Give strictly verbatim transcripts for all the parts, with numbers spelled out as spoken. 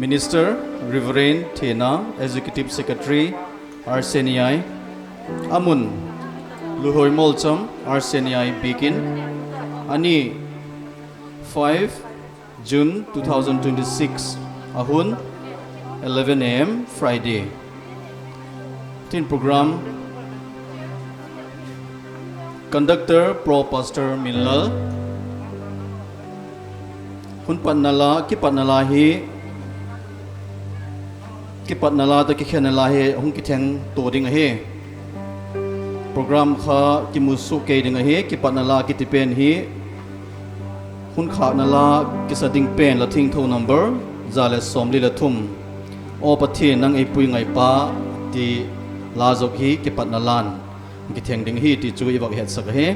Minister Reverend Thina, Executive Secretary, R C N I, amun Luhoi Molcham, R C N I Bikin, ani five June two thousand twenty-six, ahun eleven A M Friday. Tin program conductor Pro Pastor Minlal. Hun patna la, kipat na la hi, kipat na la ta kikhen na la hi, hung kitheng to ding ahi. Program kha kimusu ke ding ahi, kipat na la kitipen hi, hun kha na la kisa ding pen la thing tho number, za le som li le thum. O Pathian nang e pui ngai pa, ti la zok hi, kipat na lan. Kitheng ding hi ti chu iwak het saka hi.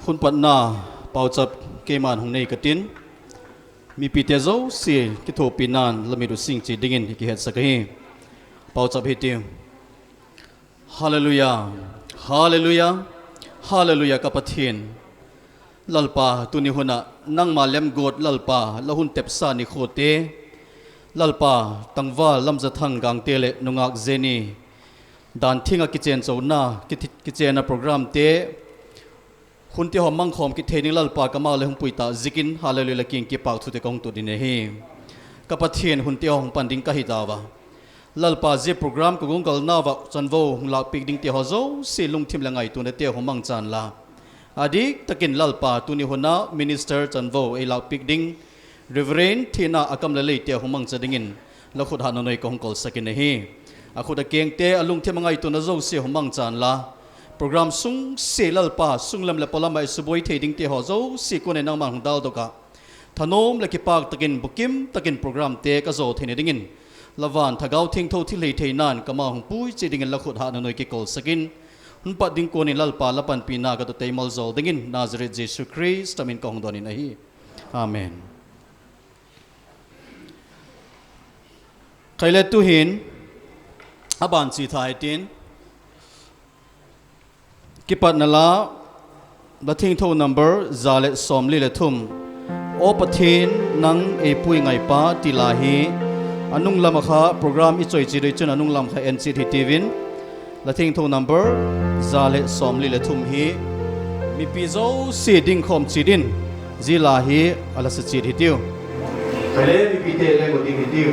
Hun patna pauchap keman hung nei katin. Mipi te zousi kitho pinan la miru sing chi dingin ki het saka hi. Pauchap hi ti. Haleluya. Haleluya. Haleluya kapathin. Lalpa tuni huna nang ma lem got Lalpa la hun tepsa ni khote. Lalpa tangwa lamza thang gang tele nungak zeni. Dan thinga kichen chau na, kichen na program te. Hun ti ho mangkhom kitheni Lalpa kama le hung puita zikin haleluya le king kipak thute kong tu dine hi. Kapathin hun ti ho hung panding kahi dawa. Lalpa zi program ko gung kal nawa chanwo hung lak pik ding ti ho zousi lung thim le ngai tune ti ho mang chan la. Adik takin Lalpa tuni huna minister chanwo e lak pik ding Reverend Thina akam le lei te humang cha dingin. La khut ha nonoi ko hung kol sakin ne hi. A khut a keng te a lung thema ngai tu na zousi humang chan la. Program sungsi Lalpa sunglem le polama e suboi thei ding te ho zousi kone nang man hung dal doka. Thanom le kipak takin bukim takin program te ka zo thene dingin. La van thagau thing thou thilhei thei nan kama hung pui chi dingin la khut ha nonoi ki kol sakin. Hun pat ding kone Lalpa la pan pina ka to tei mal zol dingin Nazareth Jesu Christ amin ko hung doni na hi. Amen. Kaile tuhin, aban si thai tin. Kipat na la, la thing thou number, za le som li le thum. O Pathin nang e pui ngai pa ti la hi. Anung lam kha program i choi chi doi chun anung lam kha en chit hi tivin. La thing thou number, za le som li le thum hi. Mipi zousi ding khom chidin, zi la hi, ala sa chid hi tiu. Kale mipi te le mo ding hi tiu.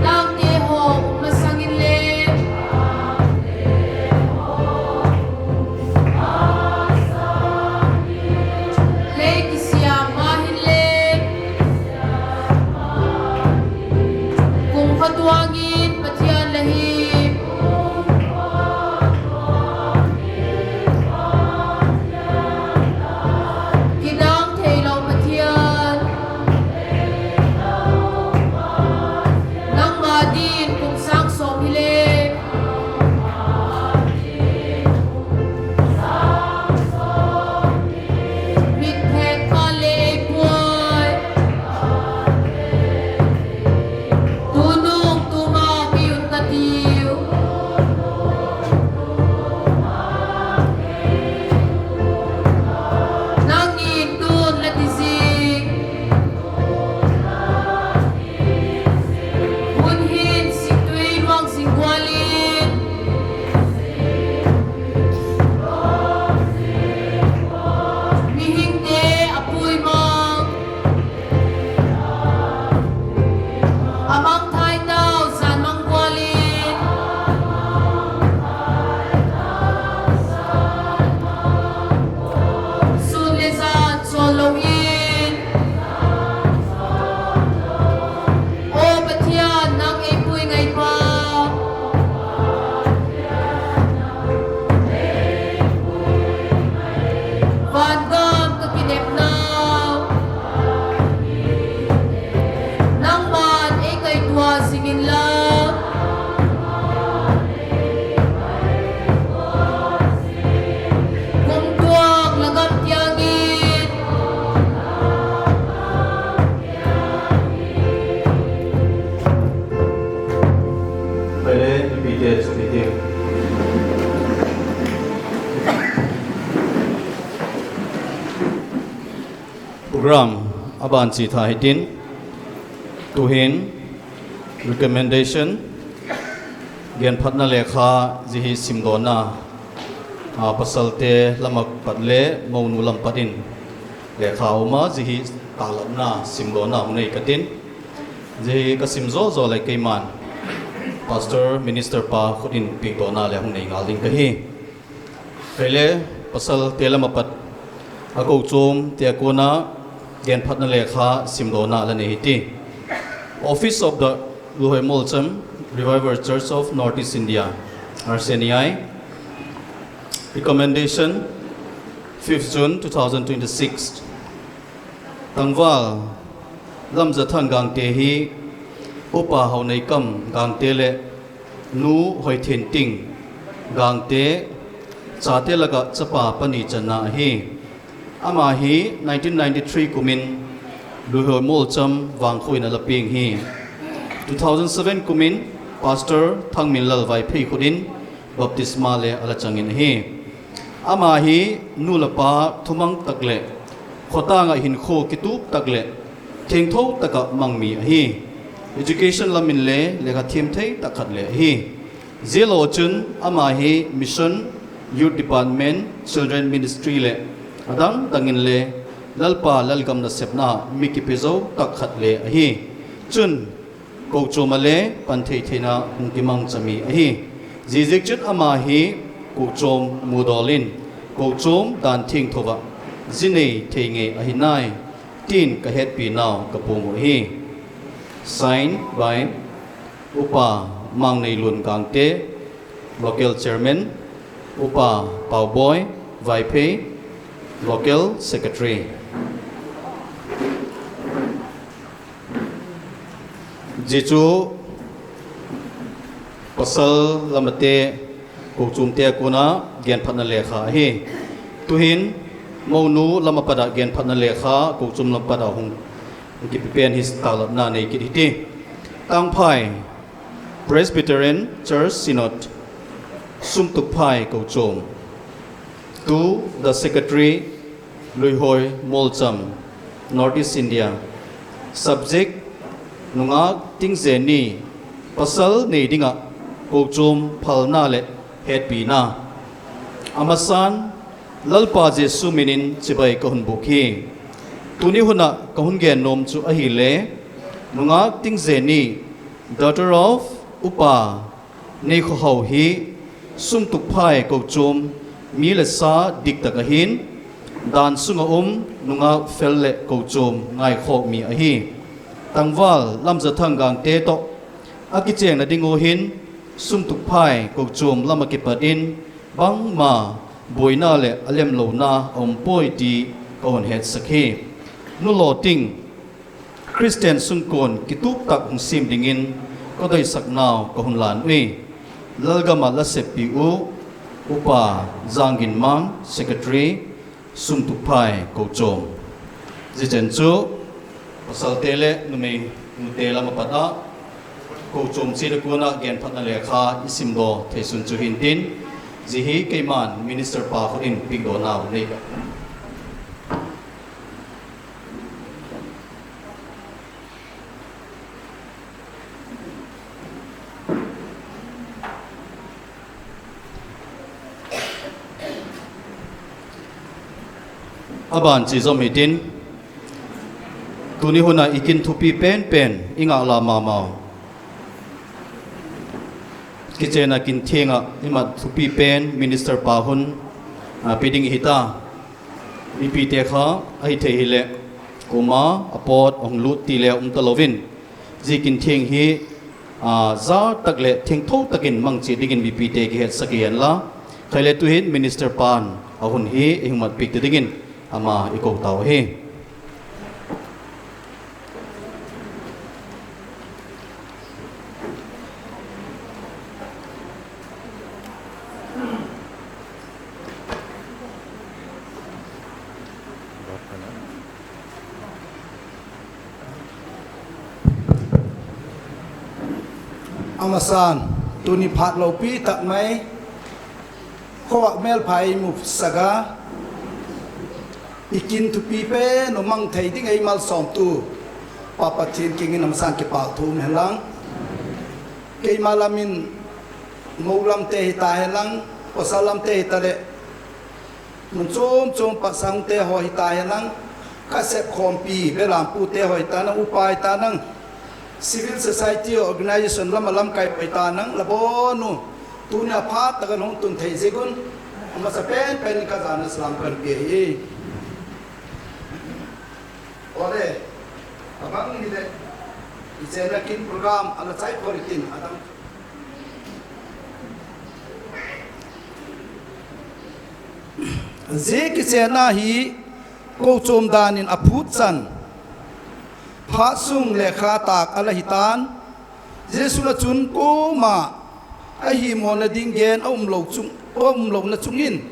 Nang te ho masangin le. Lei kisiam ma hin le. Kum khatuangin Pathian la hi. Kidang theilong Pathian. Nangma din kum sang som hi le. Mit phek pa le ei puai. Tunung tum Program aban chi tha hitin, tuhin, recommendation, genphatna lekha jihi simdona, a, pasalte lamapat le monu lamapatin. Lekha uma jihi talapna simdona hunei katin. Jihi kasim jojo le keiman. Pastor, minister pa khudin pikdona le hunei ngal ding kahi. Pele, pasalte lamapat. Ako uchum, tiakuna, genphatna lekha, simdona, lane hiti. Office of the Luhoi Molcham Revival Church of Northeast India, R C N E I. Recommendation, fifth June two thousand twenty-six. Tangwal, lamjathang gangte hi, upa hau nei kam gangte le, nu hoi thin ting, gangte, chate laga chapa pani chana hi. Ama hi nineteen ninety-three kumin, Luhoi Molcham wangkhui na laping hi. Two thousand seven kumin, Pastor Thangminlal Vaiphei khudin, baptisma le ala changin ahi. Ama hi nu la pa thumang tak le, khotanga hin kho kitup tak le, thengthou taka mangmi ahi. Education lamin le, lekha thiem thei tak khat le ahi. Jelo chun ama hi mission, youth department, children ministry le, adang dangin le, lalpa lalgam na sepna, miki pezou tak khat le ahi. Chun, Kochom ale, panthei theina hungkimang chami ahi. Jijik chun ama hi, kochom mudolin, kochom dan thing thoba, jinei theinge ahi nai, tin kahet pi nao kapungu ahi. Signed by Upa Mangnei Lun Gangte, local chairman, Upa Pauboi Vaiphei, local secretary. Jisu pasal lamate kochum te akuna genphatna lekha ahi. Tuhin monu lamapada genphatna lekha kochum lamapada hung kipipen his tala na nei kit hiti. Tangphai Presbyterian Church Synod sumtuk phai kochum. To the Secretary, Luihoi Molcham, Northeast India. Subject, nungak tingse ni, pasal nei dinga, kochum phalna le hetpi na. Amasan, Lalpa Jisu minin chibai kahun bukhi. Tuni huna kahun gen nom chu ahile, nungak tingse ni, daughter of Upa, Nei khohau hi, sumtuk phai kochum, mi le sa dikta kahin, dan sunga um, nungak phelle kochum, ngai kho mi ahi. Tangwal, lamjathang gangte to, akicheng na dingu hin, sumtuk phai kochum, lama kipadin, bangma, boina le alem louna, ompoi ti, kaun het sakhi. Nulo ting, Christian sungkun kitup tak hungsim dingin, kodoi saknao kohun lan wi. Lalgama lasep pi u, upa jangin mang, secretary, sumtuk phai kochom. Jichen chu, pasal tele, numei, nutela mapata, kochom chile kuna, gen patna lekha, isim do, thesun chu hintin, jihi keiman, minister pa, hodin, pigdo nau, neiga. Aban chi som hitin. Tuni huna ikin thupi pen pen inga la mamao. Kichena kin thienga imat thupi pen minister pa hun, ah, piding hita. Ipi tekha, ahi the hile, kuma, apot, ong lut, tile, um talovin. Ji kin thieng hi, ah, ja tak le, thieng thou takin mang chi dingin mi pi te ki het saki hen la. Khaile tu hin minister pan, ahun hi, ihumat pik te dingin, ama iko tau hi. Amasan, tuni phat lo pi tak mai, khowak mel phai mu saga, Ikin thupi pe nu mang thei ding ei mal som tu. Papa thin king in am sang ke pa thum helang. Kei malamin moulam te hita helang, osalam te hita le. Mun tsum tsum pa sang te ho hita helang. Kasep khompi, belam pu te ho hita nang, upa hita nang. Civil society organization lama lam kai pai tanang, labonu. Tuni aphat takan hong tun thei segun. Ama sa pen pen ka jana selam kan pia hi. Ore, abang ni de. Ise na kin program ala chai koritin adam. Zi kise na hi. Kochom danin aphutsan. Phasung lekha tak ala hitan. Jesu la chun koma. Ahi mona ding gen aumlo chung, aumlo na chungin.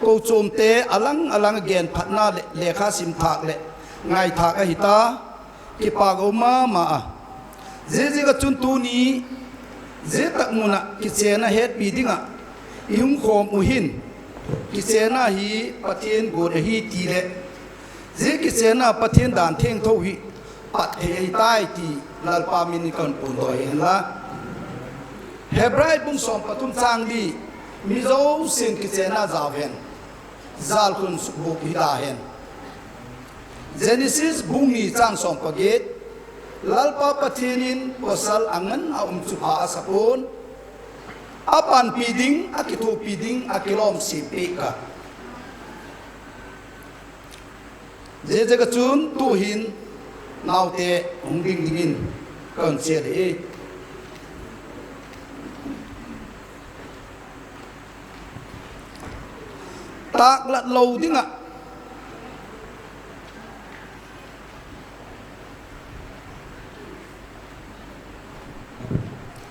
Kochom te alang alang gen phatna le, lekha sim thak le. Ngai thak ahita. Kipago mama a. Zeze ka chun tuni. Ze tak muna kitsena het bidinga. Iung khom uhin. Kitsena hi patien gode hi tire. Zi kitsena patien dan theng thou hi. Pat he hi tai ti lalpa mini kan pundo hi la. Hebrai bung som patum chang di. Mizo sin kitsena zaven. Zal kun sukbuk hi dahen. Genesis bung ni chang som pagit. Lalpa patienin kosal angan a um chupa asapun. Apan piding, akithu piding, akilom si pika. Jeje kachun tuhin naute hungbing dingin konsier e. Tak lat lou dinga.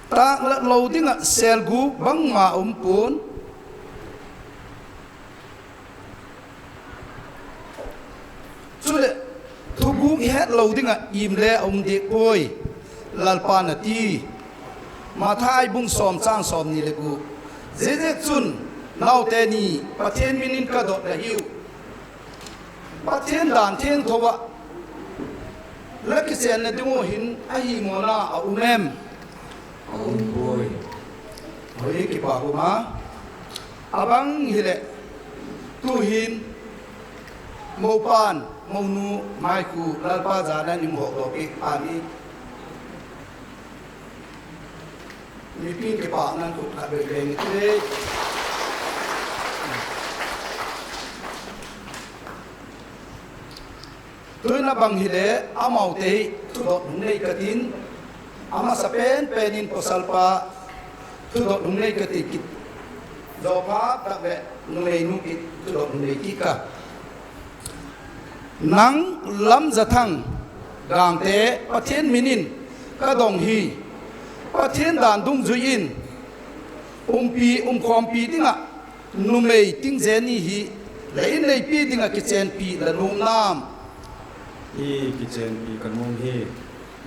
Tak lat lou dinga selgu bang ma umpun. Chule, thugu ihet lou dinga imle aum dik poi, lalpa na ti. Mathai bung som chang som ni legu. Zizik chun, nau teni, patien minin kadot la hiu. Patien dan tien thoba. Laki sen na dungo hin, ahi mona a umem. Aum poi. Hoi kipa huma. Abang hile. Tuhin. Moupan, mounu, maiku, lalpa jana ni mhok doki, pani. Mipin kipa nan kut ka bebeng te. Tuina bang hile amau tei tudot nungnei katin. Ama sa pen penin posalpa tudot nungnei katin kit. Dopa takbe nungnei nukit tudot nungnei kika. Nang lam jathang gangte patien minin kadong hi. Patien dan dung juin. Umpi umkhompi dinga. Numei ting jeni hi, la inei pi dinga kichen pi la num nam. I kichen pi kanum hi.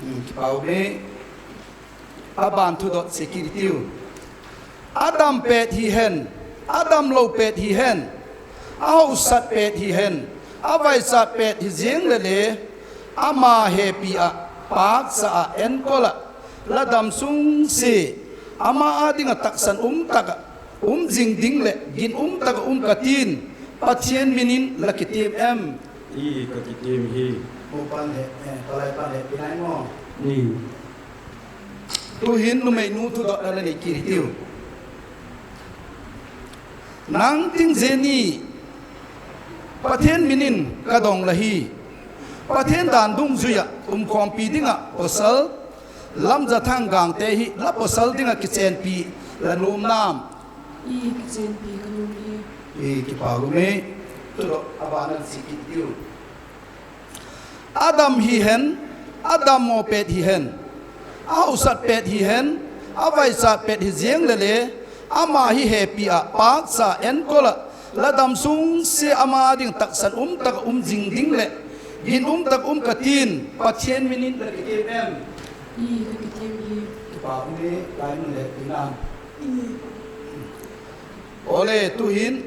Hmm, kipau me. Aban tudot sekiritiu. Adam pet hi hen. Adam lou pet hi hen. Ahau sat pet hi hen. Awai sat pet hi jeng lele. Ama he pi a. Pak sa a en kola. La dam sung si. Ama adinga taksan um taka. Um jing ding le, gin um taka um katin, patien minin la kitim em. I ka kitim hi. Mu pan he, eh, palai pan he, pinai mo. Ni. Tuhin numei nu tudot la ni kiritiu. Nang ting jeni, patien minin kadong la hi. Patien dan dung juya, um kompi dinga, pasal, lam jathang gangte hi, la pasal dinga kichen pi, la num nam. I kichen pi kanum hi. I kipa gumi. Tudo abana sikit tiu. Adam hi hen, Adam mo pet hi hen. Ahau sat pet hi hen, awai sat pet hi jeng lele, ama hi he pi a pak sa en kola, la dam sung si ama ding taksan um tak um jing ding le, gin um tak um katin, patien minin la kitim em. I la kitim hi. Kipa gumi, lain le, pinam. I. Ole tuhin,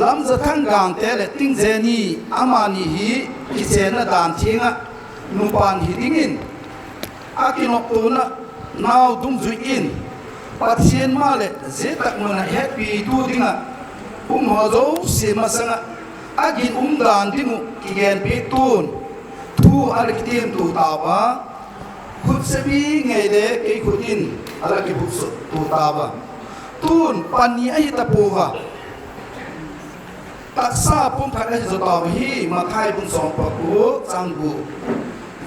Lamsa thaŋ gante le tïŋ zeni amani hi kitsena dan thieŋa nupan hi dingin. Aki nok tuna nau dum zui in. Patien male zetak mana hepi tu dinga. Um hozou se masanga. Aki um dan dingu kigen pi tun. Tu alkitin tu tapa. Khut sebi ngede kei khutin ala ki bukso tu taba. Tun pani ahi tapuva. Taksa pun khat ahi zo taba hi Mathai bun sompa ku tsangbu.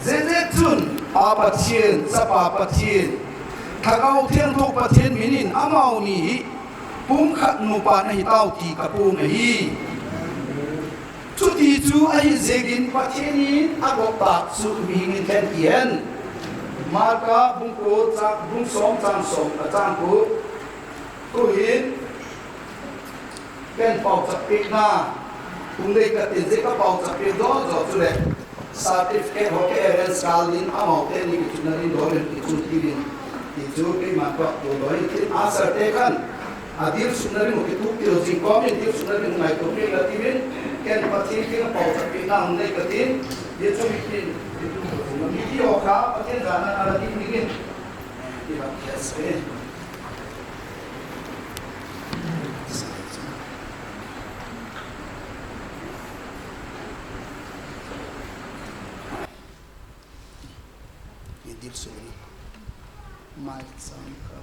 Zeze tun apa tien sapa apa tien. Thakau tien tu patien minin amau ni hi. Pun khat nu pan ahi tau ti kapung ahi. Chuti chu ahi zegin patieni ako ta su mihingin ten ien. Marka bungku, bung song, chang song, chang ku. Tuhin, ken pauchapik na, kung lei katin, je ka pauchapik do, do, chule. Certificate hoke evidence kalin, amau teni kichuna rin doren kichun tirin. Kichu ke makwa ko doren tin asar te kan. Adil sunari mo kitu kiro jin komin, dil sunari mo ngai komin la tirin. Ken patin ke pauchapik na, ne katin. Ye chu mitin, mitin ko, mitin oka, patin jana ala tin mitin. Iba, yes, eh. Idil sulu. Mai sangka.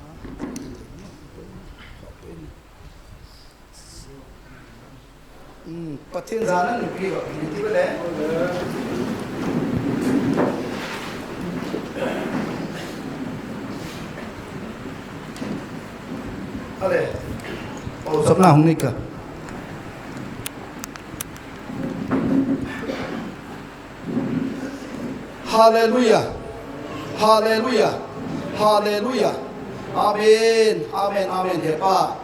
Hmm, patin jana ni pi wa, ni ti bele. Ale. Oh, sabna hungika. Haleluya. Haleluya. Haleluya. Amen. Amen. Amen. Hepa.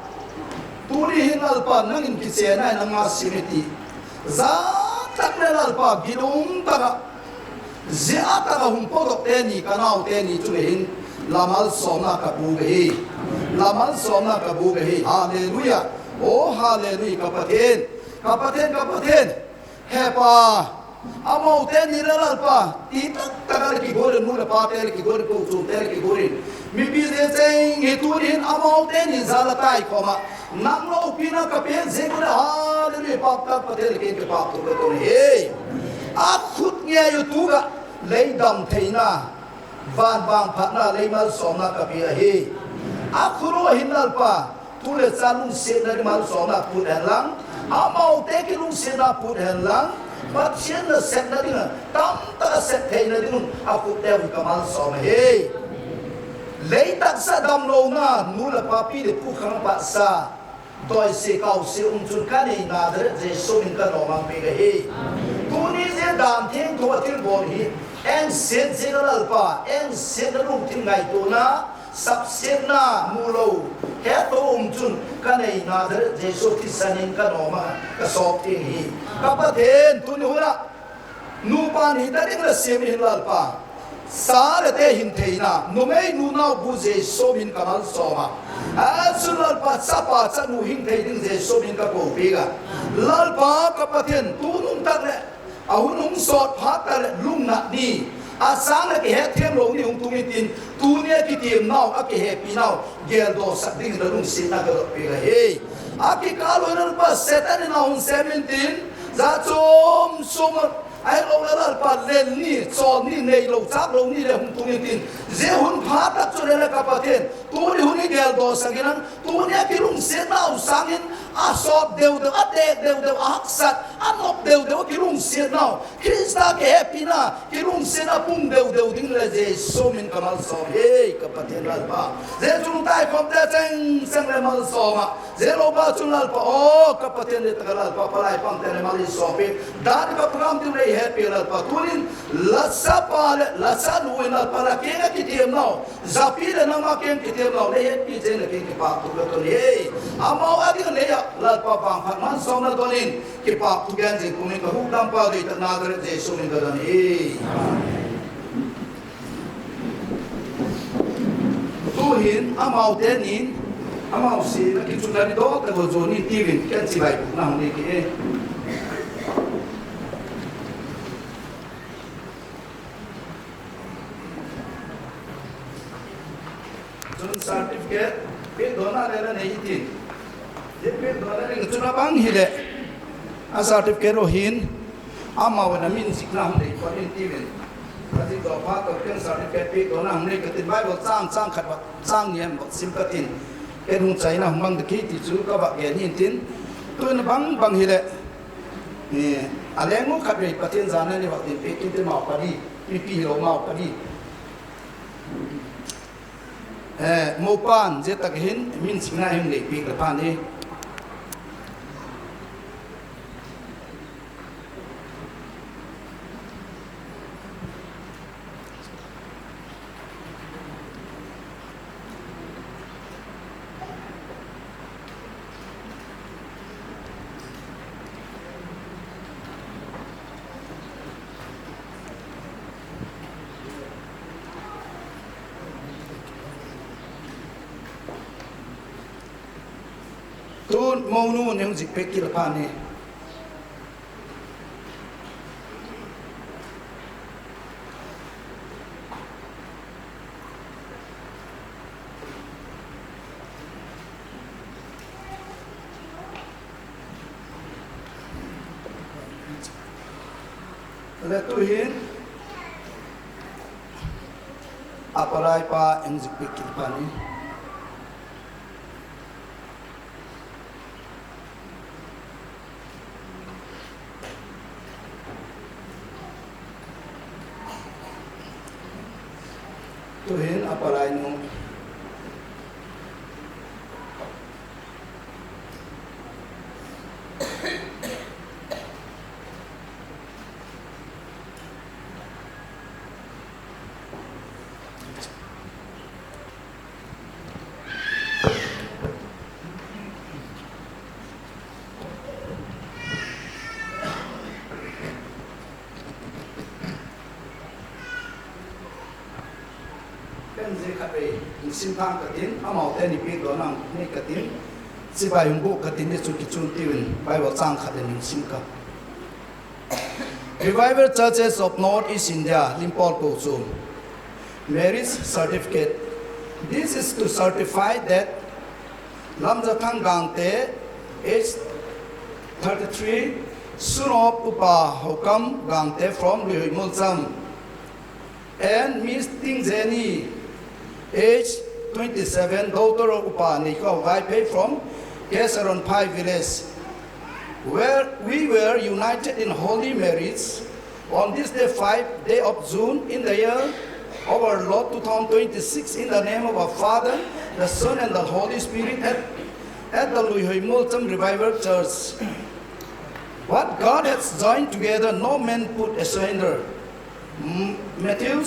Turi hin Lalpa nangin kise na nang asi miti. Za tak le Lalpa gidung taka. Zia taka hum podok teni kanau teni chuwe hin. Lamal sona kabu behi. Lamal sona kabu behi. Haleluya. Oh, haleluya. Kapaten. Kapaten, kapaten. Hepa, amau teni le Lalpa, ti tak taka le kigore nu le pa te le kigore ko chu te le kigore. Mi bi de seng he turin amau teni zala tai koma. Nang lo upina kape zegore haleluya pap tak pa te le ke pap to ko he. Akut nge yu tuga lei dam theina. Van van phatna lei mal somna kapira he. Akuru hin Lalpa, tule sa lungsiet na di mal somna put hen lang. Amau te ki lungsiet na put hen lang. Bat sien na set na di na. Tam ta set hei na di nun. Aku te wi ka mal somna he. Lei tak sa dam lo na, nu la papi de pu khang pa sa. Doi se kau se um chun kanei Nazaret Jesu min ka no mang pega he. Tuni je dan theng thua til bor hi. Eng set je ka Lalpa, eng set na lung thil ngai to na, sap set na mulo. He to um chun kanei Nazaret Jesu ti sanin ka no mang ka sop thil hi. Kapa ten tuni hura. Nu pan hita ding la siem hin Lalpa. Sa le te hin theina. Nu mei nu nau bu Jesu min kamal soma. Asu Lalpa sapa sa nu hin thei ding Jesu min ka ko piga. Lalpa kapatien tu nung tak le. A hun hung sot phat tak le lung na ni. A sang le ke het them lo ni hung tu mi tin. Tu ni a ki tiem nau a ke he pi nau. Gel do sa ding la lung si na ka lo piga he. A ki kalo Lalpa setan na hung semin tin. Za chom soma. Ai lo la Lalpa lel ni, chol ni, nei lo, chak lo ni le hung tu ni tin. Je hun phatak chu le la kapatien. Tu ni hun ni gel do sa ginang. Tu ni a ki lungsiet nau sangin. A sop deu deu, a tek deu deu, a haksat, a nop deu deu, a ki lungsiet nau. Krista ke he pi na, ki lungsiet na pung deu deu ding le Jesu min kamal som. Hei, kapatien Lalpa. Je chu tai kom te seng seng le mal soma. Je lo ba chun Lalpa, oh, kapatien de taka Lalpa, palai pang tene mali sopi. Dan ka pagam tu le hepi Lalpa. Tunin, la sapa le, la sa luin Lalpa, la kenga ki tiem nau. Zapi le nama keng ki tiem nau, le hepi jen le keng ki pa tu beton. Hey, amau adi le ya, Lalpa pang, pang man sona donin, ki pa tu gen jen kumin ka hukam pa de ta Nazaret Jesu min ka don. Hey. Tuhin, amau tenin, amau si, na ki chundari do, te go zoni tiwin, ken si bai, na huni ki, eh. Chun certificate, pe dona le na nei tin. Ye pe dona le chuna bang hile. A certificate ro hin, amau na min sik na huni, ko tin tiwin. Kasi do pa to ken certificate pe dona hung nei ka tin Bible sang sang khat ba sang yem ba sim ka tin. Ken hung chai na hung bang de ki ti chu ka ba ge ni tin. Tu na bang bang hile. Ni ale ngu khat re patien zana ni ba tin pe kin te mau pa di. Ni pi hilo mau pa di. Eh, mo pan je tak hin min sik na hin le pi le pan ni. Mownu ne unjikpeki la pani. Letuhin, aparai pa unjikpeki la pani. Tuhin aparai nu. Keng zi khat re, nsimpang katin, amau teni pit donang ni katin, sibai humbu katin ni suki chun tiwin, Bible chang khat re nsimka. Revival Churches of Northeast India, Limpol Poso. Marriage certificate. This is to certify that Lamjathang Gangte, age thirty-three, son of Upa Hokam Gangte from Luihui Mulcham. And Miss Ting Jenny, age twenty-seven, daughter of Upa Neikho Vaiphei from Kesaron Phai village, where we were united in holy marriage on this day, fifth day of June, in the year of our Lord two thousand twenty-six, in the name of our Father, the Son, and the Holy Spirit, at, at the Luihui Mulcham Revival Church. What God has joined together, no man put asunder. M-, Matthew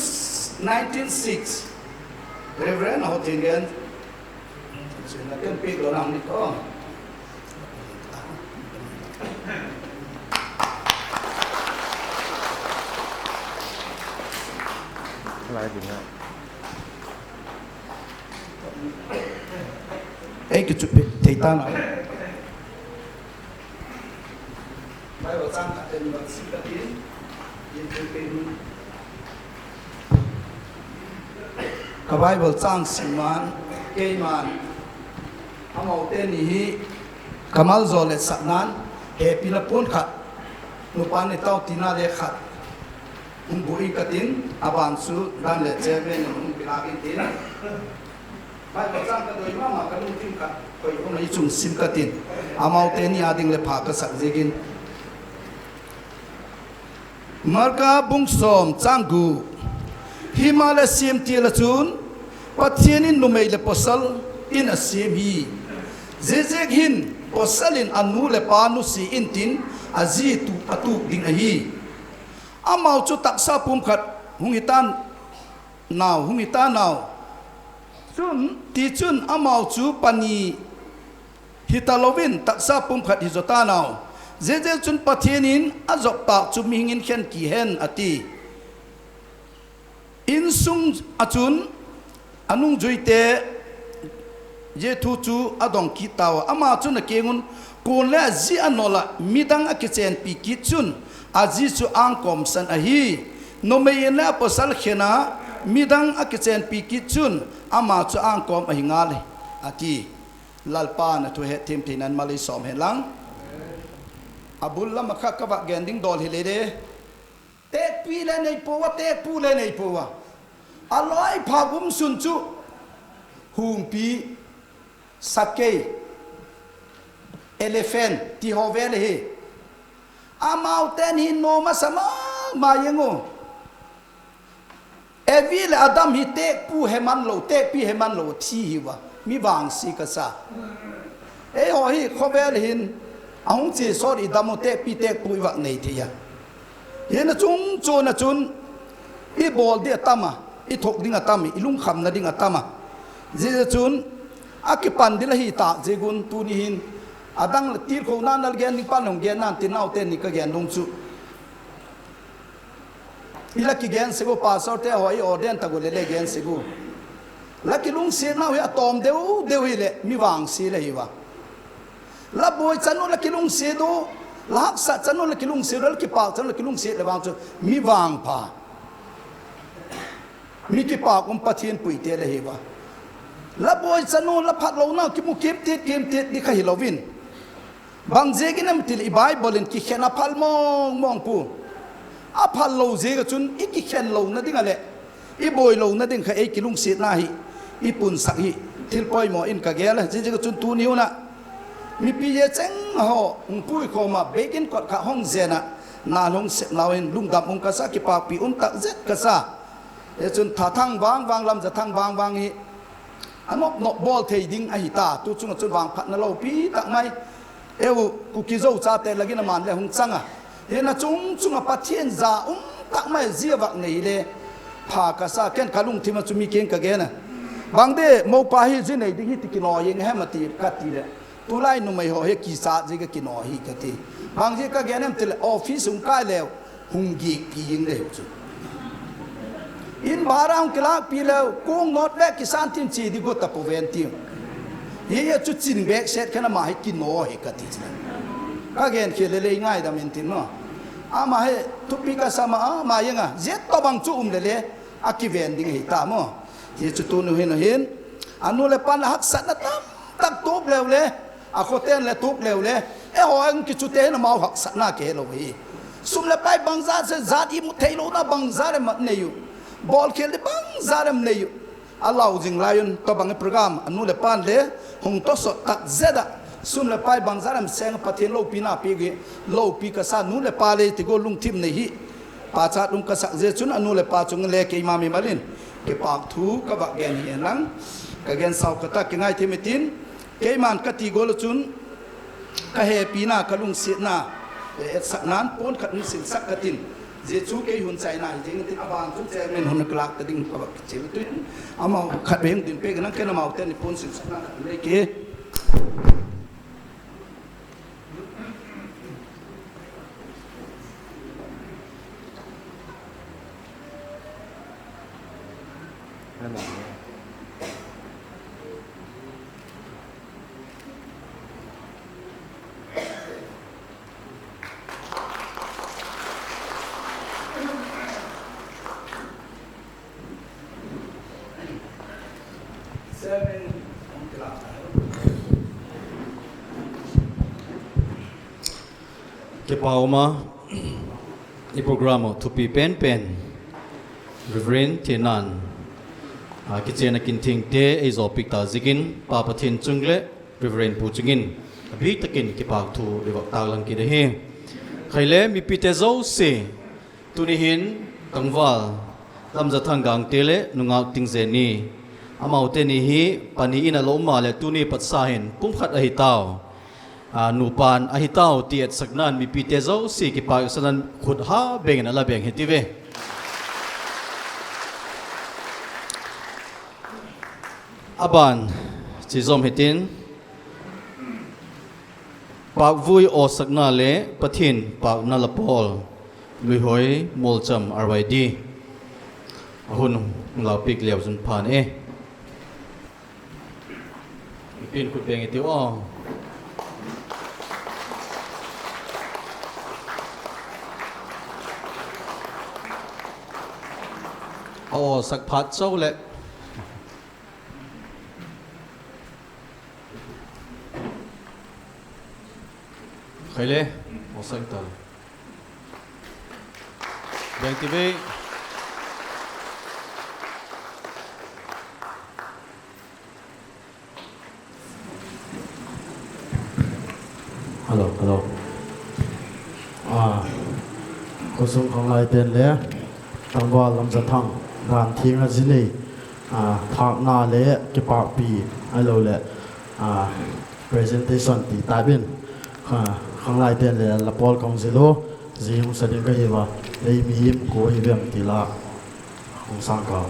nineteen six. Reverend Hotingen. Sina ken pit donang ni ko. Lai di nga. Ei, ke chupe, teitana. Bible chang khat re ni ba sikatin, yin chupe ni. Ka Bible chang siman, keiman. Amau teni hi, kamal zole saknan, he pila pun khat. Nupan ni tau tina le khat. Umbu ikatin, abansu, dan le chebe, nung pila itin. Bai ko chang ka doi mama ka nung tim ka, koi una ichung sim katin. Amau teni ading le pha ka sak jegin. Marka bung som chang gu. Hima le sim ti la chun, Pathian in numei le posal in a sim hi. Jejek hin, posal in anu le pa nu si in tin, aji tu atu ding ahi. Amau chu taksa pum khat, hung hitan, Nau, hung hita nau. Chun, ti chun amau chu pani hita lowin taksa pum khat hijota nau. Jeje chun Pathian in ajok tak chu mihingin khen ki hen ati. Insung achun anung juite Jethu chu adong kit tawa. Ama chun akengun kun le aji anola midang akechen pi kit chun aji chu angkom san ahi. Numei in le aposal khena midang akechen pi kit chun ama chu angkom ahi ngal ati. Lalpa na thu he tim tinan mali som he lang. Abul lama kha kaba gending dol hilede. Tekpi le nei powa, tekpu le nei powa. Aloi phagum sunchu. Humpi. Sakei, elefen, ti howel hi. Amau ten hi numa sama mayengo. Evi le Adam hi tekpu heman lo, tekpi heman lo, thi hiwa. Mi bang si kasa. E ho hi howel hin. Ahung chi sor i damu tekpi tekpu iwa nei tia. Yena chung chuna chun. I bol di atama, i thok ding atama, i lungkham na ding atama. Jije chun, akipan di la hi ta, jegun tuni hin. Adang la tir ko nan dal gen ni pan hong gen nan ti nau ten ni ka gen dung chu. I la ki gen segu pastor te ho i orden ta go le le gen segu. La ki lung si nau hi atom deu, deu hi le, mi wang si le hi wa. La boi tsa nu la kilungse du, la haksa tsa nu la kilungse du, la kipak tsa nu la kilungse du, la bang tsa mi bang pa. Mi kipak um Pathian pui te la hewa. La boi tsa nu la phat lo na kimu kim tit, kim tit di kahi lo win. Bang jeginem til i Bible in kikhen aphal mong mong pu. Aphal lo jega chun i kikhen lo na ding ale. I boi lo na ding kha ei kilungse na hi. I pun sak hi. Til poi mo in kagela, jega chun tu ni una. Mi pi ye cheng ho, ung pui ko ma bekin kot kha hong jena. Na long se na win lung dam ung kasa kipak pi um tak jet kasa. E chun tha thang wang wang lam ja thang wang wang hi. Anop nop bol thei ding ahi ta, tu chunga chun wang phat na lo pi tak mai. Eu ku ki jou cha te lagi na man le hung changa. He na chung chunga Pathian ja um tak mai jia wak nei le. Pha kasa ken kalung thima chu mi ken kagena. Bang de mo pa hi ji nei ding hi ti kino yeng he ma ti kat ti le. Tu lai nu mai ho he ki sa ji ka kino hi ka ti. Bang ji kagenem ti le office hung kai leo. Hung gik pi ying de chu. In bara hung kilak pi leo, kung not be ki san tin chi di gota po ven ti. Ye ye chu chin be set kana ma he kino he ka ti chi. Kagen ke le le ngai da men tin no. Ama he tu pi ka sama ama yenga. Jet to bang chu um le le. A ki ven ding he ta mo. Ye chu tu nu hin hin. Anu le pan la hak sat na tam tak tup leo le. A khoten le tuk leu le. E ho ang ki chute na mau hak sa na ke lo wi. Sum le pai bangza se zat i mu thei lo na bangza re mat ne yu. Bol khel de bangza re ne yu. A lau jing lion to bang program anu le pan le. Hung to so tak zeda. Sum le pai bangza re seng Pathian lo pi na pi gi. Lo pi ka sa nu le pa le ti go lung tim ne hi. Pa chat lung ka sak je chun anu le pa chung le ke imam imalin. Ke pa thu ka ba gen hi lang. Ka gen sau ka ta ke ngai te metin. Keiman kati golo chun, kahe pina kalung sitna, e, et saknan pon kalung sin sak katin. Jesu kei hun chaina, jeng tin aban chun chairman hun kelak tading pabak kecil tuin. Ama kat beheng din pe nang kena mau ten pon sin saknan leke. Kepaauma, i program thupi penpen, Reverend Tinan, a, kichena kinting te, ei zo pikta zikin, Papa Tin Chungle, Reverend Pu Chungin, a biktakin kipak thu liwak taglang kidahi. Khaile mipite zo si, tuni hin, tangwal, lamja thanggang tele, nungak ting zeni. Amau teni hi, pani ina lo uma le tuni patsahin, pumkhat ahitau. A, nupan ahitau tiet saknan mipite zo si kipak sanan khut ha beng na la beng hetiwe. Aban, si zom hitin. Pak vui o sakna le, Pathin pak na la Paul. Lui hoi, mol cham arwai di. Ahun lau pik liau zun pan e. Pin kut beng iti o. O, sak phat chau le. Khaile, o sang tal. Beng T V. Hello, hello. Ah, kusung khanglai ten le, tangwa lamsa thang, ran thinga zini, ah, thak na le, kipakpi, hello le, ah, presentation ti tabin, ah, khanglai ten le, la Paul kong zilo, zi hung sa ding ka hiwa, le mi him ko hi bem ti la, hung sang ka.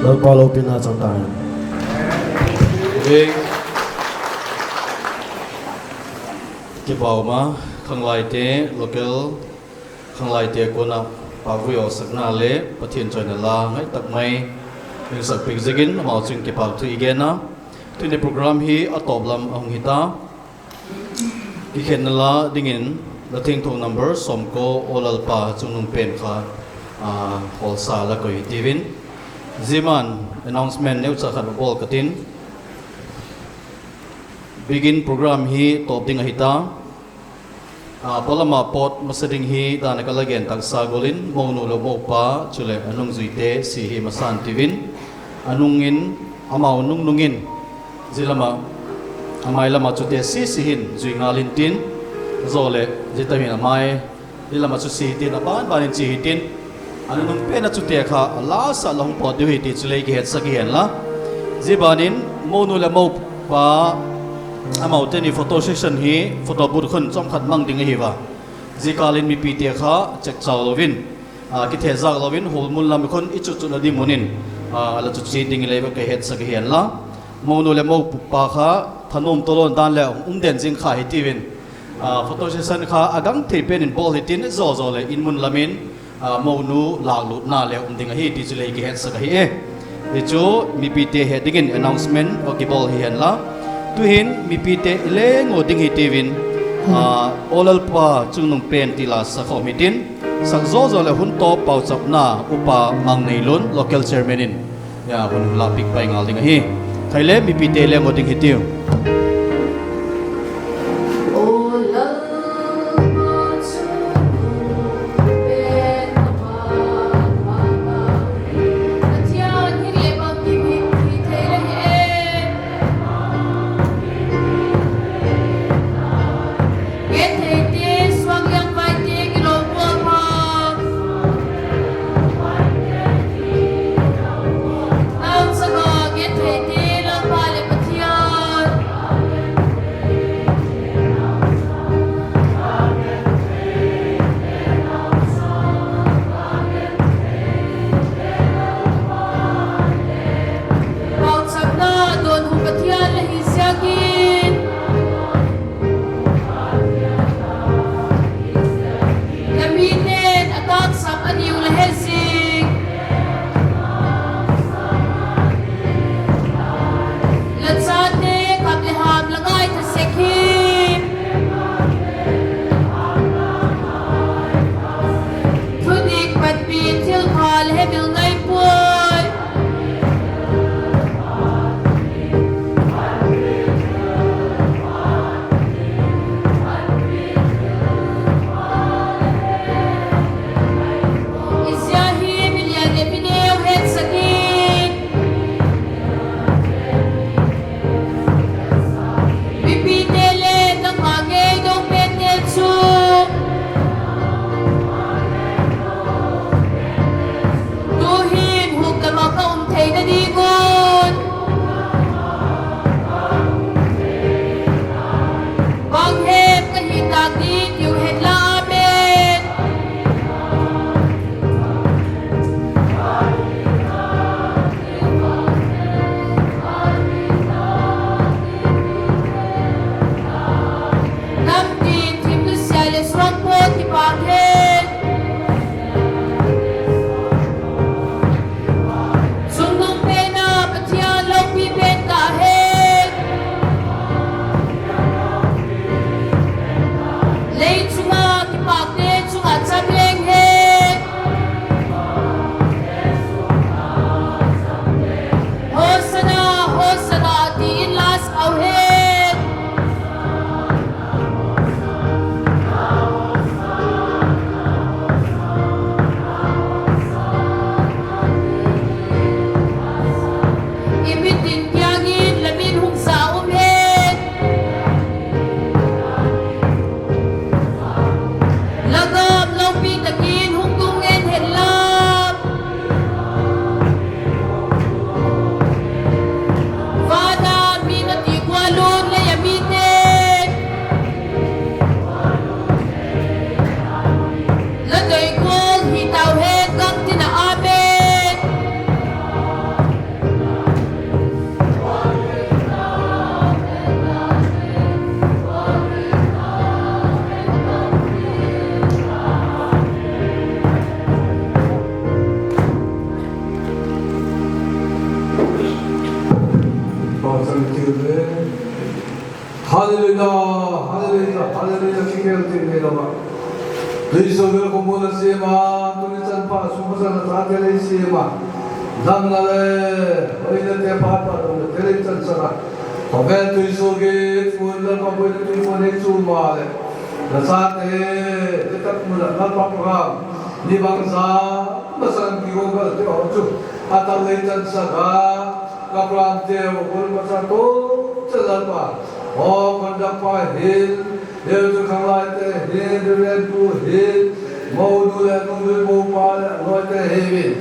Lalpa lopina chang taen. Big. Kipao ma, khanglaite, local, khanglaite kona, pawi o sakna le, Pathian choina la, ngai tak mai, ing sak pik zigin, mau ching kipao tu igena. Tuni program hi, atop lam, ahung hita. Kikhen la dingin, la thing thong number, som ko, o Lalpa, chungnung pen kha, a, hol sa la ko hitiwin. Ziman, announcement neu cha khat bol katin. Begin program hi top ding ahita. A, palama pot masading hi dana kalagen taksa golin, monu lo mopa, chule anung zuite, si hi masan tiwin. Anungin, ama unung nungin. Zilama, amai lama chute si sihin, zui ngalin tin, zole, zita hin amai, zilama chu sihitin, aban banin sihitin, anu nung pena chute kha, ala sa la hung pot diu hiti chule ki het sa ki hen la. Zibanin, monu le mopa, ama uteni photo session hi, photo booth khon chom khat mang ding hiwa. Zikalin mipite kha, chek chau lovin. A, kithe zak lawin, hol mun lam khon ichuchu na dimunin. A, ala chuchi ding le ke het sa ke hen la. Monu le mopa kha, thanom tolon dan le umden zing kha hitiwin. A, photo session kha, agang te penin bol hitin, zo zo le in mun lamin. A, monu la lut na le um ding hi, di chule ke het sa ke e. Dicho, mipite he dingin announcement, o ki bol hi hen la. Tuhin, mipite lengo ding hitiwin. A, o Lalpa chungnung pen tila sa kho mitin. Sak zozo le hun to pau chap na upa mang nei lun local chairman in. Ya hun la pik pai ngal ding hi. Khaile mipite lengo ding hitiu. Pauchapna don hu Pathian le hi siakin. La minen atak sap aniu la hesik. La chate kap le ham la ngai ta sekhi. Thudik pat pi thil pha le hebil ngai puai. Isia hi milian le mineu het sakin. Mipite le nang mangei dong pete chu. Tuhin huk dama ka um thei na di ngun. Bang het ka hitak di tiu het la amen. Namtin thim nu sia le suang po ti pa hen. Sungdung pena Pathian lopi pen ka hen. Lei chunga kipakte chunga chapleng hen. Hosana, Hosana, ti in las au hen. Imitin piangin lamin hungsa um hen. La Haleluya, haleluya, haleluya, kikil tingirama. Kristo gero kumuna sima, tuni tanpa, suma sana tatele sima. Namna le, oine te papa, donde tele tan sana. Kobe Kristo ge, kumuna papa, oine Kristo ne sumale. Nasate, te tak kumuna, na papa, ni bangsa, masang kiwonga te ocho. Ata le tan sana, kapram te, okon masa to, te lalpa. O konda pa hil, Yesu kangla te hil, ren pu hil, mau du le nung du mau pa le, no te hil.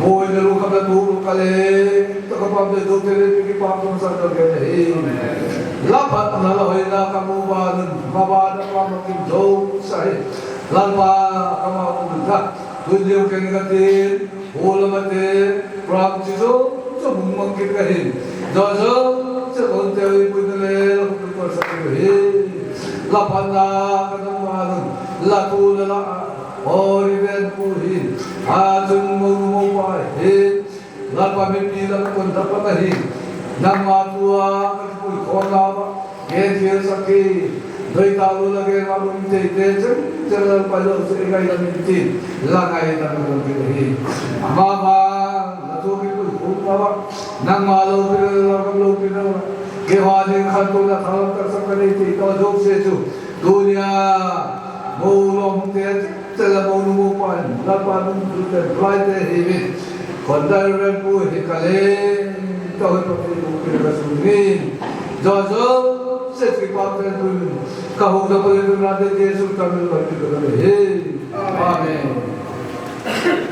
Boy de lu kabla tu lu kale, to kapam de du te le piki pa tu sa to ke hil. La pat na la hoy na kamu ba nun, ma ba da pa ma kim do sa hil. Lalpa kama ku da. Tuliu ke negatif, ulamate, pram chizo, so mungmang kit kahin. Jojo, se konte wi putele, la kutu sa kutu hin. La panda, kadang malu, la tu la la, ori ben kuhin. Atun mungmang pa hin. La pa mi pi la kon la pa hin. Nama tua, kutu kona ba. Ke fiel saki, doi talu lagi malu miti, ke jeng, jeng la palo se igai la miti, la ngai la miti hi. Mama, la tu ki ku ku mama, nang malo pira la lo pira. Ke wa ni khan tu la thalam tak sakani ti, to jok se tu. Dunia, mo lo miti, Tela mo nu mo pan, la pa nu tu te rai te hiwi. Kondai ren pu hi kale, ka hoi pa pu pu kire ka su ni. Jojo, se ki pa ren pu. Ka hu da pa ren pu na de Yesu ta mi lo ki ka le he. Amen.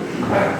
Amen.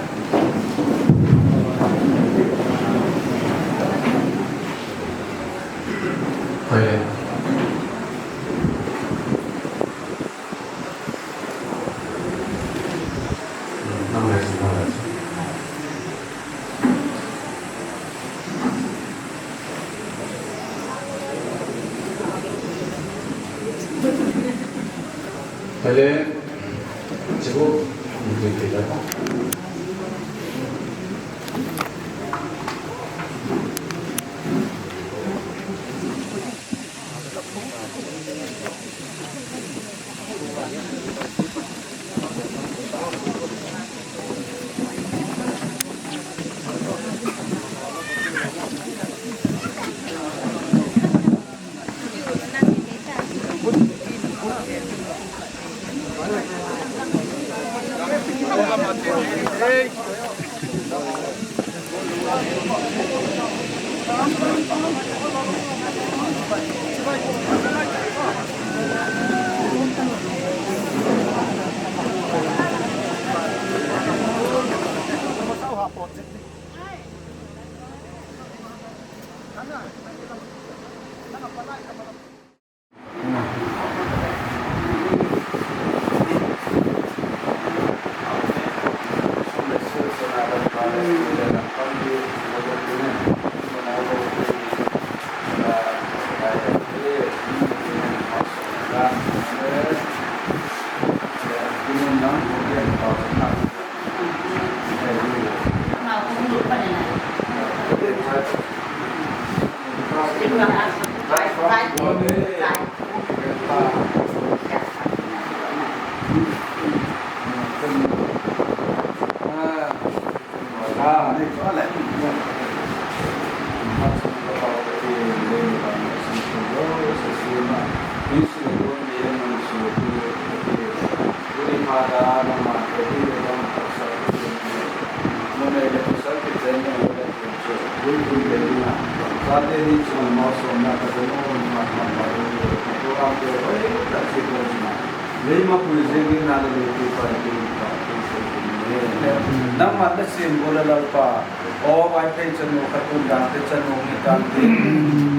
Nang mande simbolo Lalpa, o wai pe chanu katun dang te chanu ni dang te.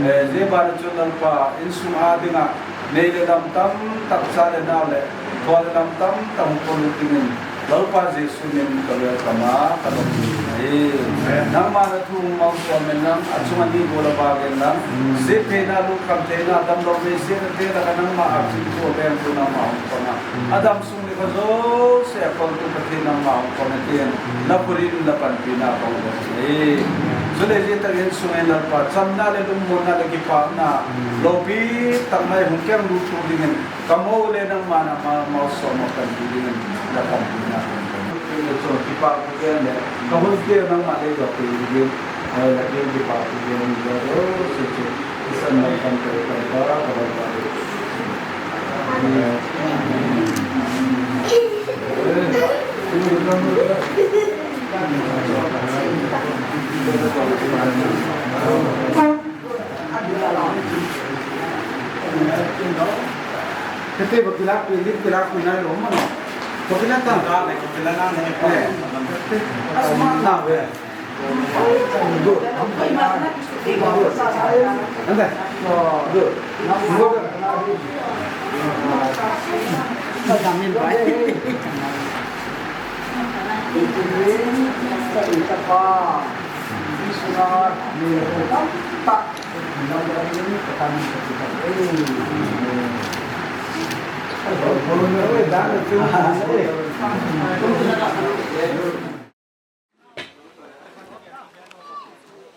Eh, je bara chu Lalpa, insung adinga, ne le dam tam tak sale na le, to le dam tam tam polu tingin. Lalpa Yesu. Sumin kalo kama, kalo. Amen. Nang mana tu mau suamin nang, achunga ni bola bagen nang. Mm. Se pena lu kam tena, Adam lo me se tena ka nang ma achi tu ben tu nang ma hong kama. Mm. Adam sung ni ka zo, se akol tu ka tena ma hong kama tena. Mm. La purin la pan pina kong. Eh. Lele ta gen suwe lalpa, chamna le lumbo na le kipa na, lobi tangmai hungkiang lutu dingin, kamo le nang mana ma, ma so ma kan dingin, la kan dingin. So kipa ku gen le, kamo ke nang ma le do ku dingin, ai la gen kipa ku gen le do, so so, isan na kan ke kan para, para, para. Tete bakila ku, bakila ku na lo ma. Bakila ta. Bakila na ne. Asma na we.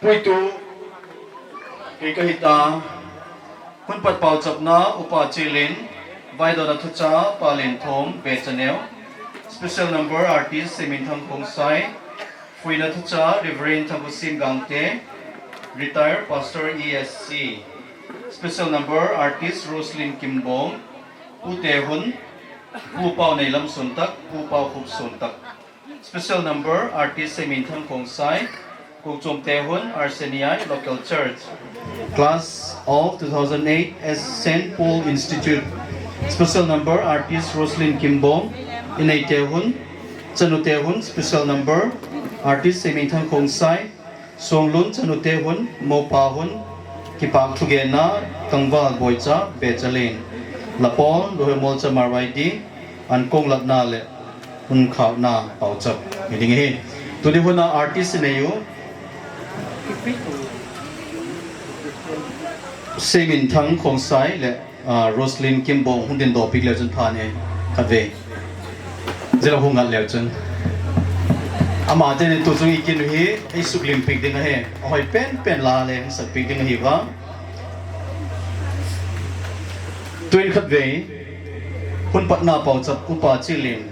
Puitu, ikahita, hunpat pauchapna upa chilin, Vaidona Thucha, Palin Thom, Betaneo. Special number artist, Seminthang Khongsai. Fuina Thucha, Reverend Thakusim Gangte, retired pastor E S C. Special number artist, Roslyn Kimbong, Pu Tehun, Pu Pau Neilam Suntak, Pu Pau Khup Suntak. Special number artist Seminthang Khongsai, Kukchum Tehun, Arsenia Local Church. Class of two thousand eight as Saint Paul Institute. Special number artist Roslyn Kimbong, Inei Tehun, Chanu Tehun. Special number artist Seminthang Khongsai, Songlun Chanu Tehun, Mopa Hun, Kipak Thugena, Kangval Boicha, Bechalin. Lapon, Dohe Molcha Marwaidi, Ankong Latna le hun khau na pauchap. Meeting hi. Tudi huna artist ne yu. Seminthang Khongsai le, ah, Roslyn Kimbong hundin dopik le chun thane. Khatwe. Jela hungat le chun. Ama jene tu chung ikin hi, ai suklim pik ding hi. Ahoi pen pen la le sak pik ding hi ba. Tuin khatwe. Hun patna pauchap upa chilin.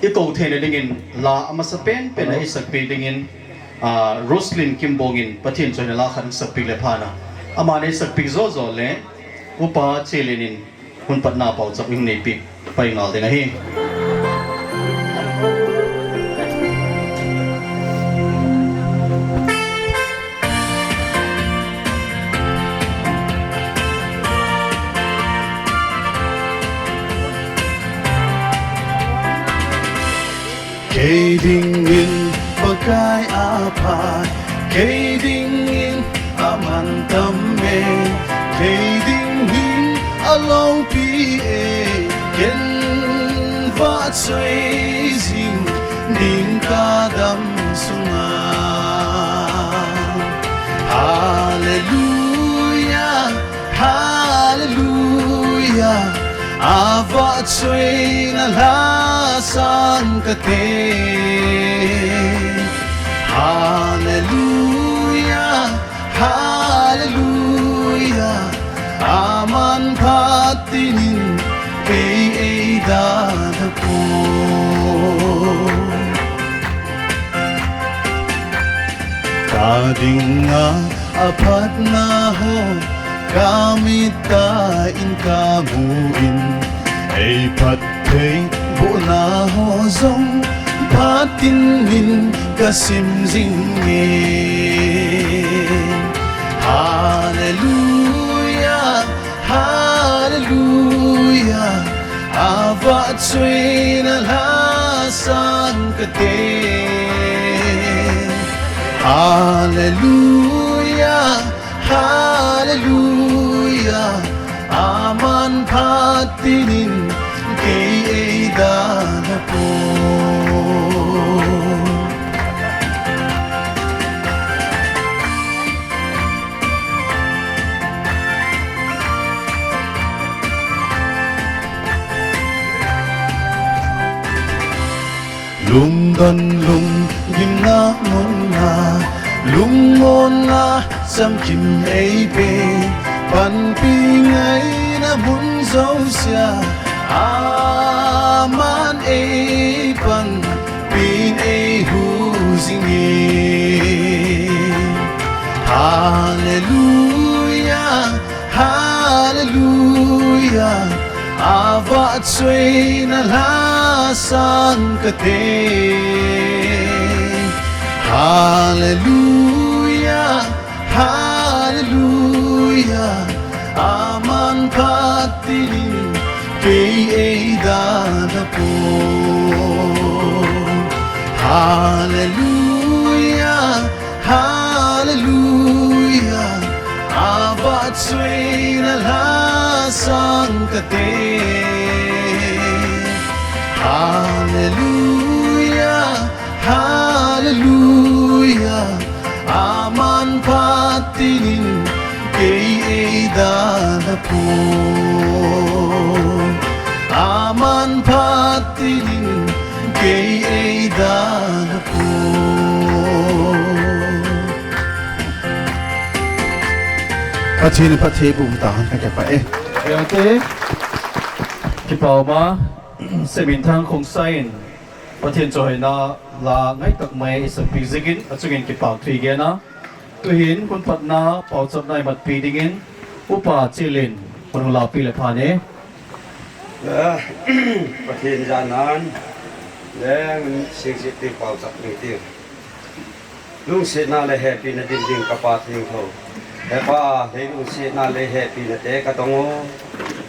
Ito uthene dingin la amasa pen pen na isakpi dingin, ah, Roslyn Kimbongin pathin choina la khan sakpi le phana. Amane sakpi zozo le upa chilinin hun patna pauchap ing nepi pai ngal ding ahi. Kei dingin bakai apa, kei dingin aman tamme, kei dingin alongpi e, ken wa choi jing ning kadam sunga. Haleluya, haleluya, awa choi na la sangkate. Haleluya, haleluya, aman patinin kei eidada po. Kadinga apat na ho, kamita in kamu in, ei pat pei bu na ho zong, patin min kasim zinge. Haleluya, haleluya, awa choi na la sangkate. Haleluya, haleluya, aman patinin kei eidada po. Lungdon lung gimna muna, Lungmon na samkim ei pe, panpingai na bun zousia, aman ei pan pin ei huzingi. Haleluya, haleluya, abat suena la sangkate. Haleluya, haleluya, aman patinin kei ei dana po. Haleluya, haleluya, abat suena la sangkate. Haleluya, haleluya, aman patinin kei ei dana po. Aman patinin kei ei dana po. Patinin pati bum tahan kake pa e. Yate. Kipaw ma, semin thang kong sain. Patien chohena la ngai tak mai isa pizigin, achungin kipaw tuigena. Tuhin, hun patna, pauchap nai mat pidingin, upa chilin, hun hula pile pane. Ah, Patien janan, le, sing siti pauchap ni tiu. Lungsi na le hepi na ding ding kapa ting ho. Hepa, le lungsi na le hepi na te katongo.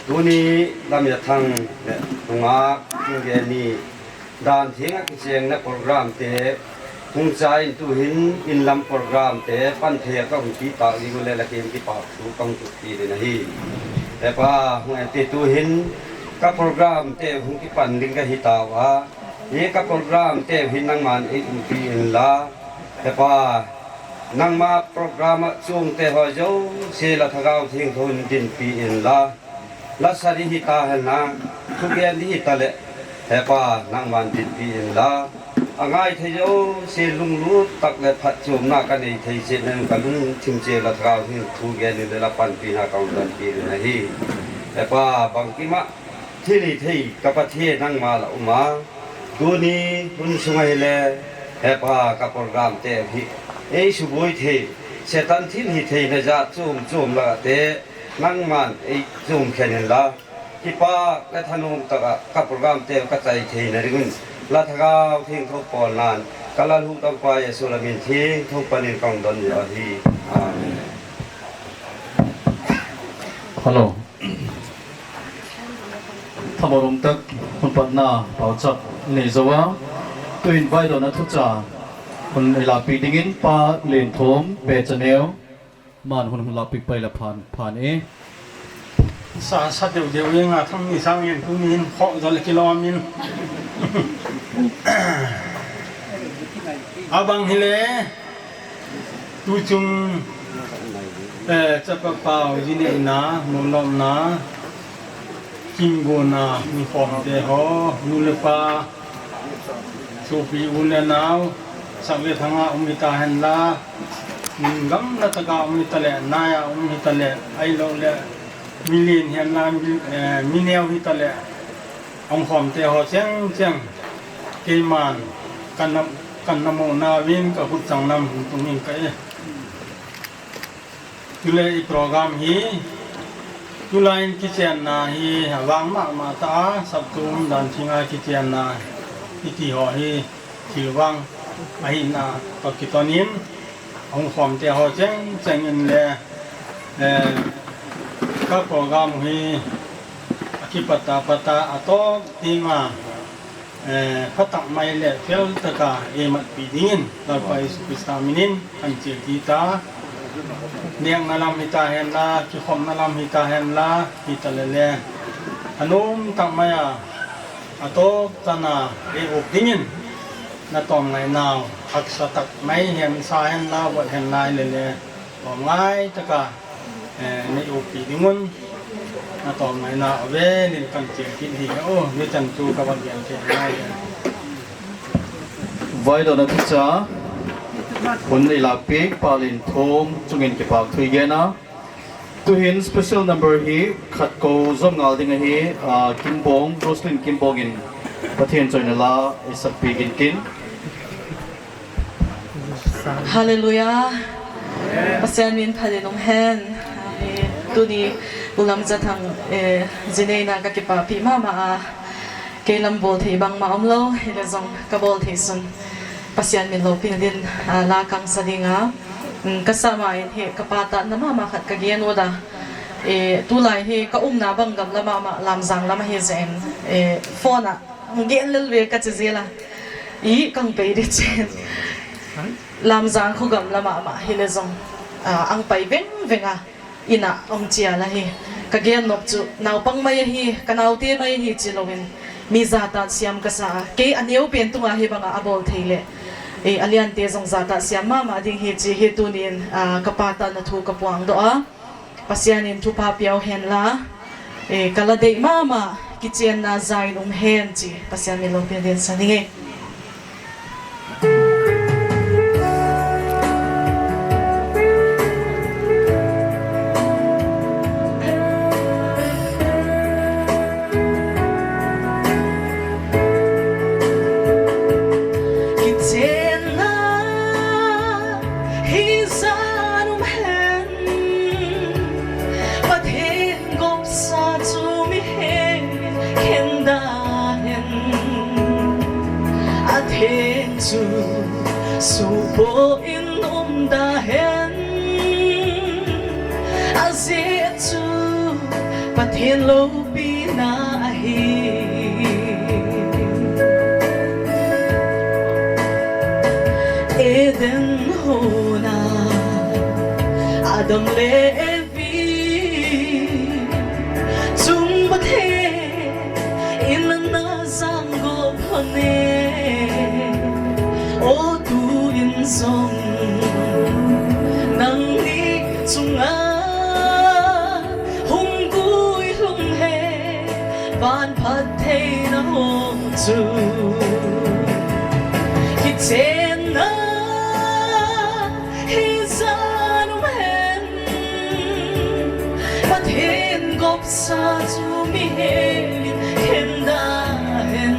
Tuni, lam ya thang, le, tunga, tingeni. Dan thienga kicheng na program te, hung cha in tuhin, in lam program te, pan the ka hung ti ta, li gu le la kem ki pa, tu ka hung tu ti de na hi. Hepa, hung te tuhin, ka program te, hung ki pan ding ka hi ta wa. Ye ka program te hin nang man i umpi in la. Hepa, nang ma program a chung te ho yo, se la thagau thing thon din pi in la. La sari hita hen na, thugen di hita le. Hepa, nang man din pi in la. Angai the yo, se lung lu tak le phat chum na ka nei the se nang ka lung chim che la thagau hin thugen ni le la pan pi na ka un dan pi na hi. Hepa, bang ki ma, thili thei, ka pa thie nang ma la uma. Tuni, hun sungai le, hepa ka program te hi. Ei suboi the, setan thil hi the na ja chum chum la te, nang man ei chum khenin la. Kipa ka thanum ta ka, ka program te ka chai the na ringun. La thagau thing thok pol nan, ka la lu tang pa Yesu la min thing thok panin kong don ya hi. Amen. Hello. Thamorum tak, hun patna, pauchap, ni zowa. Tu invite na thucha. Hun ila pi dingin pa, lin thum, be chaneo. Man hun hun la pi pa ila pan, pan e. Sa, sa deu deu ye nga thang ni sang yen tu ni hin kho jol kilo min. Abang hile. Tu chung, eh, chapa pau jine ina, mulom na, kimgo na, mi pom te ho, nu le pa, supi u le nau, sak le thanga um hita hen la, ngam na taka um hita le, naya um hita le, ai lo le, milin hen la, mi, eh, mineo hita le, ong pom te ho cheng cheng, keiman, kan na, kan na mo na win, ka kut chang nam hung tung hin ka e. Tule i program hi, tulain kichen na hi, wang ma ma ta, sab tum dan chinga kichen na, iti ho hi, silwang, ahi na, to kitonin, hong hom te ho cheng, cheng in le, eh, ka program hi, aki pata pata, atok, tima, Eh, phatak mai le fiel taka e mat pi dingin, Lalpa Yesu Krista minin, kan chil kita. Niang nalam hita hen la, kikhom nalam hita hen la, hita lele. Anum tak maya, atok tana e uk dingin, na tom ngai nau, haksa tak mai hen sa hen la, wat hen la lele, tom ngai taka. Eh, ni upi dingun, na tom ngai na obe, ni kan chil kit hi, oh, ni chan tu ka bang yan ke ngai. Vai do na picha. Hun ilapik palin thum chungin kipak thuigena. Tuhin special number hi khatkou som ngal ding hi, ah, Kimbong, Roslyn Kimbong in pathian choinala isakpi ginkin. Hallelujah. Pasian min phalin umhen. Ami tuni ulam jathang, eh, jinena kakipa pi mama a. Keilam bol thei bangma omlo, ile jong kabol thei sun. Pasian min lo pindin, ah, la kang sadinga. Mm, kasama en he kapata na mama khat kagien woda. Eh, tulai he kaum na bangam la mama lam jang lama he jen. Eh, phone a. Ngen lel we kachezela. I kang pei de chen. Lam jang khugam la mama hile jong. Ah, ang pai veng veng a. Ina ong chia la hi. Kagen nok chu. Naupang maya hi. Kanaute maya hi chi lowin. Mi jata siam kasa. Kei aneu pen tunga hi banga abol theile. E aliante jong jata siam mama ding hi chi hi tunin. Ah, kapata na thu kapuang doa. Pasian in thupha piau hen la, eh, kala dei mama, kichien na jain um hen chi, Pasian mi lo pindin saninge. Kichien na hi jarum hen, pathen gop sa chu mi hen, kenda hen. Athen chu supo in umda hen. Aze chu pathen lo pina ahi. Eden hona Adam le Evi chumbathe inana janggo phone otu inson nang ni chunga. Hungkui lunghe ban phat thei na hong chu. Kichena hi janum hen. Pathen gop sa chu mi helin kenda hen.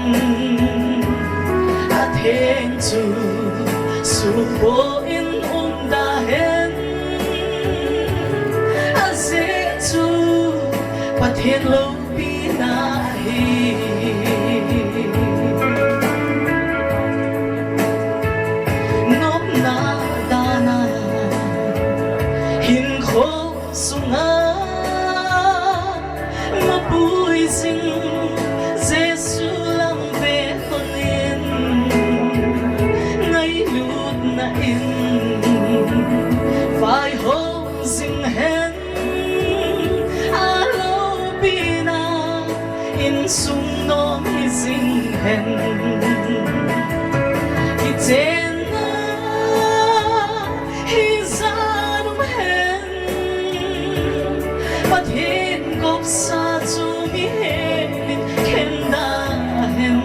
Athen chu supo in umda hen. Aze chu pathen lo pina hi. Nop na dana hin kho sunga. Mapui sing Jesu lambe honin. Ngai lut na in fai ho sing hen. Alo pina in sung nom hi sing hen. Kichena hi janum hen. Pathen gop sa chu mi helin kenda hen.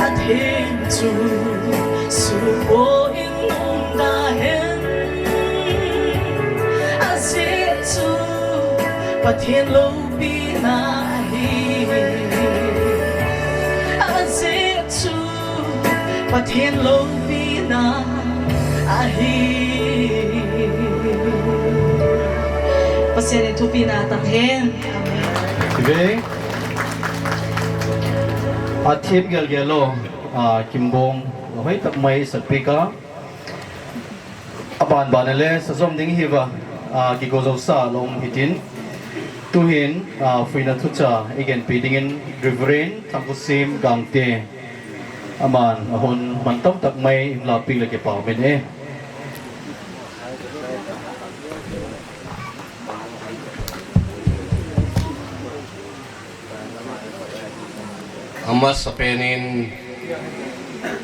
Athen chu supo in umda hen. Aze chu pathen lo pina hi. Aze chu pathen lo pina ahi. Pasian in thupina tang hen. Amen. Ibe. Athim gelgelo, ah, Kimbong, hoy tak mai sapika. Aban banele sa som ding hiba, ah, kigozo sa lom hitin. Tuhin, ah, fuina tucha igen pidingin Reverend Tangkusim Gangte. Aman, ahon mantam tak mai imla ping lagi pau men eh. Ama sapenin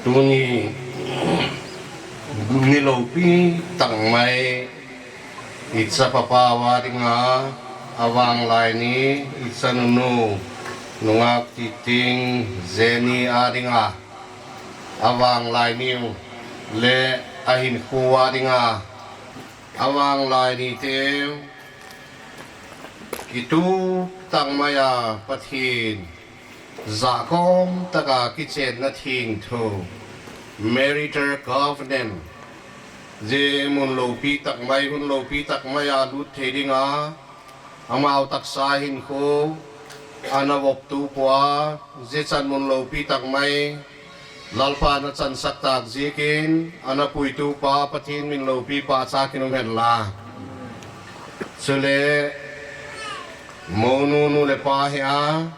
tuni nilopitang mai itsa papa wadinga awang laini itsa nunu nungak titing zeni adinga. Awang lainiu Le ahinkhuwa dinga, awang lai ni tew, kitu tangmaya Pathin, za kom taka kichen na thing thu, marital covenant, je mun lopi takmai, hun lopi takmaya lut thei dinga, Ama au taksa hin ko, ana wok tu pua, je chan mun lopi takmai, lalpa na chan sak tak jikin, ana pui tu pa Pathin min lopi pa sa kinum hen la. Chule, monu nu le pa hea,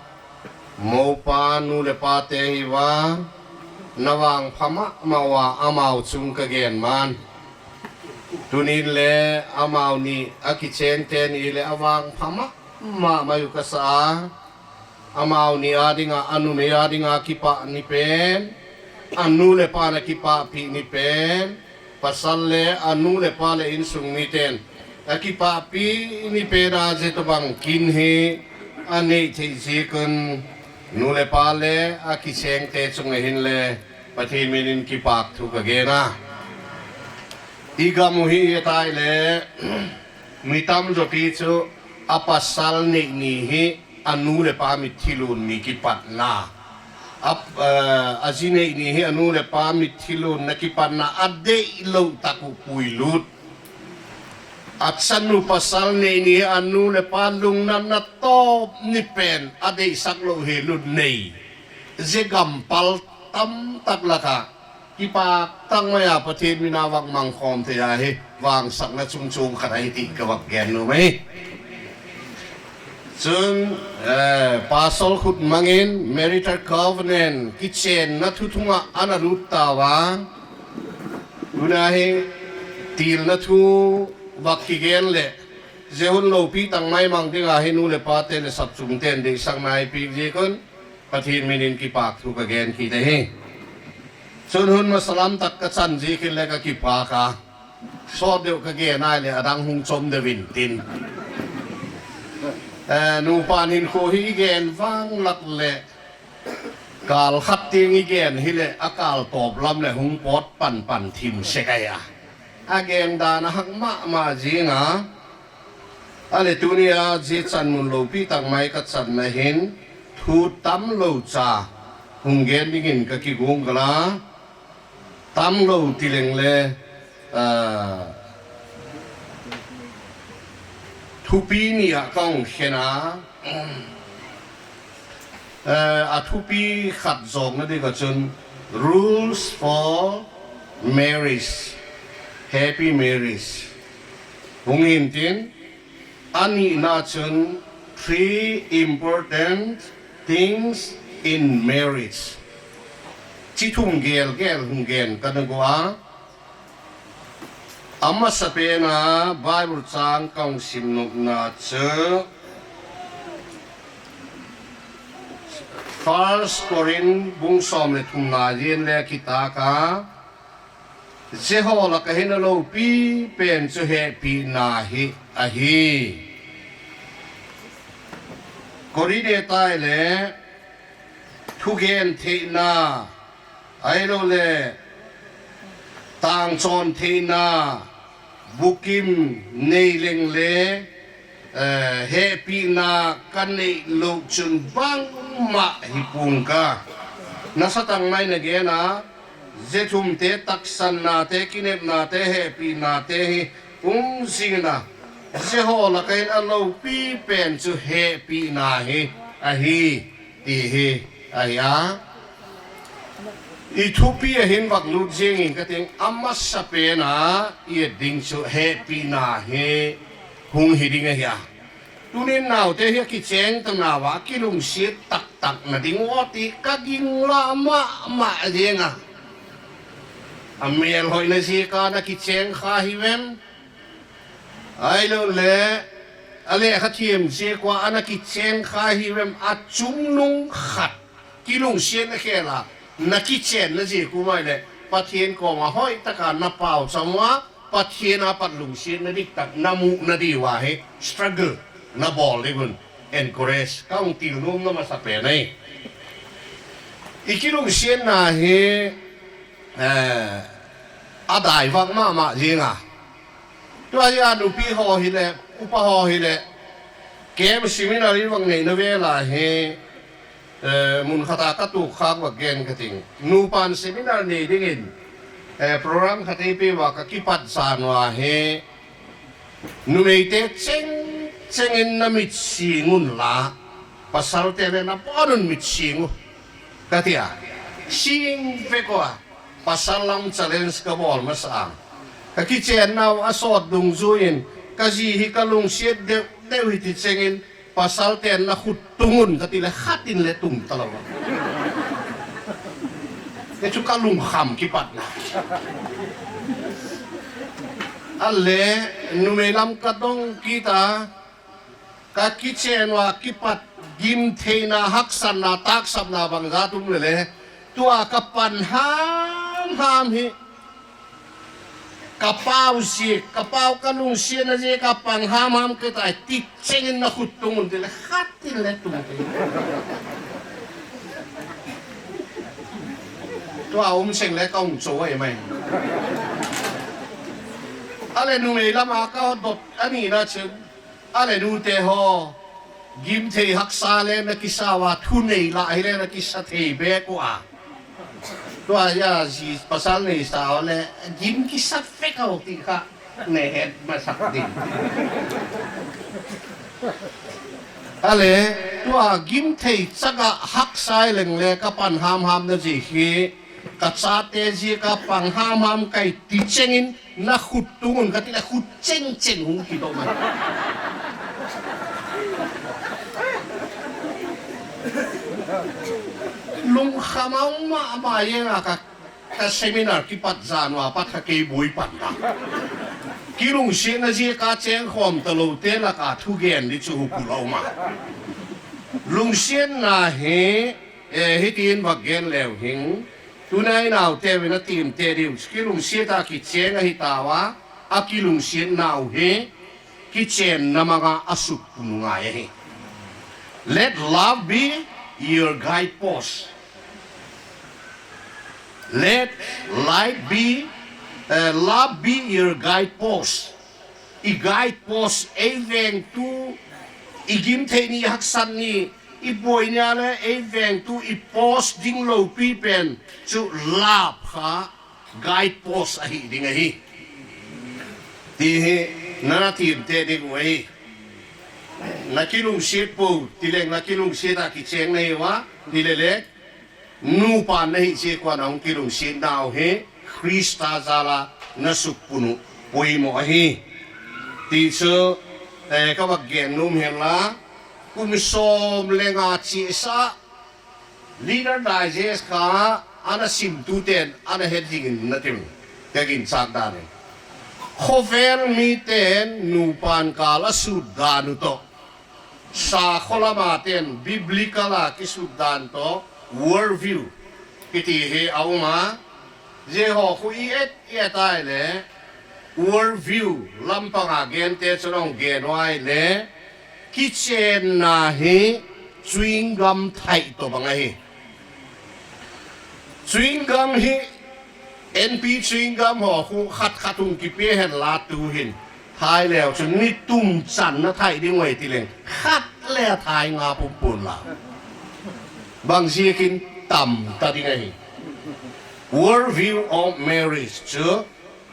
mo pa nu le pa te hiwa, na wang pama ma wa ama au chung kagen man. Tunin le ama au ni aki cheng ten ile awang pama ma mayu kasa. Ama au ni adinga anu me adinga kipa ni pen. Anu le pa na kipa pi ni pen. Pasal le anu le pa le insung ni ten. Aki pa pi ni pen a je to bang kin he. Ani te jikun nu le pa le aki cheng te chung hin le. Pathin minin kipak thu kagena. Iga muhi yetai le, mitam jo pichu, apasal ne ni hi anu le pa mi thilun ni kipat na. Ap, eh, aji ne ni hi anu le pa mi thilun na kipat na ade lo taku puilut. Atsanu pasal ne ni hi anu le pa lung na na top ni pen ade sak lo he lut nei. Je gampal tam tak laka. Kipak tang maya Pathin mina wak mangkom te ya he wang sak na chung chung kata hiti ke wak gen nu mai. Chun, eh, pasal khut mangin marital covenant kichen na thuthunga ana lut tawa. Una he til na thu wak kigen le. Je hun lopi tang mai mang dinga he nu le pa te le sap chung ten de sang nai pi jikun. Pathin minin kipak thu kagen ki te hi. Chun hun ma salam tak ka chan ji ki le ka kipak ka. So de ka gen ai le adang hung chom de win tin. Eh, nu pan hin ko hi gen wang lak le. Kal khat ting i gen hi le akal top lam le hung pot pan pan thim se kaya. Agen da na hak ma ma ji nga. Ale tunia je chan mun lopi tak mai ka chan na hin, thu tam lo cha, hung gen dingin ka ki gung kala, tam lo tileng le, ah, thupi ni a kong hena, eh, a thupi khat jong na di ka chun, rules for marriage, happy marriage. Hung hin tin, Ani na chun three important things in marriage. Chi thum gel gel hung gen ka nungua. Ama sape na Bible chang kong sim nuk na chun. First Corinth bung som le thum na yen le kita ka. Jehova la kahina lo pi pen chu he pi na hi ahi. Korine tai le thugen the na ai lo le tang chon the na bukim nei leng le Eh, he pi na kane lo chun bang ma hi pung ka. Na satang mai na gena, je thum te taksan na te kinep na te he pi na te hi um sing na. Jehova la kain a lo pi pen chu he pi na hi ahi ti hi ahi a. I thupi a hin wak lut jeng in kating ama sape na i ding chu he pi na hi hung hi ding ahi a. Tunin nau te hia kicheng tang na wa kilung siet tak tak na ding woti kaging la ma ma jenga. Amel hoi na si ka na kicheng kha hiwem. Ai lo le ale kha thiem si kwa ana kicheng kha hiwem a chum nung khat. Kilung siet na khela na kicheng na si ku mai le. Patien ko ma hoi taka na pau chamwa. Patien a pat lungsiet na dik tak na mu na di wa he struggle na bol di gun encourage ka ung til num na ma sape na i. Iki lungsiet na he, eh, Adai wak mama yinga. Tua ya nupi ho hile, upa ho hile. Kem seminary wak ne na wela he. Eh, mun kata katu khak wa gen kating. Nupan seminary ne dingin. Eh, program kata ipi wa kakipat sanwa he. Numei te cheng, chengin na mitsingun la. Pasal te le na bonun mitsingu. Katia. Sing pekoa. Pasal lam challenge ka bol masang. Ka kichen naw asot dung zuin. Ka zi hi ka lungsiet de, de hiti chengin. Pasal ten na hutungun kati le hatin le tung talawa. Kecu kalung ham kipat na. Ale numei lam kadong kita ka kichen wa kipat gimthei na haksan na taksap na bang datum lele tua kapan ham ham hi. Kapau sie, kapau kalung sie na sie kapang ham ham kita ai ti chengin na hutungun tile hatin le tung. Tua um cheng le kaung cho wai mai. Ale numei lama ka dot ani na chen. Ale nu te ho. Gimthei haksa le na kisa wa thunei la hile na kisa thei be kua. Tua ya si pasal nei sa ole gim kisa fekau ti ha ne het masak di. Ale tua gimthei chaga haksa leng le kapan ham ham na ji hi. Kachate ji kapang ham ham kai ti chengin na hutungun kati le hucheng cheng hung kito man. Lung hamau ma ma yeng aka ka seminar kipat janu apat ka kei bui panda. Kilung sien na ji ka cheng hom talo tela ka thugen di chu hukulau ma. Lung sien na he, eh, hitin bagen leu hing. Tunai nau tewe na tim te diu, kilung siet a kichen a hitawa, a kilung siet nau he, kichen na manga a suk pununga he. Let love be your guidepost. Let light be, eh, love be your guidepost. I guidepost, ei weng tu, i gimthei ni haksan ni, i boi ni ale, ei weng tu, i post ding lo pipen, chu lap ha, guidepost ahi ding ahi. Ti he, nana ti te ding wei. Na kilung siet po, ti leng na kilung siet a kichen na hewa, ti lele, Nu pa nehi si kuan a hung kilung si nau he, Krista jala na suk punu, pui mo ahi. Ti sü, eh, kaba gen num hela, kumi som lenga chi sa, Leader Digest ka, ana sim tu ten, ana het jingin na tim, tegin sak dane. Jovel mi ten, nu pan kala sudanu to. Sa kola maten biblical a kisuddan to world view. Kiti he auma, je ho hu i et i et ai le, world view, lampang a gente chorong gen wai le, kichen na he, chewing gum thai to bang a he. Chewing gum hi, N P chewing gum ho hu khat khat hung kipie hen la tu hin. Thai leo chu ni tum chan na thai di ngoi ti leng. Khat le thai nga pum pun la. Bang si kin tam ta di ngai. World view of marriage chu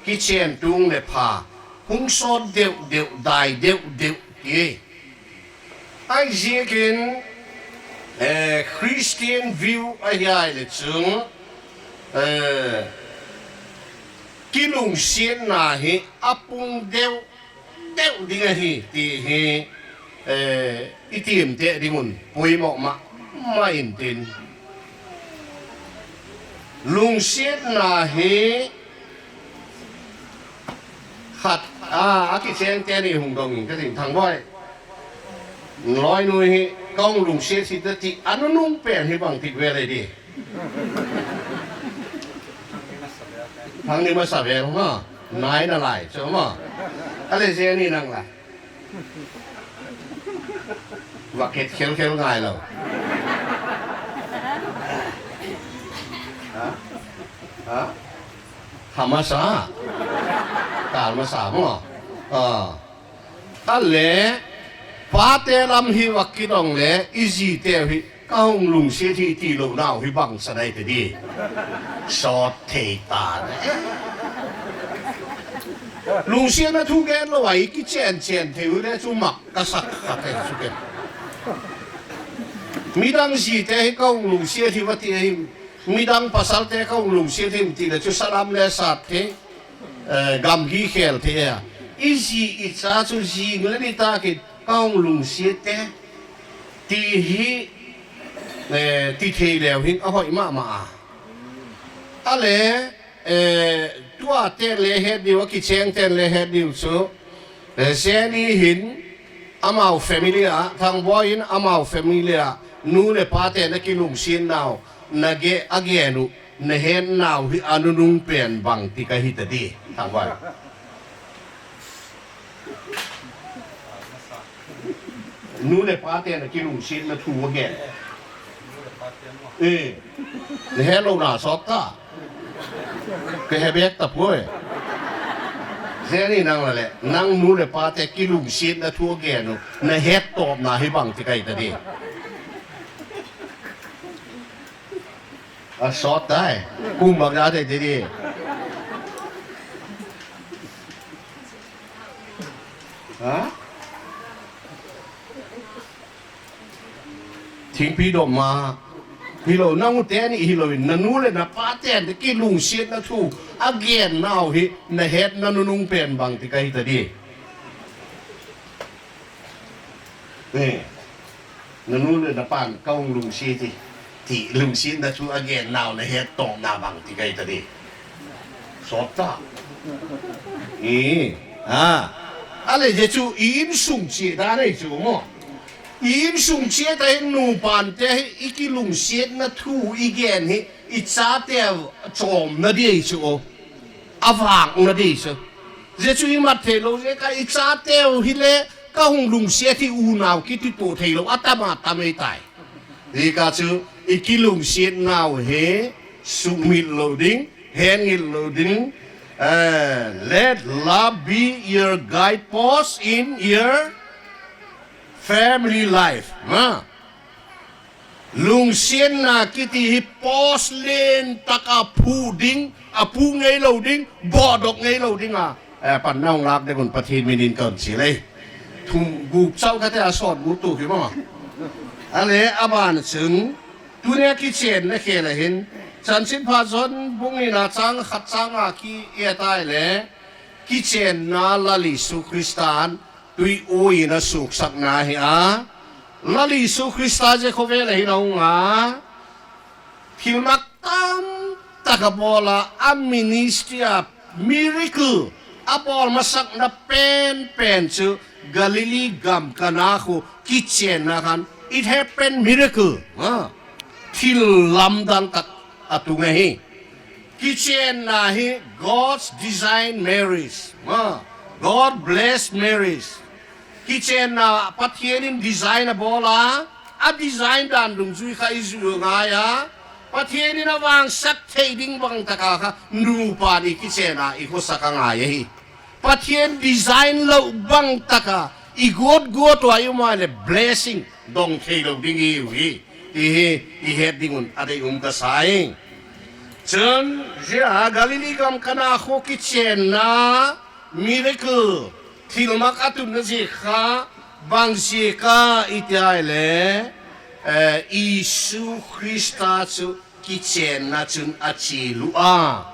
kichen tung le pha. Hung so deu deu dai deu deu ye. Ai jiekin, eh, Christian view ai ai le chung, eh, kilung sien na hi apung deu, deu dinga hi, ti hi, eh, itim te dingun, pui mo ma, ma intin. Lungsiet na hi khat, a, aki seng teni hung dong ing, kasi thang boi. Loi nui hi, kong lungsiet si te ti, anu nung pen hi bang ti wele di. Thang ni ma sabel, ha? Nai na lai, so ma. Ale seni nang la. Wa ket khel khel ngai lo. Ha? Ha? Thamasa. Thamasa mo. Ah. Ale, pate lam hi wa kidong le, isi te hi, kahong lungsiet hi ti lo nau hi bang sanai te di. Sot te ta. Lungsiet na thu gen lo wa iki chen chen te u le chu mak kasak kate suke. Midang si te hi kahong lungsiet hi wa ti hi. Midang pasal te kahong lungsiet hi ti le chu salam le sat te. Eh, gam gi khel te ya. Isi itsa chu si ngle ni ta ke kahong lungsiet te. Ti hi, eh, ti thei leo hin ahoi ma ma a. Ale, eh, tua te le het di wa kicheng te le het di uso. Eh, seni hin amau familia, thang boy hin amau familia, nu le pate na kilungsiet nau, na ge agenu. Nehe nau hi anunung pen bang tika hita di. Tangwan. Nu le pate na kilungsiet na thu wagen. Eh. Nehe lo na sokta. Ke hebek ta pue. Zeni nang lale. Nang nu le pate kilungsiet na thu wagen. Nehe top na hi bang tika hita di. A sot dai. Kumbak dai dai dai. Ha? Thingpi do ma. Hilo nang uteni hilo na nu le na pate de kilungsiet na thu. Again now hi na het na nunung pen bang tika hita di. Eh. Nunu le na pan kaung lungsiet ti. Ti lungsiet na chu again now na het tong na bang ti kai ta di. Sot ta. Eh. Ah. Ale je chu i im sung chi da ne chu mo. I im sung chi ta hin nu pan te i ki lungsiet na thu i gen hi i cha te chom na di chu o. Awang na di chu. Je chu i mat te lo je ka i cha te o hi le Ka hung lungsiet hi u nau ki ti to thei lo atama tamai tai. Di ka chu i ki lungsiet nau he sumit lo ding, hengit lo ding. Eh, let love be your guidepost in your family life. Ma. Lungsiet na kiti hi pos len taka pu ding, a pu ngei lo ding, bodok ngei lo ding a. Eh, pan naung lak de kun Pathian minin kon chile. Thum guk chau kate a sot guk tu ki mama. Ale aban sung, tunia ki chen na kele hin. Chan sin pa zon bungi na chang khat chang a ki ia tai le. Ki chen na lali su Kristan. Tui ui na suk sak na hi a. Lali Jisu Krista je ko wele hi na ung a. Pilmak tam taka bola a ministry a miracle. A bol masak na pen pen chu Galili gam Kana ko kitchen na kan. It happened miracle. Ha. Til lamdang tak atunga hi. Kitchen na hi God's design marriage. Ma, God bless marriage. Kitchen na Pathian in design a bola, a design dan dung jui ka i jui ngaya. Pathian in a wang sak thei ding bang taka ka nu pa ni kitchen na i ko saka ngaya hi. Pathian design lo bang taka i god god wa yu ma le blessing dong thei lo ding i wi. I he, i het ding un ade um ka sai. Chun, jia Galili gam Kana ko kitchen na miracle. Thil mak atun na jika bang jika i tai le, eh, Jisu Krista chu kitchen na chun achi lu a.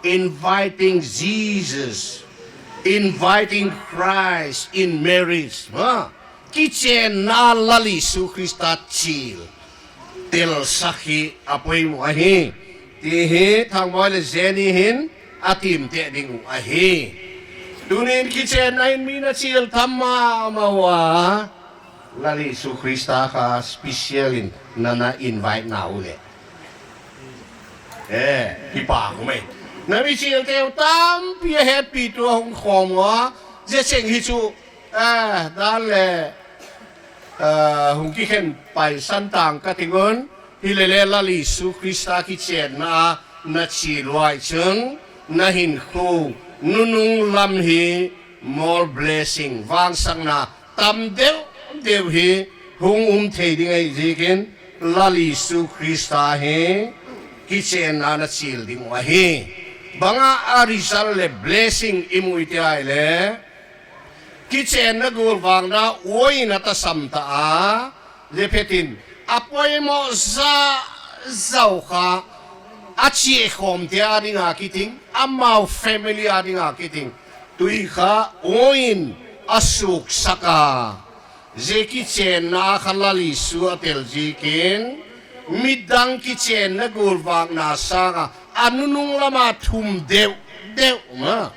Inviting Jesus, inviting Christ in marriage. Ha? Kitchen na lali Jisu Krista chil. Tel sakhi apoi mo ahi. Ti hi thang boy le jeni hin atim te ding u ahi. Tunin kitchen na in mina chil tamma ma wa. Lali Jisu Krista ka special in nana invite na ule. Eh, hi pa kume. Na mi chil te tam pia happy to hong khom wa. Je cheng hi chu. Eh, dan le. Eh, hung ki khen pai san tang ka tingon. Hi le le lali Jisu Krista kitchen na na chi luai cheng. Nahin hu nunung lam hi more blessing, wangsak na tam deu deu hi hung umthei ding ai jikin, lal Jisu Krista hi kichen na na sil ding wa hi. Banga a result le blessing imu ite ai le. Kichen na gul wang na woi na ta sam ta a, lepetin, apoimo za zauka, achie hom te ading a kiting, amau family ading a kiting. Tuika oin asuk saka. Je kichen na halali sua tel jikin, midang kichen na gul wang na sanga, anunung lama thum deu deu ma.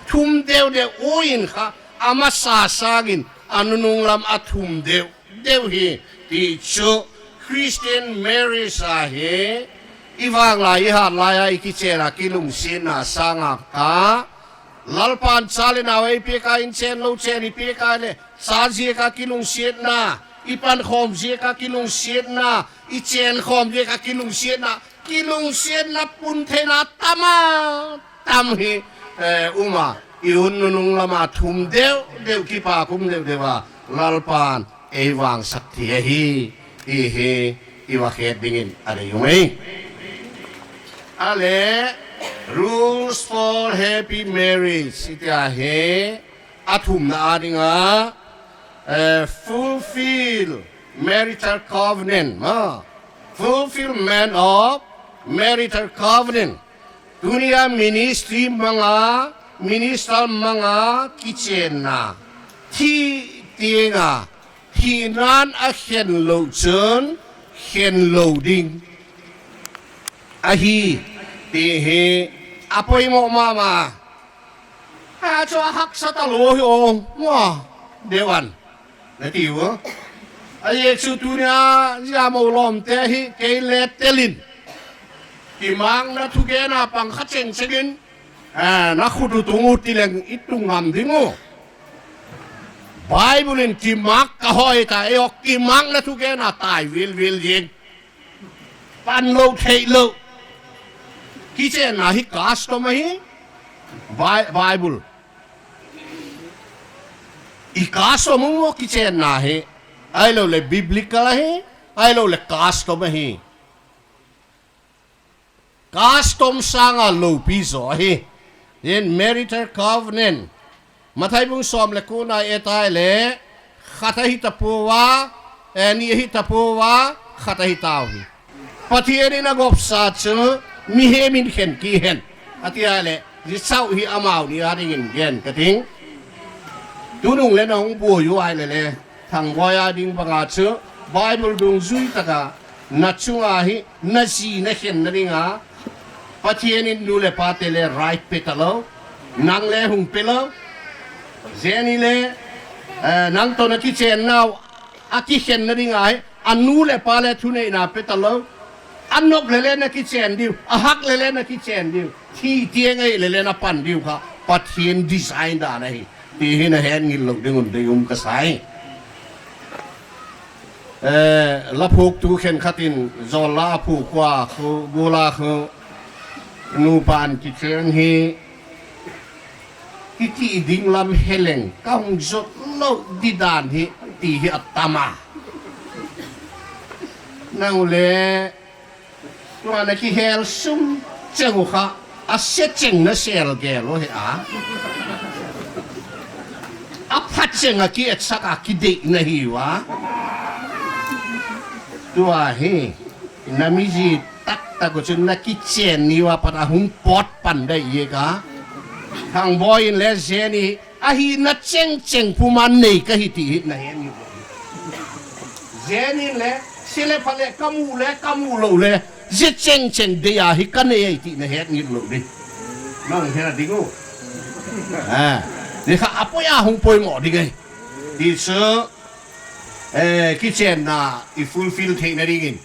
Thum deu deu uin ha, ama sa sangin, anunung lam athum deu deu hi, ti chu Christian marriage a hi, iwang la iha la ya ikichera kilung sina sanga ka, lalpan chale na wei pika inchen lo chen ipika le, sa jie ka kilung sina, ipan hom jie ka kilung sina, ichen hom jie ka kilung sina, kilung sina pun thena tama. Tam hi, eh, uma, i un nunung lama thum deu deu kipa kum deu deu wa, lalpan, ei wang sakti hi, i hi, i wa het dingin, are yung ei. Ale, rules for happy marriage, iti ahe, athum na adinga, eh, fulfill marital covenant, ma, fulfillment of marital covenant. Tunia ministry manga, minister manga kichen na. Thi tienga, thi nan a hen lo chun, hen lo ding. Ahi, ti hi, apoimo mama. Ha cho a hak sa ta lo hi o, wa, dewan. Nati wo. A Yesu tunia, ya mo lom te hi, kei le telin. Timang na thuke na pang kacheng chegin. Eh, na khutu tungu tileng itung ngam dingu. Bible in timak ka hoi ta, e ok timang na thuke na tai wil wil yeng. Pan lo thei lo. Kichen na hi custom hi. Bi-, Bible. I custom mo kichen na hi. Ai lo le biblical hi. Ai lo le custom hi. Custom sanga lo piso hi. Yen marital covenant. Mathai bung som le kuna eta le, khata hita puwa, eh, ni hita puwa, khata hita hi. Pati eni na gop sa chu, mi he min hen ki hen. Ati ale, ji sau hi amau ni ading in gen kating. Tunung le na ung buo yu ai le le, thang boya ding banga chu, Bible dung zui taka, na chunga hi, na si na hen na dinga, Pathian in nu le pa te le right pe ta lo, nang le hung pe lo, jeni le, eh, nang to na kichen nau, a kichen na dinga hi, a nu le pa le thune na pe ta lo, a nok le le na kichen diu, a hak le le na kichen diu, thi tieng ai le le na pan diu ka, Pathian design da na hi, ti hi na hen ngil lo dingun de um ka sai. Eh, la phuk tu khen khatin, jol la phuk kwa khu, gula khu, nu pan kichen hi, kiti ding lam heleng, kam jot lo di dan hi, ti hi atama. Nang le, Tuan a ki hel sum cheng u ha, a se cheng na sel gel o he a. A pha cheng a ki et sak a ki de na hi wa. Tua he, na mi ji tak tak ko chun na ki chen ni wa para hung pot pan da ye ka. Hang boy in le jeni, Ahi na cheng cheng puma nei ka hiti hi na het ngit lo. Jeni le, sile pale kamu le, kamu lo le. Je cheng cheng de ya hi ka nei ya hiti na het ngit lo de. Nang hera dingo. Ah, de ka apoya hung poi mo dingai. Di so, eh, kichen na i fulfill thei na dingin.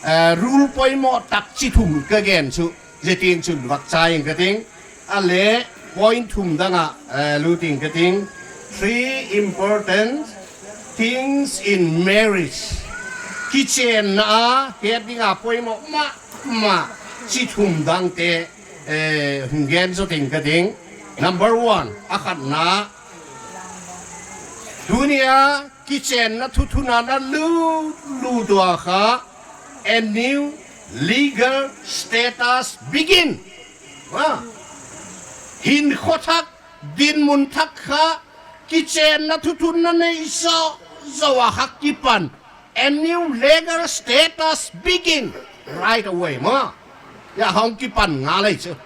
Eh, rule poi mo tak chithum ka gen su. Jeting chun wak chaing kating, ale point thum danga, eh, luting kating, three important things in marriage. Kichen na, het ding a poi mo ma, ma, chithum dang te, Eh, hunggen so ting ka ting. Number one, akat na. Dunia kichen na thuthu na na lu, lu dua ka, a new legal status begin. Ah. Hin khothak, din mun thak ka, kichen na thuthu na ne iso, so wa hak kipan. A new legal status begin right away, ma. Ya hong kipan ngalai chu.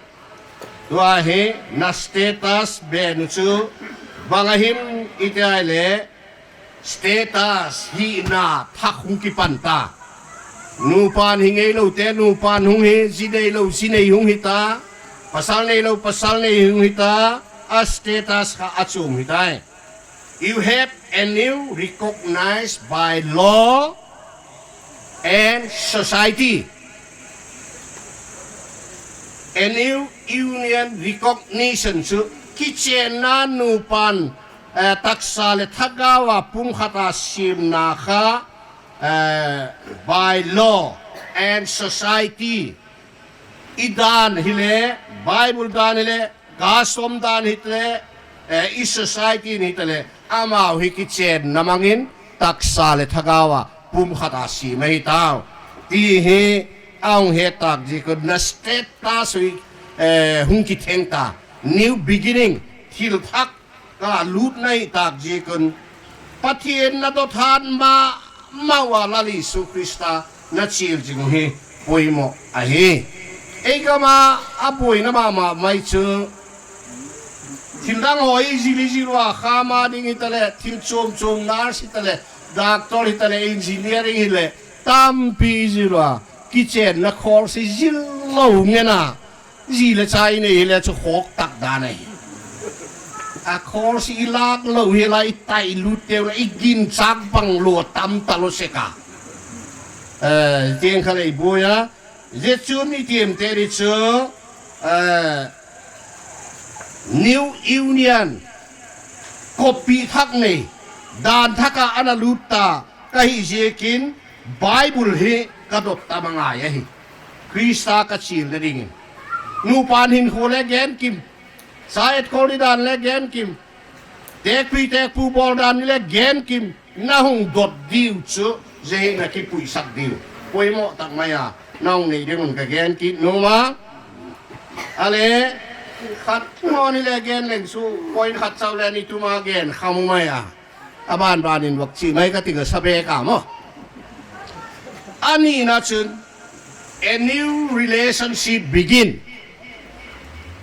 Tua he na status benu chu. Bangahim ite aile status hi na thak hong kipan ta. Nupan hingei lo te nupan hong he, sinei lo sinei hong hita. Pasal nei lo pasal nei hong hita. A status ka achum hita. You have a new recognized by law and society. A new union recognition chu kichen na nupan, eh, taksa le thagawa pum khata sim na kha, eh, by law and society. I dan hile, Bible dan hile, custom dan hitile, eh, i society ni hitile, amau hi kichen na mangin, taksa le thagawa, pum khata si mai tau. Ti hi, aung he tak jikun na status wi, eh, hung kitheng ta, new beginning, thil thak, ka lut nai tak jikun. Pathian na dothan ma, ma wa lali Jisu Krista na chil jing hi, poi mo ahi. Ei kama apoi na ma ma mai chu. Thil dang hoi jili jilwa khama ding hitale, thil chom chom nurse hitale, doctor hitale, engineering hile, tampi jilwa. Kichen na khor si jilo ngena. Ji le cha ine ile chu hok tak dane. A khor si ilak lo hila itai lute la igin chak bang lo tam talo seka. Eh, tieng kale ibuya. Je chu ni tiem teri chu, eh, New Union. Kopi thak ne. Dan thaka ana luta. Kahi jekin. Bible hi kadot tamanga yahi. Krista kachil ne dingin. Nupan hin hole gen kim. Sa et koli dan le gen kim. Tekpi tekpu bol dan le gen kim. Na hung dot diu chu. Jehi na kipu isak diu. Poi mo tak maya. Na hung nei dengun ka gen kim. Numa. Ale. Khat mo ni le gen leng su. Poi khat sau le ni tuma gen. Khamu maya. Aban banin wak chi mai ka tiga sabe ka mo. Ani na chun, a new relationship begin.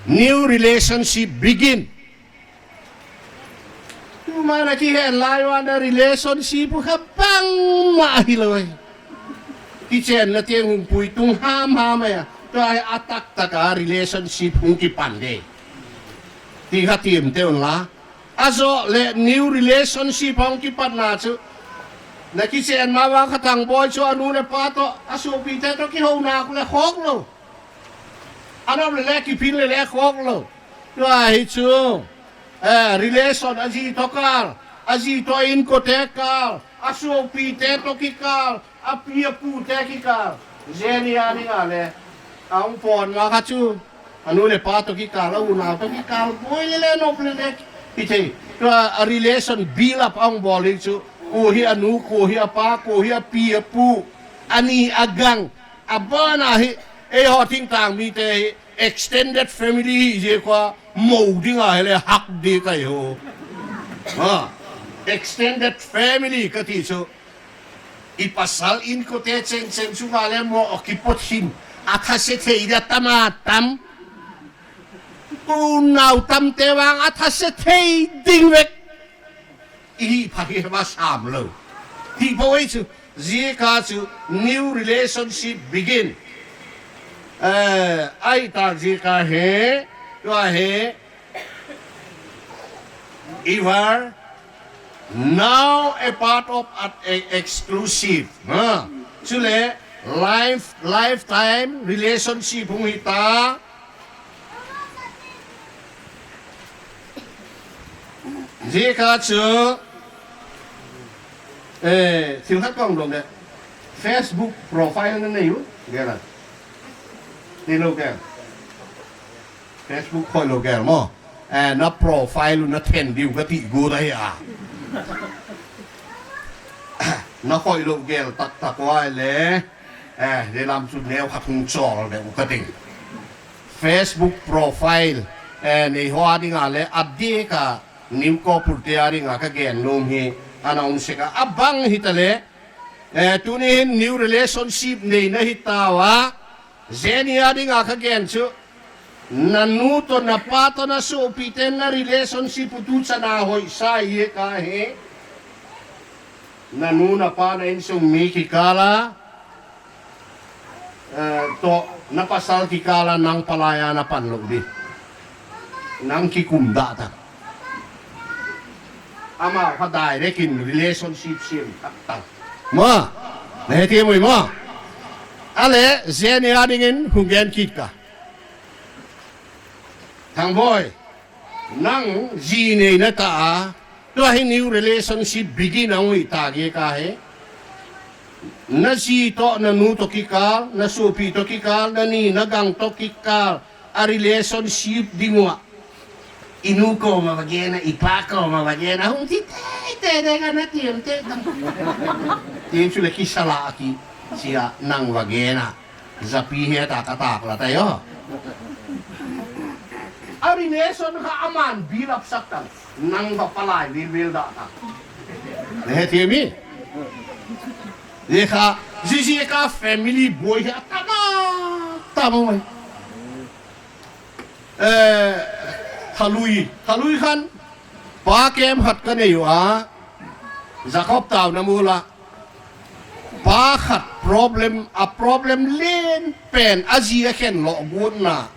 New relationship begin. Mana ki hen lai wan da relationship ka bang ma hilo. Kichen na tieng hung pui tung ham ham ya. To ai atak taka relationship hung kipande. Ti ka tiem te on la. Aso le new relationship ang kipat na chu. Na kichen ma wa katang boy chu anu le pato, asu pite to ki ho na ku le hok lo. Ano le le ki pin le le hok lo. Yo ai chu. Eh, relation aji to kal, aji to in ko te kal, asu pite to ki kal. Apia pu te ki kal. Jeni ani ngale. Ang pon ma kachu. Anu le pato ki kal, au na to ki kal. Boy le le no ple le. Ite. Ka a relation build up ang boli chu. Ko hi anu, ko hi apa, ko hi apia pu. Ani agang. Abana hi. E ho ting tang mi te hi. Extended family hi je kwa. Mo ding a hele hak de kai ho. Ha. Extended family kati chu. I pasal in ko te cheng cheng chu ngale mo oki pot hin. Atha se thei da tama tam. Unau tam te wang atha se thei ding wek. I pha hi ba sam lo. Ti po wei chu. Ji ka chu new relationship begin. Eh, ai ta ji ka he. Yo he. You are now a part of an e-, exclusive. Ha. Chule life, lifetime relationship hung hita. Jika chu, eh, thil khat kong dong de. Facebook profile ne ne yu, gela. Ni lo gela. Facebook khoilo gel mo. Eh, na profile na thendi u kati guda ya. Na khoilo gel tak tak wa le. Eh, de lam su neu khatung chol de u kati. Facebook profile, eh, ne hoa dinga le adika niu ko purte ari nga ka gen num hi ana un seka abang hitale. Eh, tuni hin new relationship ne na hitawa. Zeni adi nga ka gen su. Nanu to napa to na su upiten na relationship tu sana hoi sa ye ka he. Nanu napa na insu miki kala. Eh, to, na pasal ki kala nang palaya na panlo di. Nang ki kumdata. Ama ha direct in relationship sim tak tak. Ma, ne ti mo ma. Ale, zeni adingin hungen kika. Tang boy. Nang zi ne na ta a, to hi new relationship begin a wi ta ge ka he. Na zi to, nanu to kikal, na supi to kikal, na ni, na gang to kikal, a relationship di ngua. Inu ko ma bagena, ipa ko ma bagena, hung ti te, te, de gana tiemte. Tiemsu le kisala aki, sia nang bagena. Zapi he ta katak la tayo. Ari ne son ka aman bilap saktan. Nang ba palai bil bil da ta. Ne he tiemi. Ye ka, zizi ka family boy ha tama. Tama mai. Eh, halui, halui kan. Pa kem hat kane yo a. Jacob tau na mula. Pa hat problem, a problem len pen, a zi a ken lo gun na,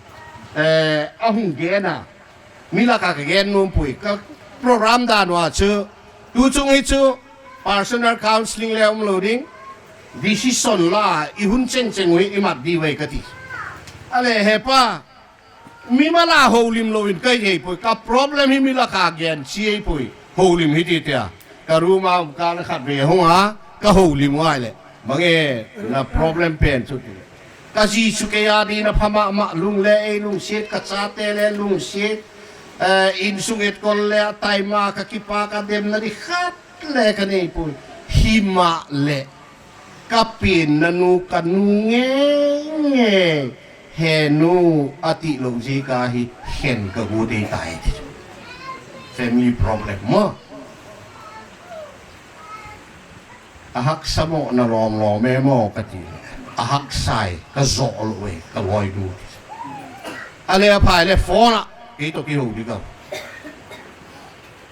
eh, a hung gena. Mila ka gen num pui, ka program da no a chu, tu chung i chu, personal counseling le um lo ding, decision la, i hun cheng cheng wi, i mat di wei ka ti. Ale, he pa, mi mala houlim lo win kai hei poi. Ka problem hi mi la ka gen si hei poi. Houlim hi ti tia. Ka ruma ka na khat be hua. Ka houlim wai le. Mange na problem pen su ti. Ka si su ke ya di na phama ma lung le e lung siet ka chate le lung siet. Eh, in sung et kol le a tai ma ka kipa ka dem na di khat le ka nei poi. Hima le. Kapin nanu kanu nge nge. Henu ati lo zi ka hi hen ka gu de tai. Family problem mo. Ahak samo na lom lom e mo kati. Ahak sai ka zo lo we ka loi du. Ale apa le fona. Ito ki ho di ka.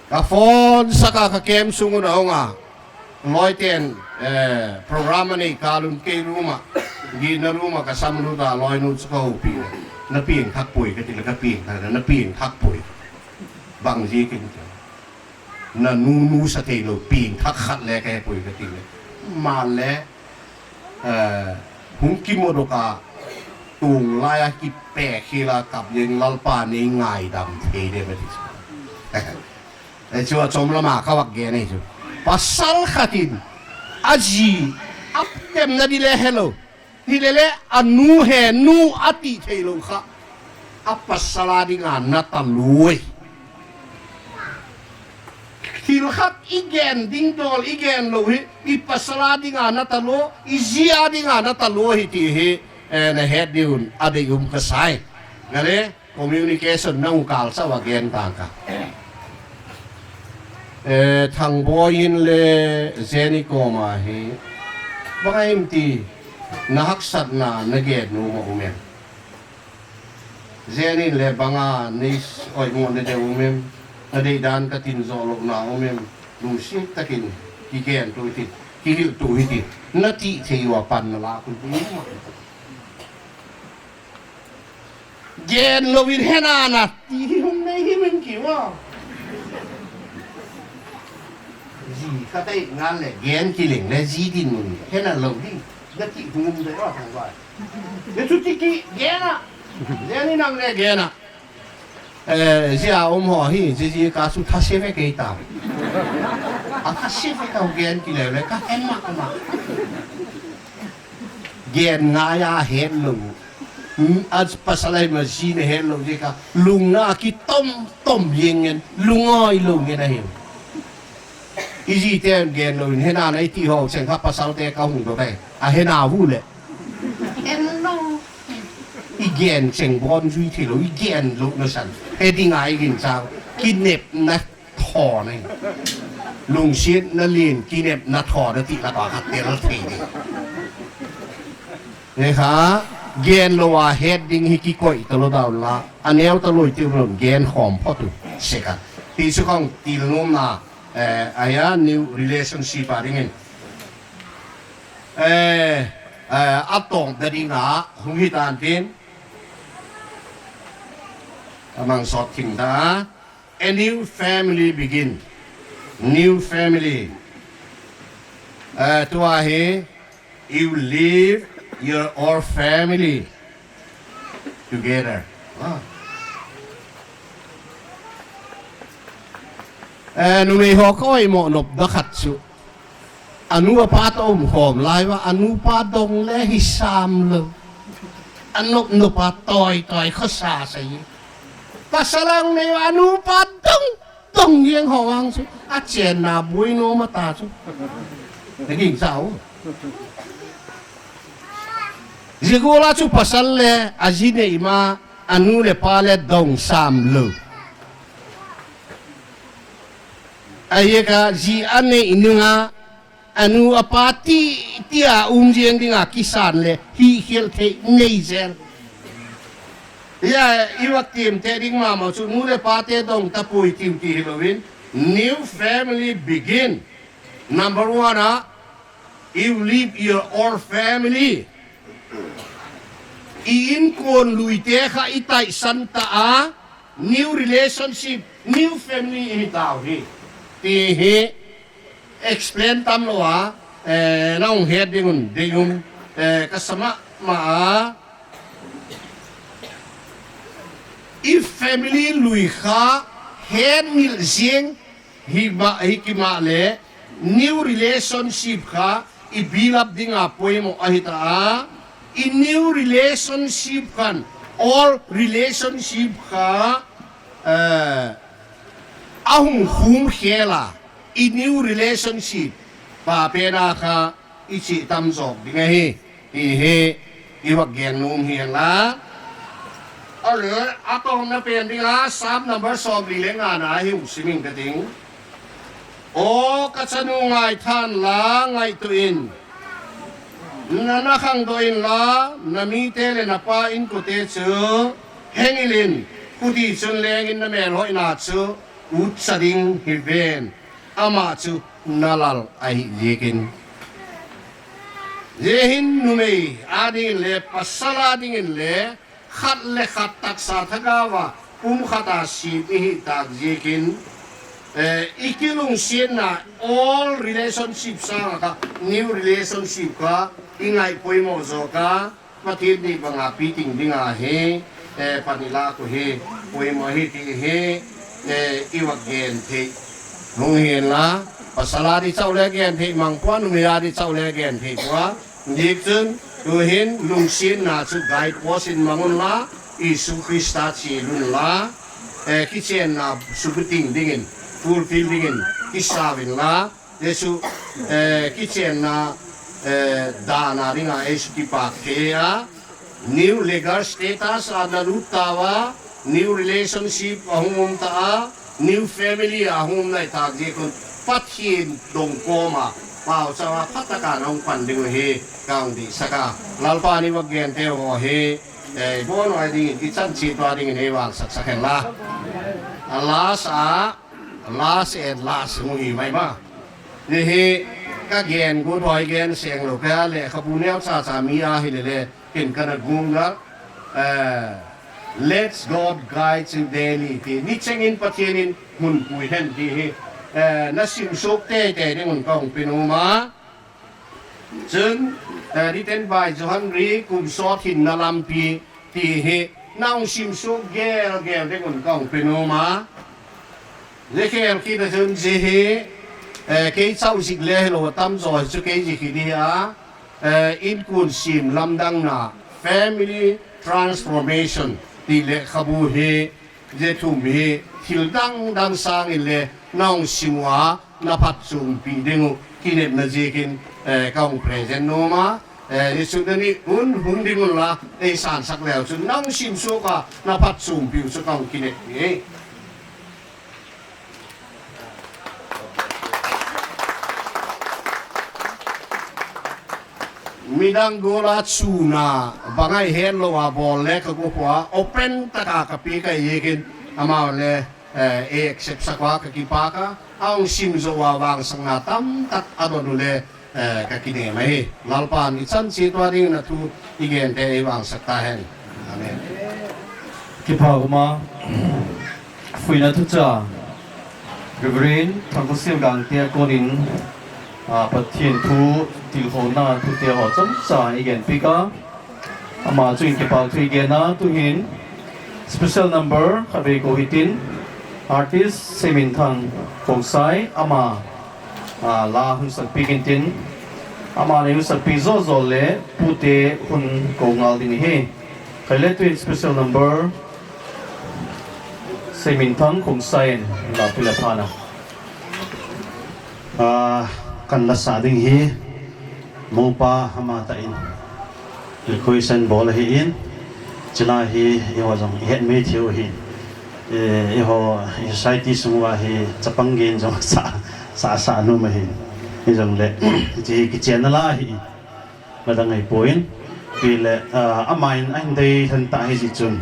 Ka phone saka ka kem sungu na onga. Loi ten, eh, programa nei kalun kei ruma. Gi na ruma ka samnu da loi nu tsaka upi. Na pieng hak poi ka tila ka pieng hak, na pieng hak poi. Bang ji ken. Na nu nu sa tei lo pieng hak hak le ka poi ka tila. Male. Eh, hung ki modo ka tung laya ki pe hila kap yeng lalpa ni ngai dam thei de metis. Eh, chua chom lama ka wak gene chu. Pasal khatin. Aji. Ap tem na di le hello. Ni le le anu he nu ati thei lo kha. Apa sala di nga na ta luwe. Thil khat i gen ding dol i gen lo hi, i pasala di nga na ta lo, i zia di nga na ta lo hi ti hi, eh, na het di un, ade um ka sai. Ngale, communication na ungkal sa wa gen tangka. Eh, thang boyin le zeni koma hi, baka im ti, na haksat na, na gen nu ma umen. Zenin le banga nis oi mo ne de umem, na de dan ka tin zolo na umem, lu si takin, ki gen tu hiti, ki hil tu hiti, na ti se iwa pan na la kun tu ma. Gen lo wir hena na, ti hi hum ne hi men ki wa. Zi, ka tai ngan le, gen ki ling le, zi di nun, hena lo di, na ti hum de wa thang wa. Yesu tiki gena. Zeni nang ne gena. Eh, zia um ho hi, zi zi ka su thase we ke ita. A thase we ka gen ki le le ka en ma ka ma. Gen nga ya hen lo. Hmm, a pasal ai ma zi ne helo yeka. Lungna ki tom tom yengen. Lungoi lungen ahi. Izi te gen lo hin hena na iti ho chen ha pasal te ka hung do te. A hena wule. Eno. I gen chen bon zui ti lo i gen lo no san. He ding ai gin sa. Kinep na thone. Lung sien na lien kinep na thone ti la ba ka te la te. Eha, gen lo wa head ding hiki koi tolo daw la. Aneu tolo itu lo gen hom potu. Seka. Ti su kong ti lo na, eh, aya new relationship a ringen. Eh, eh, atong dari na, hung hitan tin. Amang sot ting da. A new family begin. New family. Eh, tua he, you leave your old family together. Ah. Eh, numei hokoi mo nop dakat su. Anu apa tom hom lai wa anu pa dong le hisam le. Anu nu pa toi toi khosa sa yi. Pasalang ne anu pa dong dong yeng hawang su. Achen na bui no mata su. Daging sao. Jigula su pasal le ajine ima anu le pa le dong sam le. Ayeka ji ane inunga anu apa ti tia umjeng dinga kisan le hi hiel te nei zel. Ya iwak tim te ding mama su nu le pa te dong tapui tim ti hilowin. New family begin. Number one, ah, you leave your old family. I inkuon lui te ha itai santa a new relationship, new family ini tau hi. Ti hi explain tam lo a, eh, naung head dingun, dingun, eh, kasama ma a. I family lui ha head mil jeng Hima, hikima le, new relationship ha, i build up dinga poimo ahita a, i new relationship han, old relationship ha, eh, ahum hum hela, i new relationship, pa pena ha, Ichi tam sok dinga hi, hi hi, iwak gen num hi la. Ale, atong na pen dinga, Sam number som li lenga na hi u siming kating. O kachanu ngai than la ngai tuin. Na na khang doin la, na mi tele na pa in ko te chu, hengilin, kuti chun lengin na mel hoi na chu, ut sa ding hi ven. Ama chu nalal ai yekin. Yehin numei adingin le, pasal adingin le, khat le khat taksa thagawa, um khata si mihi tak yekin. Eh, ikilung sien na all relationship sa ka, new relationship ka, ingai poimo zo ka, Pathian di banga piting dinga hi, eh, panila ko hi, poimo hi ti hi, eh, iwak gen thei. Nung hi la, pasal a di chau le gen thei mang pua, numei a di chau le gen thei pua. Ndik chun, tu hin, lung sien na chu guide post in mangun la, Isu Krista chi lun la, eh, kichien na subuting dingin, fulfill dingin, kisawin la, Yesu, eh, kichien na, eh, dana ringa Yesu kipak kea, new legal status a na lutawa, new relationship a hum ta a, new family a hum na itak jekun, Pathian dong koma, pau sawa pataka na umpan ding he, kaung di saka, lalpa ni wa gente ho he, eh, bono ai ding, kichan chi to ding ne wal sak saken la. Alas a, Last and last ngu hi mai ma. Ni hi ka gen gu doi gen seng lo ka le ka bu neo cha cha mi a hi le le kin kana gunga. Eh, let's God guide you daily. Ti ni cheng in Pathian in mun pui hen ti hi. Eh, na sim sok te te ni mun kong pinu ma. Chun, eh, written by Johan Ri, kum sot hin na lampi, ti hi, naung sim su gel gel de kun kong penoma. Je gel ki de chun je hi, eh, kei chau sik le lo tam zo chu kei je hi di a, eh, in kun sim lam dang na family Transformation ti le kabu hi, je thum hi, thil dang dang sang hi le, nong sim wa, naphat sumpi dingu, kinep na jikin, eh, kong present no ma, eh, Jisu deni un, hung dingu la, eh, san sak leo su, nong sim su ka, naphat sumpi su kong kinep hi. Midang gola chuna, bangai hen lo wa bole ka gupwa, open taka kapika yekin, ama le, eh, e accept sakwa kakipaka, aung sim zo wa bang sanga tam tak adonu le, eh, kakine mai. Lalpan, itsan si tua ding na tu, igen te ibang sakta hen. Amen. Kipa kuma, fuina tucha. Reverend, Thangkasil Gangte konin, ah, Pathian thu, tilhona thu te ho cham sa igen pika. Ama chuin kipa thu igen na tuhin. Special number, kabe ko hitin. Artist, Seminthang Kongsai, ama, ah, la hun sakpi kintin. Ama ne hun sakpi zozo le, pute hun ko ngal din he. Kailetuin special number, Seminthang Kongsai, la pila pana. Ah, kan la sa ding hi, mo pa hama ta in. Request bol hi in, chila hi, iho jong, ihet me thiu hi. Eh, iho, society sungwa hi, chapang gen jong sa, sa, sa nu ma hi. Ijong le, ji hi kichena la hi. Madang ai puin, pile, ah, amain ain dei than ta hi ji chun.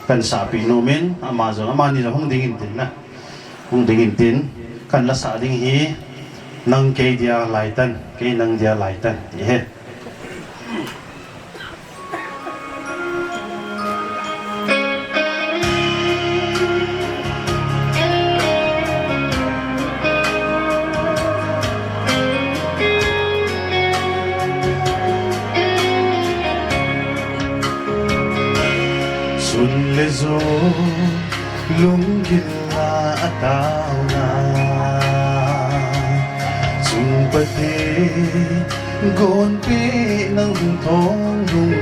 Kan sa pi no min, ama jong, ama ni jong hung dingin tin na. Hung dingin tin, kan la sa ding hi, nang kei dia laitan, kei nang dia laitan. Ihe. Sun le zo lungkil la atau na. Sun pati gon pi nang thong dung.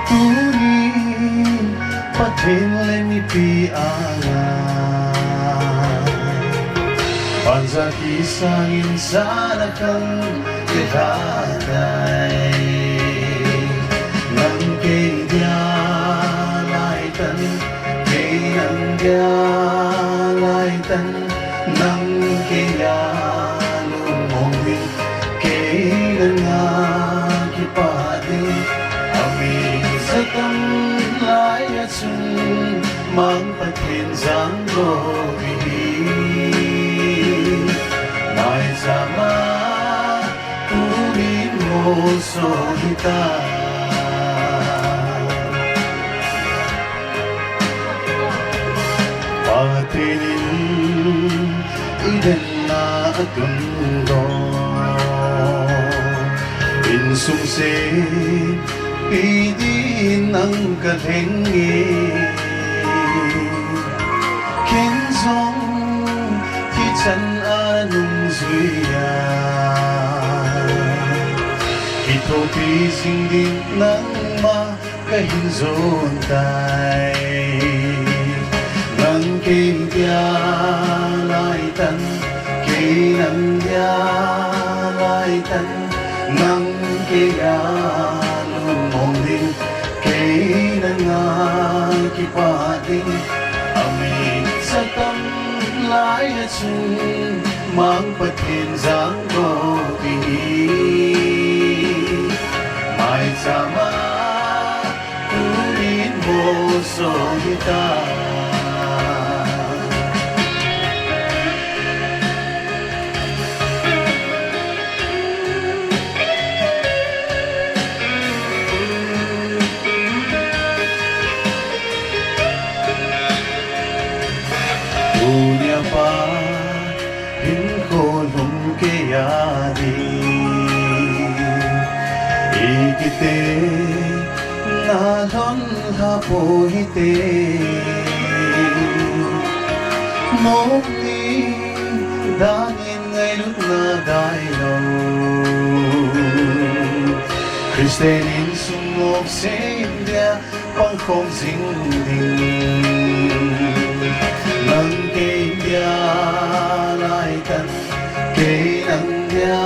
Tunin pathin le mi pi anga. Banza ki sangin sana kan ke hatai. Nang ke dia laitan, ke nang dia laitan, nang ke dia lumong ni. Kei nang nga kipati, ami satam laya chun, mang pathin zanggo bihi. Mai sama, tumin mo so hita. Patinin iden na atun do. Insung se pidin ang kalhengi. Kinzong kichan anung zuya. Kito pising din nang ma kahinzon tai. Nang ke dia laitan, ke nang dia laitan, nang ke dia lumong din, ke nang nga kipati, ami satam laya chun, mang pathin zanggo bihi. Mai sama, tumin mo so hita. Unya pa, hin kolum ke yadi. Ikite, nalon hapo hite. Mokni, danin ngailut na dailo. Kristen insung Sing dia pangkom sing ding. Nang ke dia lai tan, ke nang dia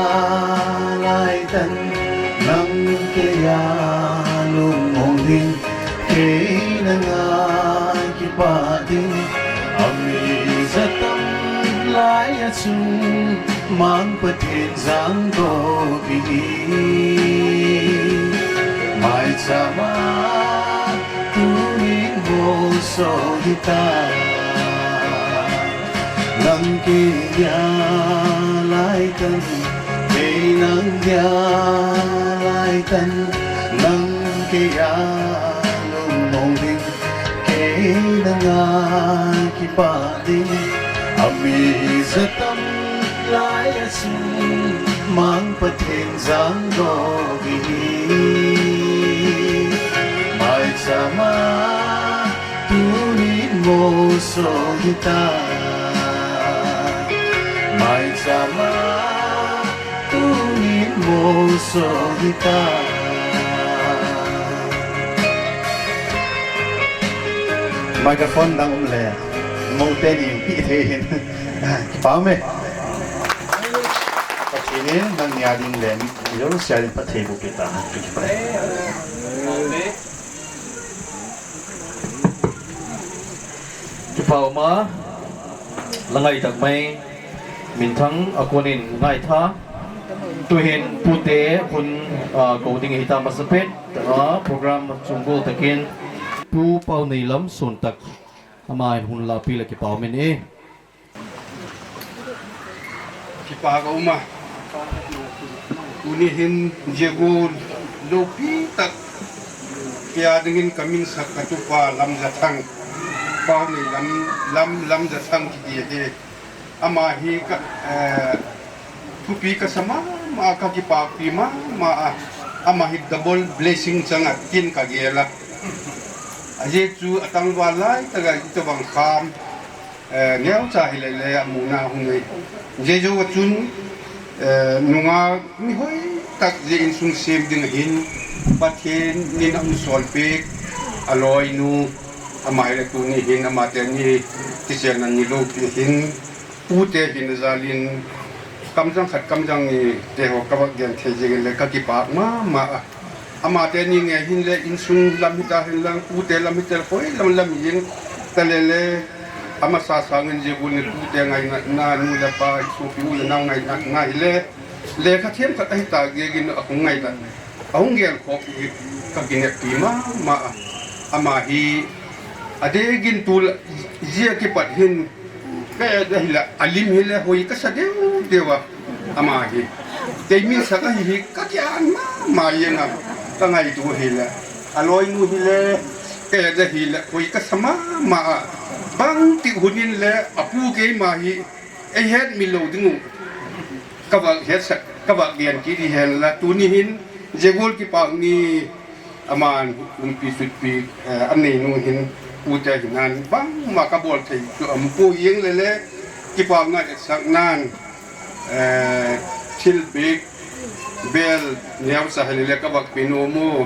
lai tan. Nang ke ya lung mong ding, ke nang ai kipa ding. Ami sa tam lai asu mang patien sang do bi. Mai sama tuning mo so hita. Nang ke ya lai tan, ke nang ya lai tan. Nang ke ya lung mong ding, ke nang ai kipa ding. Ami sa tam lai asu mang patien sang do bi. Mai sama tuning mo so hita. Mai sama tuning mo so hita. Microphone dang um le. Mo teni pi te hin. Pame. Patini nang ya ding le. Yo lo sia ding pate bu kita. Kipao ma, la ngai tak mai, minthang akunin ngai tha, tuhin pute hun, ah, ko ding hita masapit, ah, program chungkul takin, pu pau nei lam son tak, ama hun la pila kipao men e. Kipaa ka uma. Uni hin yegu lupi tak. Pia dingin kamin sa katupa lam jathang. Pau ni lam, lam, lam jathang kiti ye. Ama hi ka, eh, tupi ka sama, ma ka kipaa pi ma, ma, ah, ama hi double blessing sanga tin ka gela. Aye tu atang walai taga ito bang kham. Eh, neu cha hilele amuna hungai. Jeju wachun, eh, nunga mi hoi tak je insung sem ding hin, patien ni na un sol pe, aloi nu, ama hele tu ni hin, ama te ni, tisen na ni lo pe hin, pute hin jalin, kamjang khat kamjang ni, te ho kawak gen te je le kakipa ma, ma, ah. Ama te ni nge hin le insung lam hita hin lang, pute lam hita hoi lam lam yin. Talele, ama sa sa ngen je bu ni pute ngai na, na nu le pa, isu pi u le na ngai na, na hile. Le ka tiem ka ta hita ge gin a hung ngai ta. A hung gel ko ka gine pi ma, ma. Ama hi, a de gin tu la, je kipat hin. Kaya da hila, alim hila, hoi kasa dew dewa ama hi. Tei min saka hi hi, kakian ma, ma yena, ka ngai tu hila. Aloi nu hila, kaya da hila, hoi kasa ma, ma a. Bang ti hunin le, apu ke ma hi, e het mi lo dingu. Kaba het sa, kaba bian kiri hen la, tu ni hin, jegol ki pa ni, Aman, umpi sutpi, eh, anei nu hin, uta hinan, bang, ma kabol tei, tu ampu yeng lele, kipa nga, eh, sak nan, eh, thil big, bel, niaw sa halele kabak pinomo,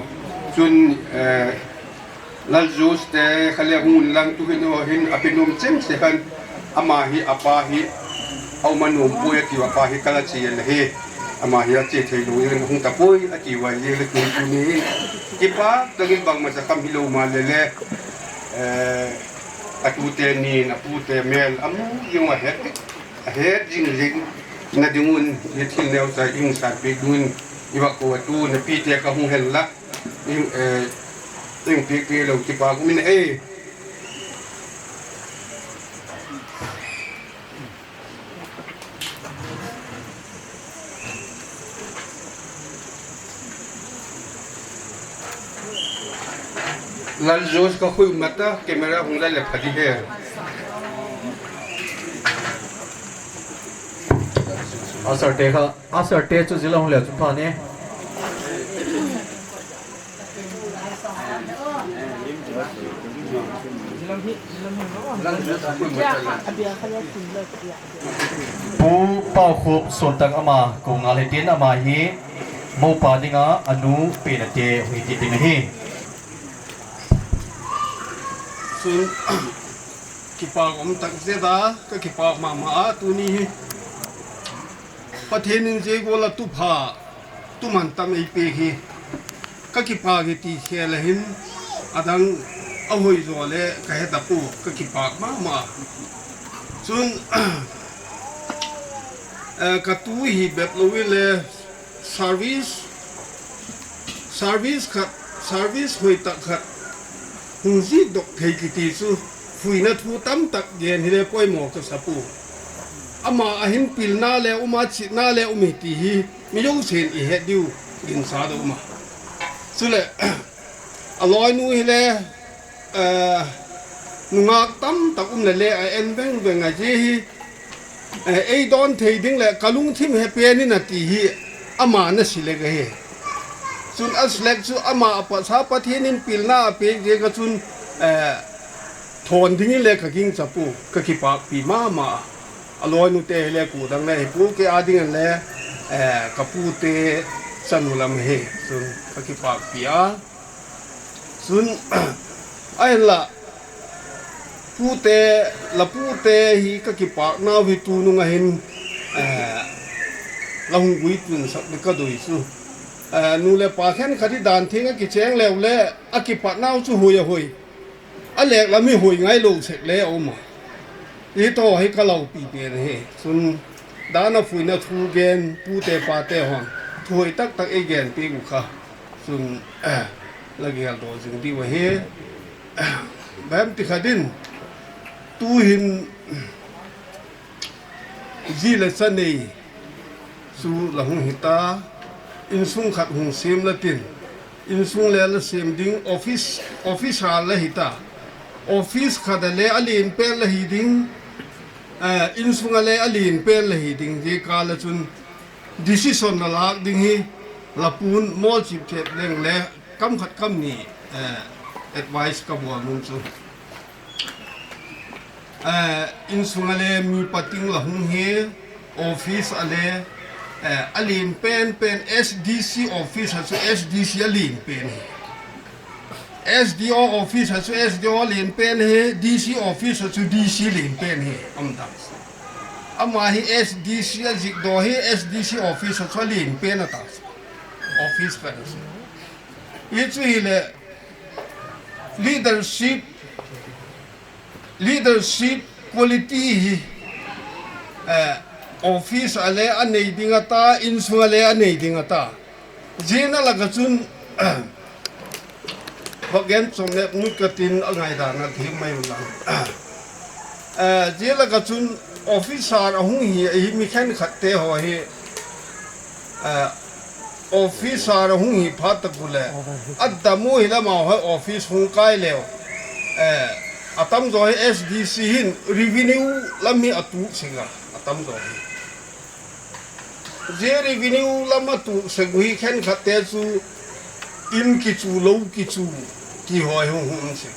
sun, eh, lal jus te, hale hun lang tu hin o hin, apinom cheng se han, Ama hi, apa hi, au manum poi ati wa apa hi kala chi yele hi. Ama hi ati thei lu yele hung ta poi ati wa yele kun kun ni. Kipa tagin bang masa kam hilo ma lele. Eh, atu te ni, apu te mel, amu yung wa het. Het jing jing. Na dingun, yetin leo sa ing sa pe dun. Iwa ko atu, na pi te ka hung hel la. Ing, eh, ing pi pi lo kipa kumin, eh. Lal Jos ka hui mata, camera hung lal le phadi he. Asar te ka, asar te chu jila hung le chu phane. Pu Pau Khup Sontak ama ko ngalhetin ama hi, Maupa ninga anu pena te huiti teme he. Sun kipak om tak zeda ka kipak mama a tuni he. Patienin zego la tupa tuman tam ei pe he. Ka kipak he ti he la hin adang ahoi zo le ka he tapu ka kipak mama. Sun eh, ka tu hi bep lo wile service, service khat, service hoi tak khat. Hung zi dok thei kiti su, fui na thu tam tak gen hile poi mo ka sapu. Ama ahin pil na le uma chi na le umi ti hi, mi yong sen i he diu, gin sa do uma. Sule, aloi nu hile, eh, nungak tam tak um le le a en beng beng a je hi, eh, ei don thei ding le kalung thim he pe ni na ti hi ama na si le ga he. Sun as lek su ama apa sa pa thienin pil na pe je ga sun, eh, thon ding le ka ging chapu ka kipak pi mama. Aloi nu te le ku dang le pu ke a ding le, eh, ka pu te sanu lam he. Sun ka kipak pi a. Sun, ayan la, pute, la pute hi ka kipak nau hi tu nunga hin, eh, la hungui tun sa de ka doi su. Eh, nu le pa hen ka di dan thing a kicheng le le, a kipak nau su hui a hui. A le la mi hui ngai lo sek le o ma. Ito hi ka lau pi pen he. Sun, dana fui na thu gen, pute pa te hon. Thu hui tak tak e gen pi u ka. Sun, eh, la gel do zing di wa he. Bem ti khadin. Tu hin zi le sanei. Su la hung hita. Insung khat hung sim la tin. Insung le la sim ding office, office ha la hita. Office khat le alin pe la hi ding. Eh, insung le alin pe la hi ding. Di ka la chun. Decision na lak ding hi, la pun mol chip chet leng le, kam khat kam ni, eh, advice ka buang nun su. Eh, insung ale mi pating la hung he, office ale, eh, alin pen pen S D C office ha su S D C alin pen he. S D O office ha su S D O alin pen he, D C office ha su D C alin pen he, am tas. Ama hi S D C a zik do hi S D C office a chwa lin pen a tas. Office ka das. Itu hi le leadership, leadership quality hi, eh, office ale anei ding ata, insung ale anei ding ata. Jina la kachun, bagen som ne mut katin angai da na thim mai ulang. Eh, jina la kachun officer a hung hi, hi mi khen khat te ho hi. Eh, officer a hung hi phat ta kule. At da mo hi la ma ho office hung kai leo. Eh, atam zo hi S D C hin revenue la mi atu singa. Atam zo hi. Je revenue la matu segui khen khat te su in kichu lou kichu ti hoi hung hung se.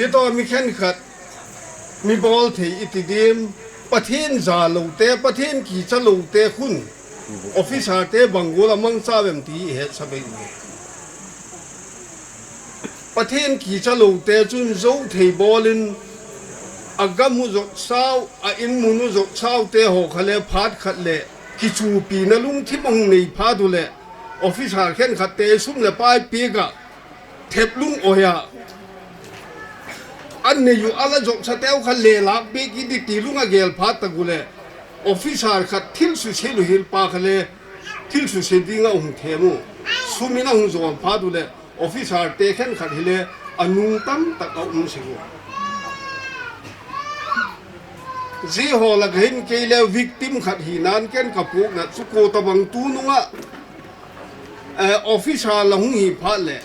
Ito mi khen khat mi bol the iti dim pathin ja lou te pathin ki cha lou te khun. Officer te bangula mang sa bem ti he sa be. Pathin ki cha lou te chun zou thei bolin, a gam mu zok sau, a in mu nu zok sau te ho khale phat khat le, kichu pi na lung thim ong nei pha du le, officer khen khat te sum le pai pi ga, thep lung oya. An ne yu ala zok sa teu khale lak pi ki di ti lung a gel phat ta gu le, officer khat thil su selu hil pa khale, thil su se di nga ung themu, sumi na ung zol pha du le, officer te khen khat hile anung tam tak a um sigo. Ji ho la khin ke le victim khat hi nan ken kapuk na chuko tabang tu nunga. Eh, officer la hung hi pha le.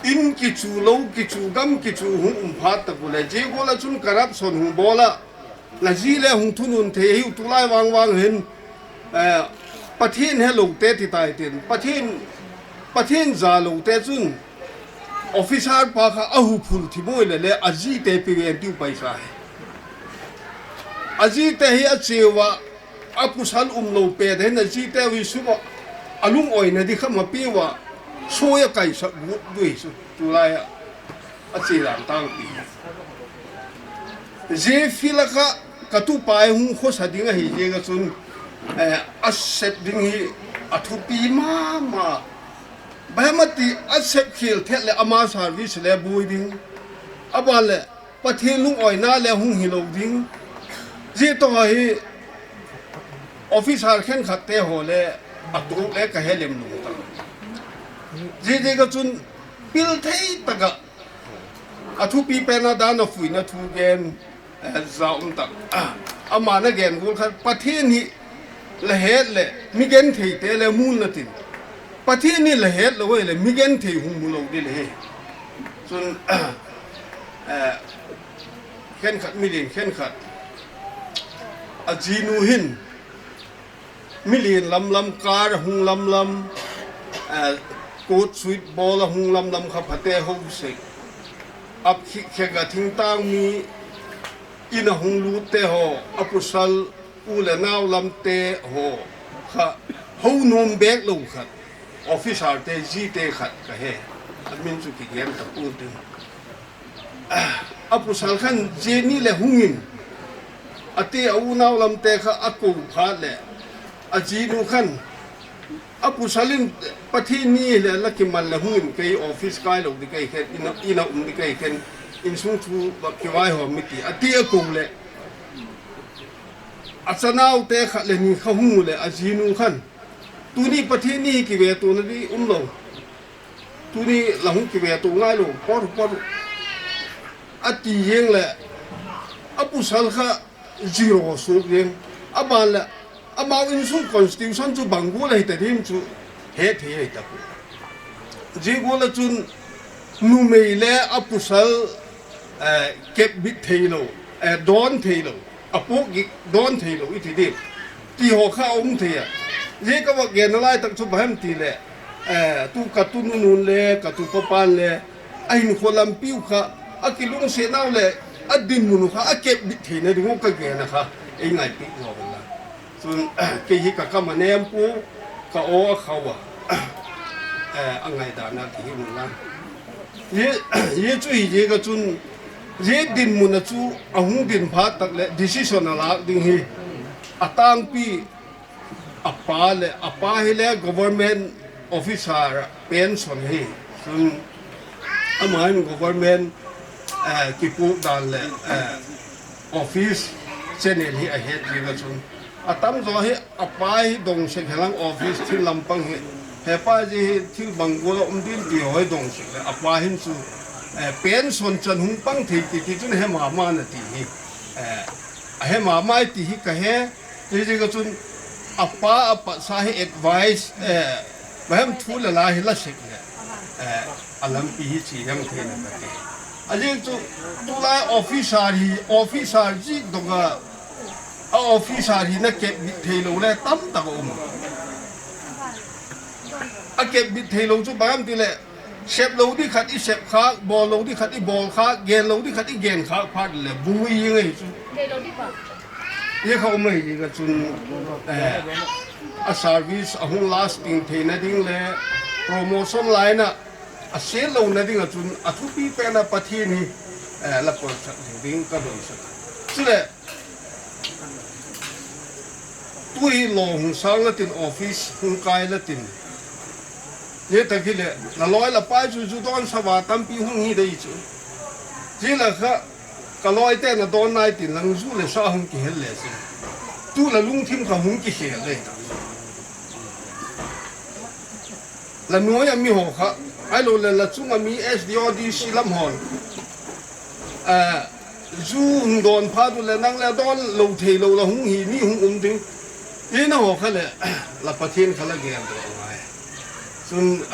In kichu lou kichu gam kichu hung um pha ta ku le. Ji ko la chun corruption hung bola. La ji le hung thunun the hiu tulai wang wang hin, eh, pathin he lou te ti tai tin. Pathin, pathin ja lou te chun. Officer pa kha ahu phul thi mui le le a ji te pi wen tiu paisa he. A ji te hi a chewa a pusal um lou pe de na ji te wi sumo. Aluŋ oinadi kama piwa, soya kaisa gut dui su tulaya. Atsii ran tangpi. Ye fila ka katupa e hung kosa dinga hi yega sun, eh, asep ding hi athupi mama. Bahemati asep khil tele ama service le bui ding. Abale, Pathian luŋ oina le hung hilo ding. Ji to hi officer khen khat te ho le atu le ka helem luŋ ta. Ji ji ka chun pil thei taka. Athupi pena dana fuina thu gen, eh, za um ta. Ah, amana gen gul khat Pathian hi le het le mi gen thei te le mun na tin. Pathian hi le het le we le mi gen thei hung mulo di le he. Sun, eh, khen khat, mi din khen khat. Ajinu hin. Mi lin lamlam, kar hung lamlam, eh, coat suit bola hung lamlam kha phate hou se. Ap khi khe ga thing tang mi ina hung lu te ho, apusal u le nau lam te ho. Kha hou nom bek lo khat. Officer te ji te khat ka he. Amin su ki gen ta pun te. Apusal khan jeni le hungin. Ati au nau lam te kha aku pha le. Ajinu khan. Apusalin Pathian ni le la ki mal le hungin kai office kai lo di kai khen ina, ina um di kai khen insung thu ba ki wai ho miti. Ati aku le. Asa nau te kha le ni kha hung le ajinu khan. Tuni Pathian ni ki we tu na di um lo. Tuni la hung ki we tu ngai lo, por, por. Ati yeng le, apusal kha zero su yeng. Aban le, amau insung constitution chu bangula hita dim chu, he the hita ku. Jigula chun numei le apusal, eh, kep bit thei lo, eh, don thei lo. Apu gi don thei lo iti di. Ti ho kha um thei ya. Ye ka wa gen lai tak chu bahem ti le. Eh, tu katu nunun le, katu papan le. Ai nu ko lampiu kha. Aki lung se nau le. Adin munu kha. Ake bi thei na di ngo ka gen na kha. Ei ngai pi ngo la. Sun ke hi ka kama nempu. Ka o khawa. Eh, angai dana ki hi mu la. Ye, ye chu hi ye ka chun, ye din muna chu, ahung din pha tak le, decision alak ding hi. Atang pi, apa le, apa hi le government officer pension hi. Chun, amain government, eh, kipu dan le, eh, office channel hi ahet ye ka chun. Atam zo hi, Apa hi dong sek helang office thil lampang hi. Hepa ji hi thil bangula um din ti hoi dong sek le. Apa hin su, eh, pension chan hung pang thei ti ti chun he mama na ti hi. Eh, he mama ti hi ka he. Ti ji ka chun apa apa sa hi advice, eh, bahem thu le la hi la sek le. Eh, alam pi hi chi yang thei na ka ti. Aji chu tu la officer hi, officer ji dong ka A officer hi na kep bit thei lo le tam tak um. A kep bit thei lo chu bam ti le. Sep lo di khat i sep kha, bol lo di khat i bol kha, gen lo di khat i gen kha, phat le bui yeng ai chu. Ye kha um ai ye ka chun, eh, a service a hung lasting thei na ding le promotion lai na a sel lo na ding a chun a thupi pe na Pathian hi, eh, la por sa ding ka don sa. Chule Tui lo hung sang la tin office, hung kai la tin. Ye ta ki le, la loi la pai chu chu don sa wa tampi hung hi dei chu. Ji la kha, ka loi te na don nai tin lang zu le sa hung ki hel le si. Tu la lung thim ka hung ki hel le. La nuoya mi ho kha, ai lo le la chunga mi S D O D C lam hon. Eh, zu hung don pha du le nang le don lo thei lo la hung hi mi hung um ding. Ina ho kha le, la Pathian kha la gen do ngai. Sun,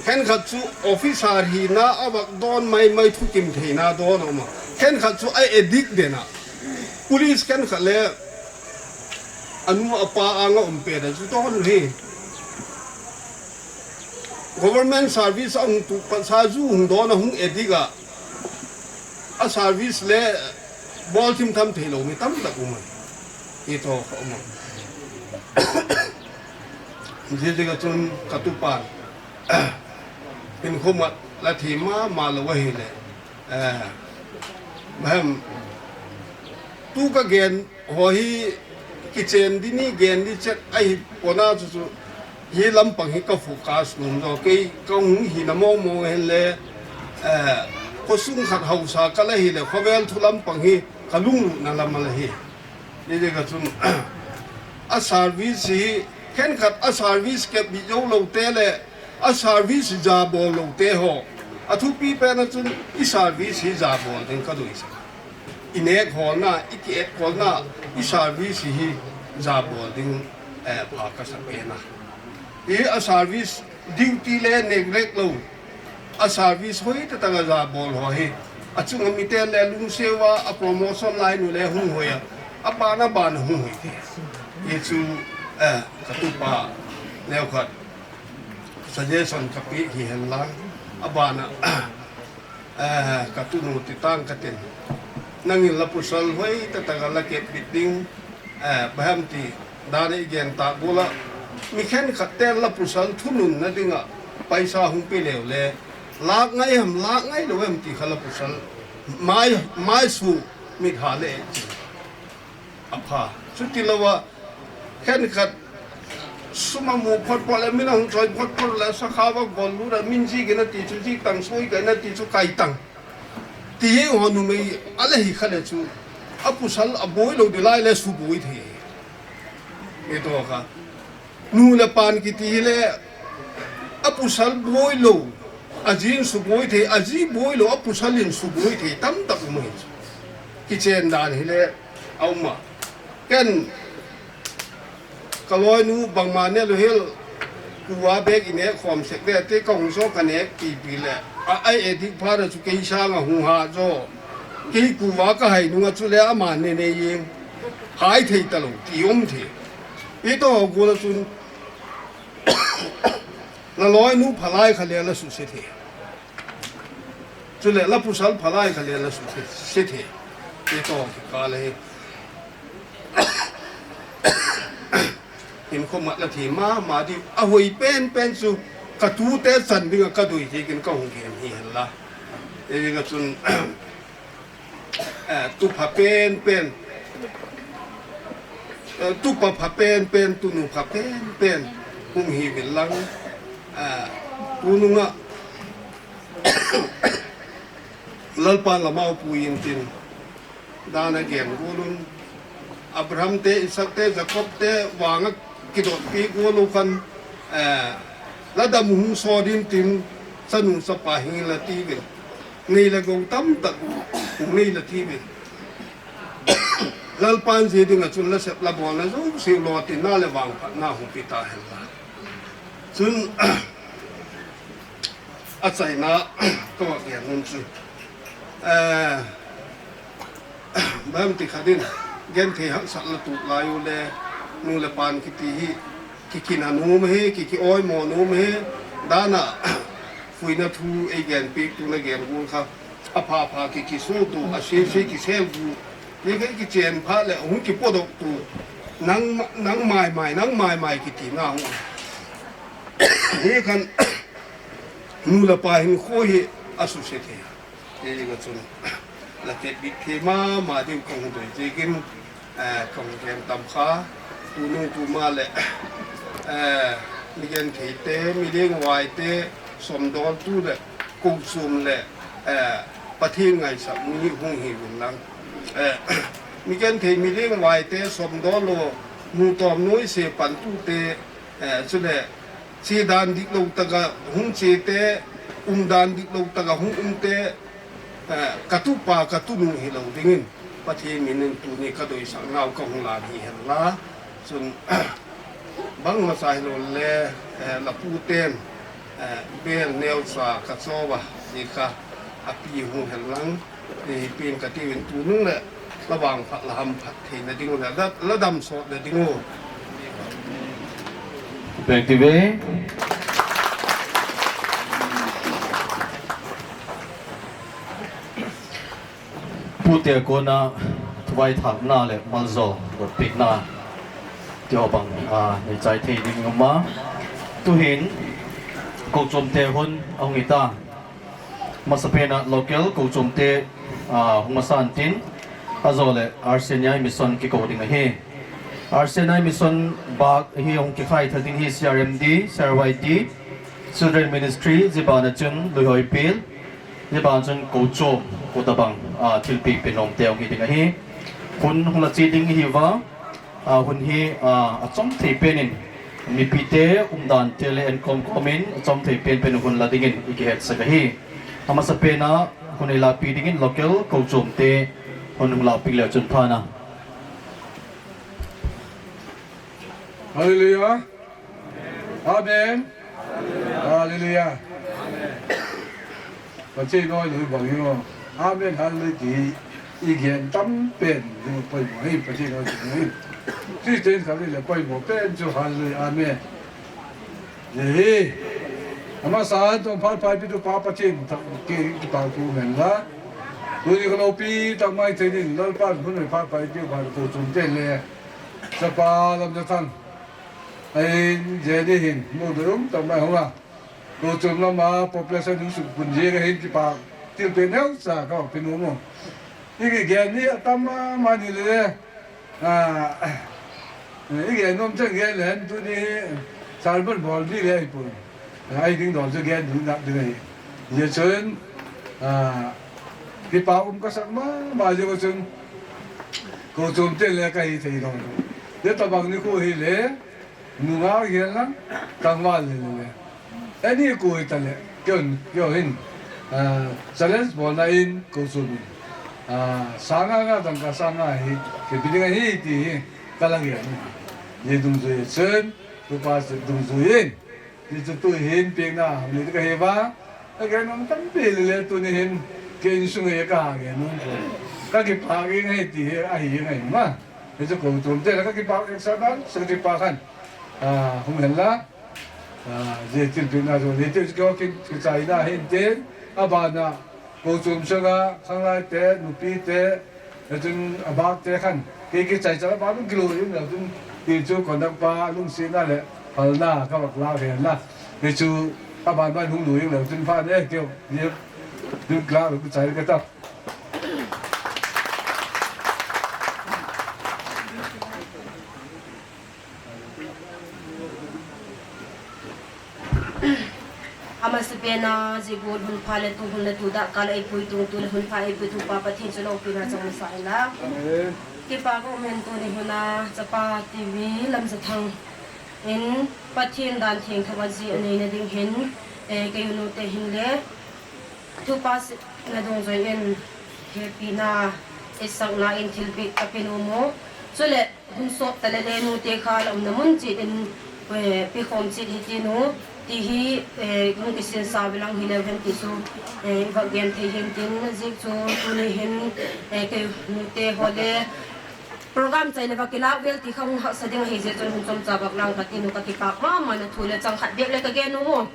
khen khat chu officer hi na awak don mai mai thukim thei na don oma. Khen khat chu ai edik de na. Police khen khat le, Anu apa anga umpeda chu ton hi. Government service ang tu pa sa zu hung dona hung ediga. A service le bol tim tam thelo mi tam da kuma. Ito ko mo. Jijega chun katupa, pinkhumat la thii ma, ma la wahile. Eh, mahem, tu ka gen hohi kichen dini gen di chet ai pona chuchu. Yi lampang hi ka focus nun do kei ka hung hi na mo mo hen le, eh, ko sung khat hausa ka la hi le, ko bel tu lampang hi ka lung na la ma la hi. Jijega chun, a service hi, ken khat a service ke bi jou lo te le, a service ja bol lo te ho. A thupi pe na chun, i service hi ja bol den ka do isa. I nek ho na, i ki et ko na, i service hi ja bol den, eh, pa ka sa pe na. I a service duty le neglect lo. A service hoy te taga ja bol hoy. A chunga mite le lung sewa a promotion line le hung hoya. A bana bana hung hoy te. Yesu, eh, katupa leo kat. Suggestion kapi hi hen la. A bana, eh, katunu ti tang katen. Nangin la pusal hoy te taga la ke biting. Eh, baham ti, dane i gen ta bula, mi ken khatel la pusal thunun na dinga, paisa hung pileu le, lak ngai ham, lak ngai lo wem ti khala pusal, mai, mai su, mit hale e ti. Apha, suti lawa, ken khat, suma mu phot phot le mina hung choi phot phot le sa khawa gol lura min ji gena ti chu ji tang soi gena ti chu kai tang. Ti ye ho numei, ale hi khale chu. A pusal a boi lo de lai le su boi the. Ito ka. Nu le pan ki ti le. A pusal boi lo. A jin su boi the, a ji boi lo, a pusal in su boi the. Tam tak umai. Kichen dan hi le. Auma. Ken. Ka loi nu bang ma ne lo hil. Kuwa bek i ne khom sek de te ka hung so ka ne ki pi le. A ai e dik para chu ke i sha nga hung ha jo. Ki kuwa ka hai nu nga chu le a ma ne ne ying. Hai thei ta lo ti om the. Ito ho gu la chun. La loi nu phalai kha le la su se the. Chu le la pusal phalai kha le la su se, se the. Ito ki ka le. Hin ko ma la thi ma, ma di a hoi pen pen su ka tu te san bi ka dui thi kin ka hung ken hi la. E ga chun, eh, tu pha pen pen. Eh, tu pa pha pen pen, tu nu pha pen pen. Hung hi bi lang. Eh, tu nu nga. Lalpa la mau pu yin tin. Dana gen gulun. Abraham te, Isak te, Jakob te, wanga kidot pi gulu kan, eh, la dam hung so din tin, sanu sapa hin la tiwin. Ngi la gong tam tak, ngi la tiwin. Lalpan si dinga chun la sep la bon la so, si lo tin na le wang pa, na hung pita hen la. Chun, Achaina, ko wa bian nun chu. Eh, bam ti khadin, gen the hak sa la tu la yu le, nu le pan ki ti hi, ki ki na nu me he, ki ki oi mo nu me he, dana, fui na tu e gen pi tu na gen gu kha, a pha pha ki ki su tu, a shi shi ki sel gu, ye ke ki chen pha le, hung ki podok tu, nang ma-, nang mai mai, nang mai mai ki ti na hung. He kan, Nu la pa hin ko hi a su se the. Ye ga chun. La ke bi ke ma ma di ko hu do je gin, eh, ko gen tam kha. Tu nu tu ma le. Eh, mi gen the te, mi ding wai te, som dol tu le, ku sum le. Eh, pa thi ngai sa mi hung hi wun lang. Eh, mi gen the mi ding wai te, som dol lo, mu tom noi se pan tu te, eh, su le, Chi dan dik lo taga hung chi te, um dan dik lo taga hung um te, eh, katu pa katu nu hi lo dingin. Pati minin tu ni ka doi sang nau ka hung lan hi hen la. Sun bang masa hi lo le, eh, la pu ten, eh, bel neu sa ka so ba ni ka api hung hen lang. Ni pin ka tiwin tu nung le, la bang pha, la ham pha, thei na dingu la, la, la dam so na dingu. Pek ti be. Pu te ko na, tuwai thak na le, mal zo, ro pik na. Tio bang, ah, ni chai thei dingu ma. Tuhin, kochomte hon ahungi ta. Masapena local kochomte, ah, humasantin. Azole Arsenia Mission kiko ding ahi. Arsenia Mission bak hi hon ki khai thading hi C R M D, C R Y D, Children Ministry, ziba na chun lui hoi pil. Ziba chun kochom ko tabang, ah, thilpi penom te ahungi ding ahi. Hun hula chi ding hi wa. Ah, hun hi, ah, achom thei penin. Mipite, umdan tele en kom komin, achom thei pen pen hun la dingin ikihet saka hi. Amasapena, hun ila pi dingin local, kochomte, hun hula pi le chun pana. Hallelujah. Amen. Hallelujah. Pachai no le bang yo. Amen, hallelujah. Ti i gen tam pen yo poi mo. Ei, pachai no ti mo. Christian ka le poi mo pen yo, hallelujah. Amen. Ei. Ama sa to pa pa pi to pa pachai ta ke ki pa ku men la. Lu ni ko lo pi ta mai te ni lo pa ku ne pa pa pi pa ku chum te le. Sa pa lam ja tang. Ai, jeni hin, mo dum tam mai hula. Kochom nama population nu su punjie ga hin kipa til pe neu sa ka pinu mo. Igi geni atama mani le. Ah, igi nom chen gen len tu ni sarbon bol di le ipu. Ai ding dol je gen du na de. Ye chen, ah, kipa um ka sak ma, ma je ko chen. Kochom te le ka hi te dol. Ye tabang ni ko hi le. Nungak yela tangwa lelele. Eni ku itale. Kyo, kyo hin. Ah, challenge bona in kusuni. Ah, sanga nga tangka sanga hi. Ke bidinga hi ti hi. Kalang ya. Ye dungzu ye sen. Tupa se dungzu yin. Ye tu hin ping na. Ni ka hi ba. Ka no tampi lele tu ni hin. Ke insunga ye ka ha ke no. Ka ke pa ke ngai ti hi. Ahi ngai ma. Ye ko tu te ka ke pa ke sa dan. Sa ke pa kan. Ah, hum hela. Ah, je til pina jo, je til ko kin, kin sa ina hin tin, abana, ko chum sanga, sanglai te, nupi te, e tun abak te kan. Ke ke chai chara ba dun kilo yin, e tun, ti chu kondak pa, lung sina le, halna, ka bak la, he la. Ke chu, aban ba hung lu yin, e tun pa ne, ke, ye, dun kla, ku chai ke ta. Ama sipena, jigut hun pale tu hun le tu da kala ipui tung tu le hun pa ipui tu pa Pathian chalo pina chang sa ila. Amen. Kipa ko men tu ni huna chapa T V lam sa thang. In Pathian dan thiang thawa ji ane ne ding hin, eh, kayu nu te hin le. Thupa si na dungzoi in, hepi na, isak na in thilpi kapin umu. Chule, hun sot tale le nu te kha la um na mun chit in, eh, pi khom chit hi ti nu, ti hi, eh, nung kisin sa bilang hi le hen ti su, eh, iwak gen thei hin tin, zik su, tu ni hin, eh, ke nu te ho le, program chai le wak kilak wel ti kha hung hak sa ding hi je chun hun chom cha bak lang ka ti nu ka kipak mama na thu le chang khat bek le ka gen nu mo.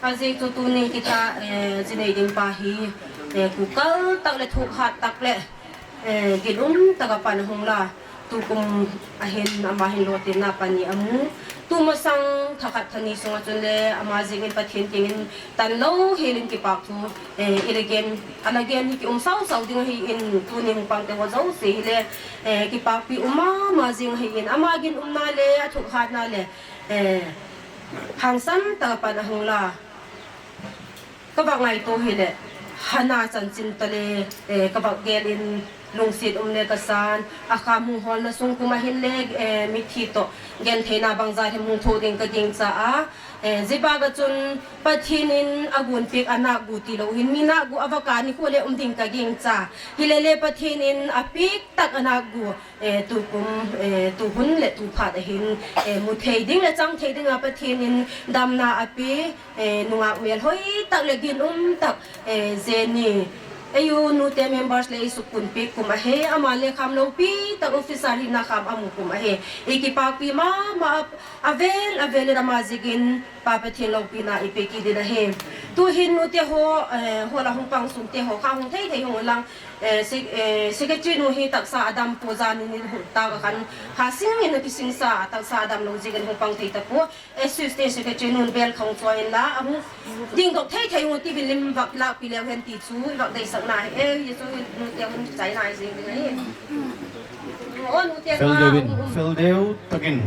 Aji tu tuni kita, eh, jinei ding pa hi, eh, kukal tak le thuk hat tak le, eh, gin um tak a pan hung la, tu kum ahin ama hin lo tin na pani amu, tu masang thakat thani sunga chun le, ama jingin Pathian tingin tan lo hilin kipak tu, eh, ilegen, ala gen hi ki um sau sau ding hi in tuni hung pang te ho jau se hi le, eh, kipak pi uma ma jing hi in, ama gin um na le, athuk hat na le, eh, hangsan tak a pan hung la. Kabak ngai to hi le, hana chanchin tale, eh, kabak gel in lungsit um le kasan, akha mung hol na sung kuma hin le, eh, mithi to, gen thena bangza hem mung tho ding ka ging cha a, eh, jiba ga chun Pathian in agun pik anak gu ti lo hin mi nak gu abaka ni ko le um ding ka ging cha. Hi le le Pathian in apik tak anak gu, eh, tu kum, eh, tu hun le tu phat ahin, eh, mu thei ding le chang thei ding a Pathian in dam na api, eh, nungak mel hoi tak le gin um tak, eh, jeni. Ayu nu te members le isukun pi kum ahe, ama le kham lo pi tak officer hi na kham amu kum ahe. Ikipak pi mama ap, avel, avel le ama jigin pa Pathian lo pi na ipe ki din ahe. Tu hin nu te ho, eh, ho la hung pang sum te ho, ha hung thei thei hung lang, eh, se-, eh, secretary nu hi taksa Adam Poza ni ni hung ta ka kan, ha sing ni na ki sing sa, taksa Adam lo jigen hung pang thei ta po, assistant secretary nun bel khang choi la, amu, ding dok thei thei hung ti bilim bak la pi leu hen ti chu, bak dei sak na, eh, ye chu nu te hung chai na, sing ni. Oh, nu te Fel ha, Dewin, um, um. Fel Dew, takin.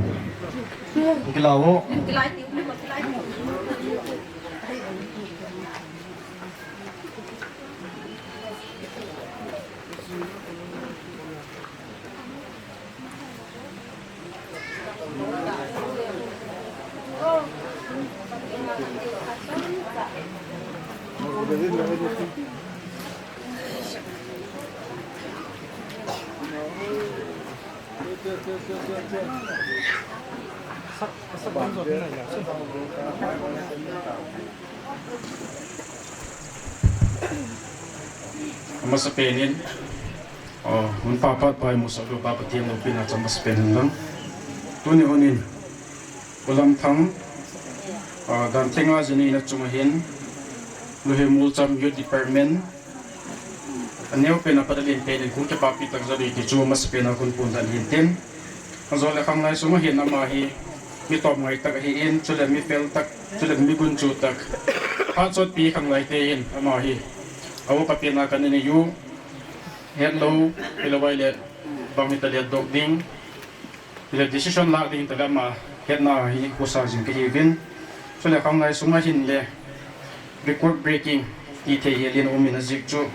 Kilawo. Kilai ti, um, kilai ti. Amasapenin, o, hun papa pai musa do papa tiang lo pina chama sapenin lang. Tuni hunin, ulam thang, o, dan tenga jeni ina chuma hin, luhe mulcham youth department, Aneu pena padalin pene kun ke papi tak jadi ke chuma se pena kun pun dan hintin. Azo le khang lai suma hin ama hi mi tom ngai tak hi in chule mi pel tak chule mi kun chu tak. Ha chot pi khang lai te in ama hi. Awo papi na kan ni yu. Hello, hello wai le bang mi talia dok ding. Ila decision la ding tala ma hetna hi kusa jing ke hi win. Chule khang lai sunga hin le record breaking i the hi lin umi na zik chu.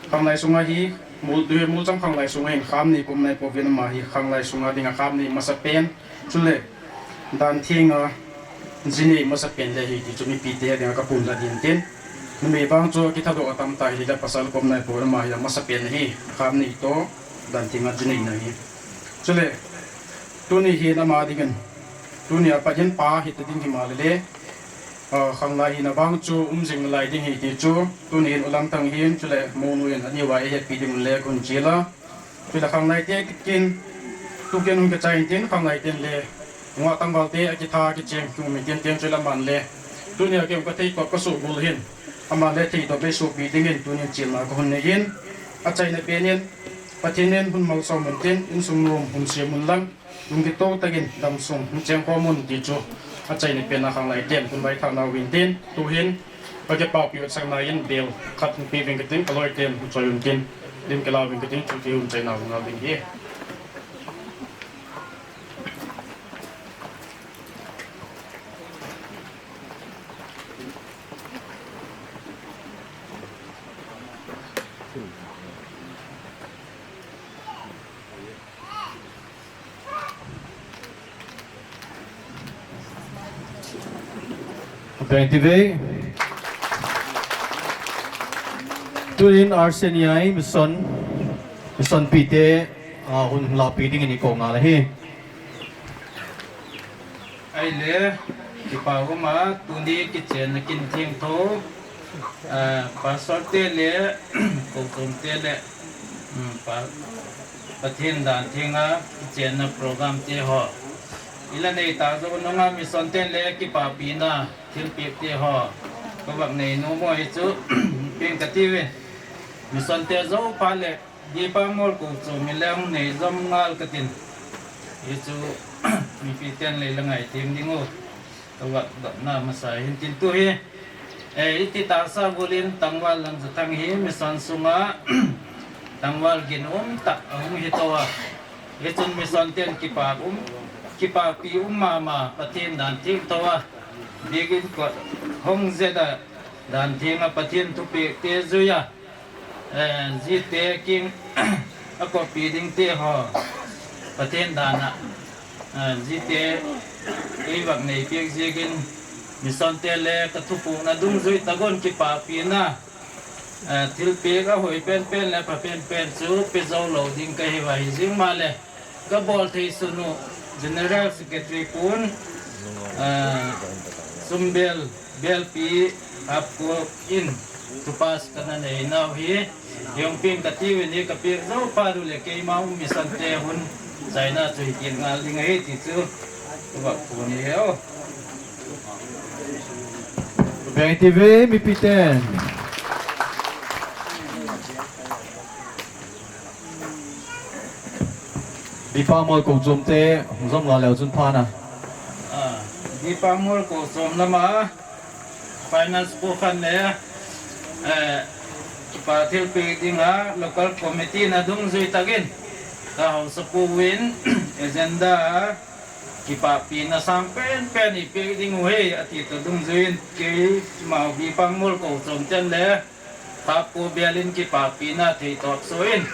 Khang lai sunga hi mul du mul cham khang lai sunga hin kham ni kum nai po win ma hi khang lai sunga dinga kham ni masa pen. Chule dan thinga jini masa pen le hi ti chu mi pi te dinga ka pun la din tin. Numi bang chu ki thado atam ta hi la pasal kum nai po win ma hi masa pen hi kham ni to dan thinga jini na hi. Chule, tuni hi nama dingin. Tuni apa jen pa hi te ding hi malele. Ah, khang lai hi na bang chu um jing lai ding hi ti chu. Tuni hin ulam tang hin chule monu hin ani wa he pi ding le kun chila. Chule khang lai te kin. Tu ken un ke chai tin khang lai ten le. Ngwa tang bal te aki tha ki chen tu mi ten ten chule man le. Tuni ake un ka tei kop ka su bul hin. Ama le tei to be su pi dingin tuni chil na ko hun ne hin. Achai ne penin. Patinen hun mau sau mun tin, in sung num hun sia mun lang, lungki to tagin dam sung, hun cheng ko mun ti chu, achai ni pena khang lai ten, hun bai thang na win tin, tu hin, pake pau piu sang na yin bel, khat hun pi win kitin, kaloi ten, hun choi win tin, lim kela win kitin, chu ti hun chai na win na win ye. Thank you, Vei. Tuin Arseniai, mission, mission pite, ah, hun la piting ini ko ngalahi. Ai le, kipau ma, tuni kichen na kin thing tho, ah, pastor te le, kokom te le, mm, pa, pathin dan thinga, kichen na program te ho. Ila nei ta zo nunga mission te le kipa pina, thil pi te ho. Ko bak nei no mo ichu, pin katiwe. Mission te zo pa le, Di pamol ku chu mi leng nei zom ngal katin. Yesu mi piten le lengai tim dingo. Tawak dok na masa hin tin tu hi. Eh, iti ta sa gulin tangwal lang sa tang hi mission sunga. Tangwal gin um tak um hi tawa. Yesu mission ten kipa um. Kipa pi um mama patin dan tim tawa. Digin ko hong zeda dan tim a patin tu pi te zuya. Eh, jite king ako pi ding te ho. Patien dana. Eh, jite iwak nei piek jigin mission te le kathupu na dung jui tagon kipa pi na. Eh, thil piek a hoi pen pen le pa pen pen su pe zau lo ding ka hiwa hi jing ma le. Ka bol thei sunu General Secretary pun, ah, sumbel, bel pi, ap ko in, tupas kana ne inau hi, yong pin katiwi ni kapir zau paru le kei mau mission te hun, China chu hi kin ngal ding hi ti chu, tuwa pun hi o. Beng TV mipiten. Bipa mol ko jom te, jom nga leo jun pana. Ah, bipa mol ko jom nama. Finance pu khan ne, eh, pa thil pi ding ha local committee na dungjui tagin. Ta hausa pu win agenda kipakpi na sang pen pen ipi ding uhe ati ta dungjui ke mau bipa mol ko jom ten le. Papu bialin kipakpi na thei tot suin.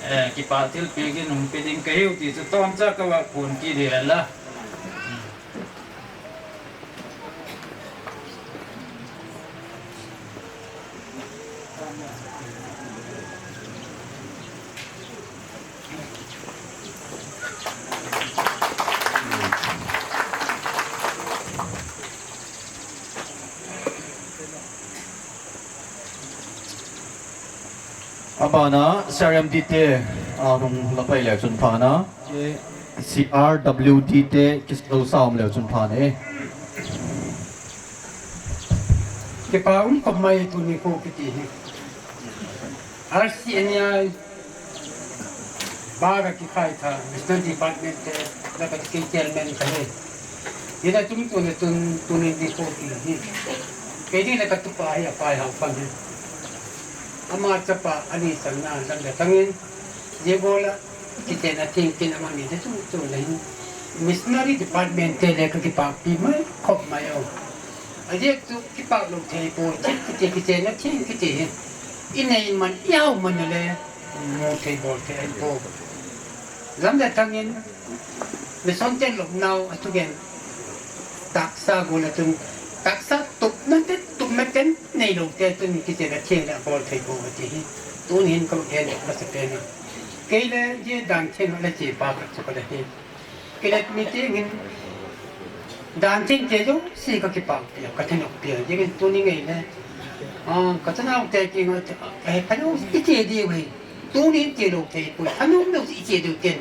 Eh, kipak thil pi gin hum pi ding kehiu ti su ton sa ka wa pun ki di la. Abana, C R M D te, ah, nung lapai le chun pana. C R W D te, kis do saum le chun pana, eh. Ke pa un ko mai tu ni ko kiti. R C N I. Baga ki kai ka, Missionary Department te, la ka ki chairman ka he. Yena tumi tune tun, tune di ko ki, hi. Kedi la ka tupa ai apai hau pan he. Ama chapa ani sang na sang da tangin. Ye bola, ki te na tin kin ama mi de tumi tune hi. Missionary Department te le ka kipakpi mai, kop mai o. Aye tu kipaklo te po, ki te, ki te na tin ki te he. Ine iman, yau man le. Mo thei bol thei ai po. Lamda tangin, me son ten lok nau atugen. Taksa gula tun, taksa tup nante tup meten, nei lok te tun kite la thien la bol thei po ati hi. Tun hin ko gen la se pena. Keile ye dan thien la che pa ka to ka la he. Kile mi ti ngin. Dan tin ke yo, si ka kipakpi, ka tenokpi, ye ngin tuni ngai le. Ah, ka tenok te ki ngai te, eh, pa yo, iti di we. Tuni ti lo ke, pu, anu no iti di ken.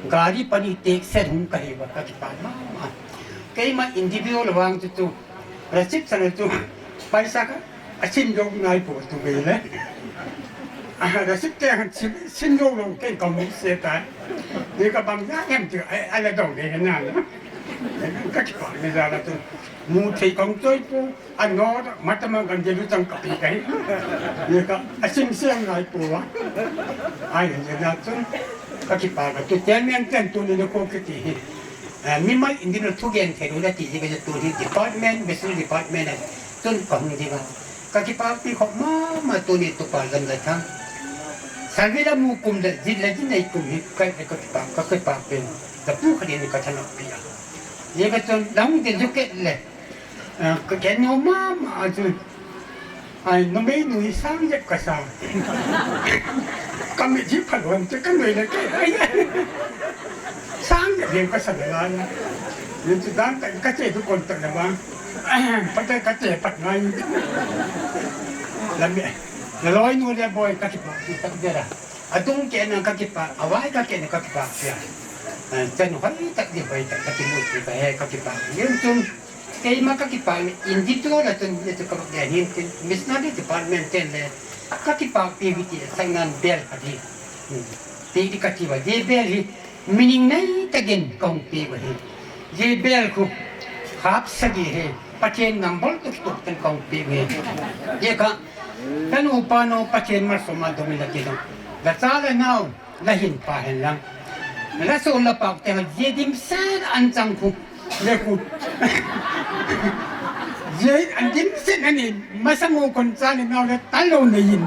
Gari pani te ser hun ka he ba, ka kipak ma, ma. Kei ma individual wang tu tu. Receipt sana tu. Paisa ka. Asin dong ngai po tu bele. Aha, da sip te han sip, sin dong dong ken kong se ta. Ni ka bang ya em tu, ai, ala dong de na. Ka kipak ni da la tu. Mu te kong toi po, ano, mata mang kan jelu tang kapi kai. Ni ka, asin siang ngai po wa. Ai, ni na tu. Ka kipak tu, ten yang ten tu ni ko kiti. Eh, mi mai indi no tugen ke rula ti jibe tu ni department, besul department, tun pa hung jiba. Ka kipakpi ko mama tuni tu pa lam da tang. Salvira mu kum da jit la jit na ikum hi ka, ka kipak, ka kipakpi. Da pu ka ni ka tana pia. Ye ka tun, da hung de juke le. Ah, ka ke no mama aju. Ai, no me nu i sang jep ka sa. Ka me ji pa lon te ka no ile ke. Ai. Sang jep ka sa la la. Ni tu dan ka, ka che tu kon ta la ba. Pata kate pat ngai. La me, la loi nu le boy kaki pa, kaki dera. Adung ke na kaki pa, awai ka ke na kaki pa, ya. Eh, ten hoi tak di hoi tak kaki mu ka he kaki pa. Yen tun, kei ma kaki pa, indi tu la tun, le tu kama dia hin tin, missionary department ten le, kaki pa pi witi, sang nan bel kadi. Hmm. Ti di kaki wa, di bel hi, Mining nai tagen kong pi wa he. Ye bel ku. Hap sagi he. Patien nambol tuk tuk ten kong pi wa he. Ye ka. Kan upano patien mar soma domi la kino. La sala nau. La hin pa hen lang. La so la pa te ye dim sen an chang ku. Ye ku. Ye an dim sen ani. Masa ngo kon sani nau le talo ne yin.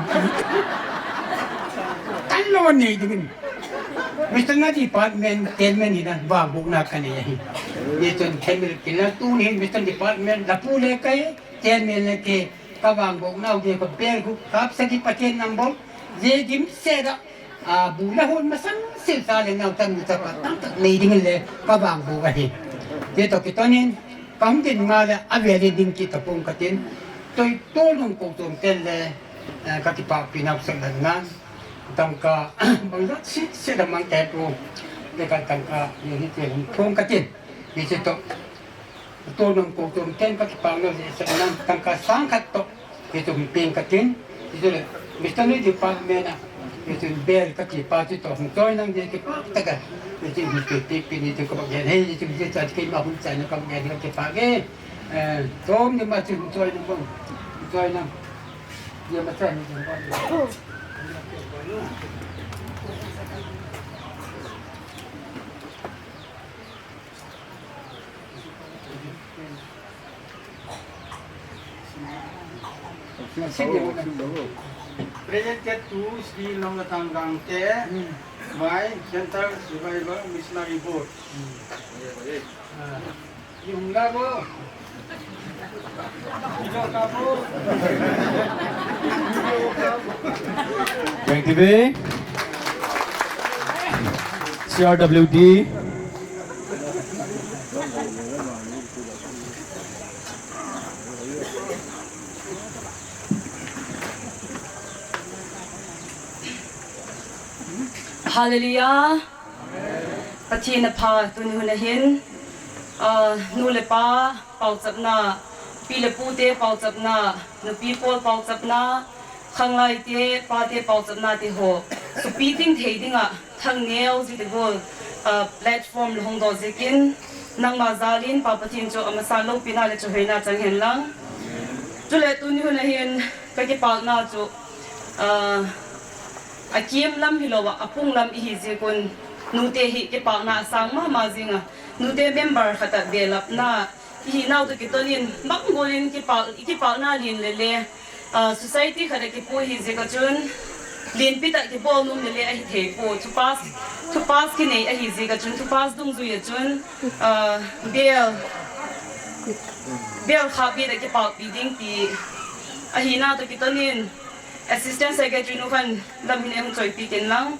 Talo ne yin. Mister na department chairman ina ba bu na kane yahi. Ye ton chairman kila tu ni Mister department la pule kai chairman ke ka ba bu na ude ko bel ku kap sa ki paten nambol. Ye dim seda. A, bu la hon masang sil sale nau tan muta pa tang tak nei dingin le ka bang bu ka hi. Ye to ki tonin, kam tin ngale a vele ding ki tapung katin, toi tolung ko ton tel le, eh, ka ki pa pinau sa dan ngan, tang ka, bang la si, si da mang te pu, de ka tang ka, ye hi te pung katin, ye si to. Tonong ko tum ten ka kipang no di sa nan tangka sangkat to. Itu mping katin, itu le. Mista ni di pa mena. Itu bel ka ki pa ti to. Toy nang di ki pa taga. Itu mesti ti pin itu ko bagian. Hei, itu mesti sa ki ma hun sa no ka bagian ka ki pa ge. Eh, tom ni ma ti toy nang bom. Toy nang. Dia ma sa ni bom. Presented to Sri Longatang Gangte by Central Revival Missionary Board. Ah, yung labo. Thank you, B. C R W D. Hallelujah. Pathian a pha tuni huna hin, ah, nu le pa pauchapna, pi le pute pauchapna, nupi Paul pauchapna, khanglai te, pa te pauchapna te ho. Supi ting thei dinga, thang neo zi te go, ah, platform le hong do zikin, nang ma zalin, pa Pathian cho ama sa lo pina le cho hena chang hen lang. Chu le tuni huna hin, ka ke pa na cho, ah, A kim lam hilo wa a pung lam ihi zikun, nute hi kipakna sang ma ma zinga. Nute member khata belap na ihi nau tu kitonin bang golin kipak, kipakna lin lele. Ah, society khata kipu ihi zikachun lin pita kibol num lele ahi thei pu. Thupas, thupas kinei ahi zikachun, thupas dung zui achun, ah, bel, bel khabi da kipak biding pi. Ahi na tu kitonin. Assistant Secretary nu khan lam hin em choi pi ken lang.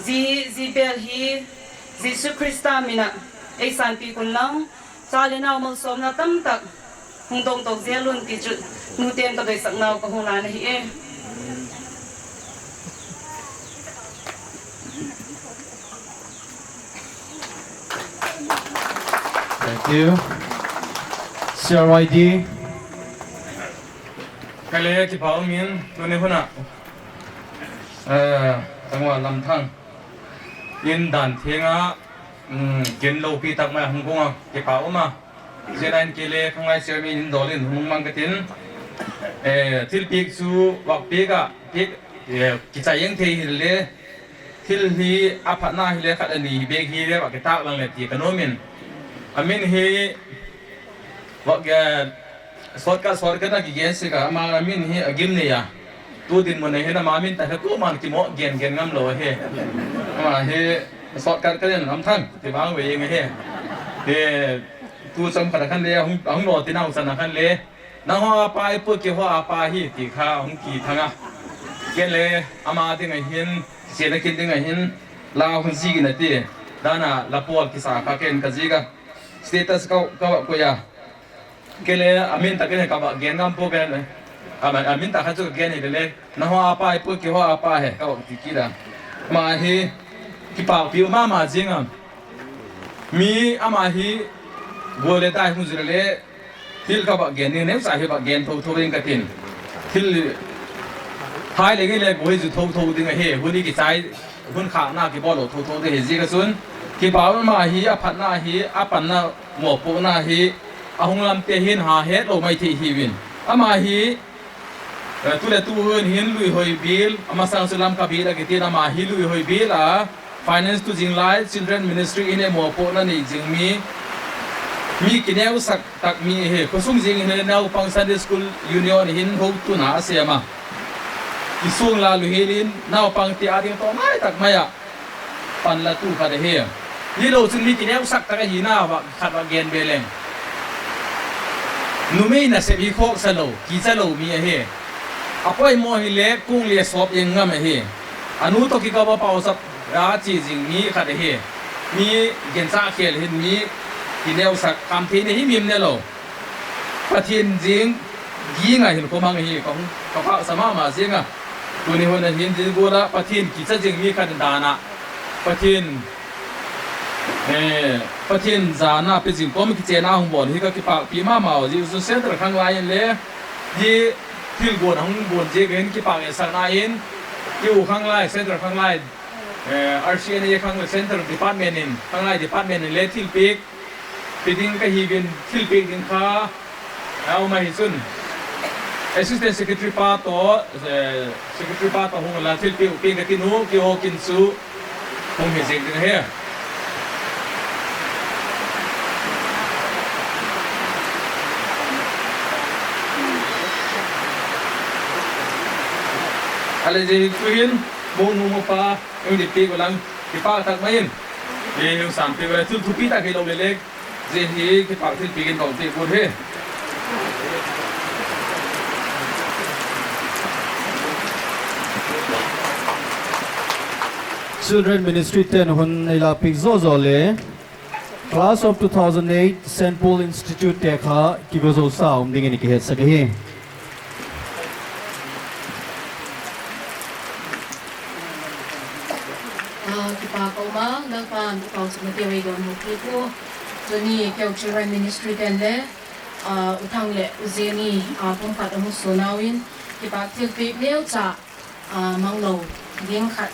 Zi, zi bel hi, Jisu Krista mina, ei san pi kun lang. Sa le nau mal som na tam tak. Hung dong tok zia lun ti chut. Nu tem ka doi sak nau ka hung lan hi e. Thank you. C R Y D. Kale kipa umin, tuni huna. Eh, tangwa lam thang. In dan thenga, mm, kin lo pi tak ma hung kunga, kipa uma. Jena in kele khangai siami in dolin hung mang katin. Eh, thil pik su wak pika, pik, eh, kichayeng thei hile. Thil hi apha na hile khat ani bek hile wa kitak lang le ti kanomin. Amin hi wa ke sot ka sot ka na ki gen sika ama amin hi agim ne ya. Tu din mo ne hi na ma amin ta ko man ki mo gen gen ngam lo he. Ama hi sot ka ka ngam thang ti bang we yeng he. He tu sam ka kan le hung hung lo ti na usan kan le. Nang hoa apa ipu ki hoa apa hi ti kha hung ki thanga. Ken le ama ti ngai hin, si na kin ti ngai hin, la hung si na ti. Dana la pol ki sa kha ken ka ziga. Status ka ka ko ya. Ken le amin ta ken ka ba gen ngam po ken. Ama amin ta kha chu ken le. Nang hoa apa ipu ki hoa apa he ka ti kira. Ma hi ki pa pi ma ma zingam. Mi ama hi gole dai hung zire le. Thil ka ba gen ni ne sa hi ba gen tho tho ring ka tin. Thil hai le ngi le boi zu tho tho ding he huni ki sai hun kha na ki bolo tho tho de he zi ka sun. Ki ba ma hi a phat na hi a pan na mo po na hi a hung lam te hin ha he lo mai the hi win. Ama hi Eh, tu le tu hun hin lui hoi bil, ama sang sulam ka bil a kitin ama hi lui hoi bil a, finance tu jinglai, children ministry ine mo po na ni jing mi, mi kineu sak tak mi he, kusung jing hin nau pang Sunday school union hin ho tu na a sema. Kisung la lu hilin, nau pang ti ading to mai tak maya. Pan la tu kha de he. Ni lo sin mi kineu sak taka hina wa khat wa gen beleng. Nu mi na se bi khok sa lo, ki sa lo mi he. Apoi mo hi le kung le sop yeng ngam he. Anu to ki ka ba pau sap ra chi jing mi kha de he. Mi gen sa khel hin mi kineu sak kam the ne hi mi ne lo. Pathian jing, gi ngai hin ko mang hi kong, ka pa sama ma jinga. Tuni hona hin jing gula, Pathian ki sa jing mi kan dana. Pathian Eh, Pathian jana pejing kom kichena hon bon hi ka kipak pi mama o ji usun center khang lain le ji thil bon hon bon je gen kipak e sang na in ki u khang lai center khang lai, eh, R C N A khang center department in khang lai department in le thil pik piding ka hi bin thil pik ding kha. Au ma hisun. Assistant Secretary pa to, eh, Secretary pa to hung la thil pi u pi ka kinu ki o kin su hung hi jing ding he. Ale je tuhin mo nu mo pa yung di pi ko lang di pa tak main. Ye yung sam pi ko la thil thupi tak hi lo le lek. Je hi kipak thil pigin kong ti pun he. Children Ministry ten hun ila pik zozo le Class of two thousand eight Saint Paul Institute te kha kigozo sa um dingin ki het sa ke hi. Ah, kipak ko ma, nang pan, kipak sa mati wei gam mo kiku. Tuni keu Children Ministry ten le, ah, utang le, uzeni, ah, pumpat amu sonawin, kipak thil pik neu cha, ah, manglo, ging khat,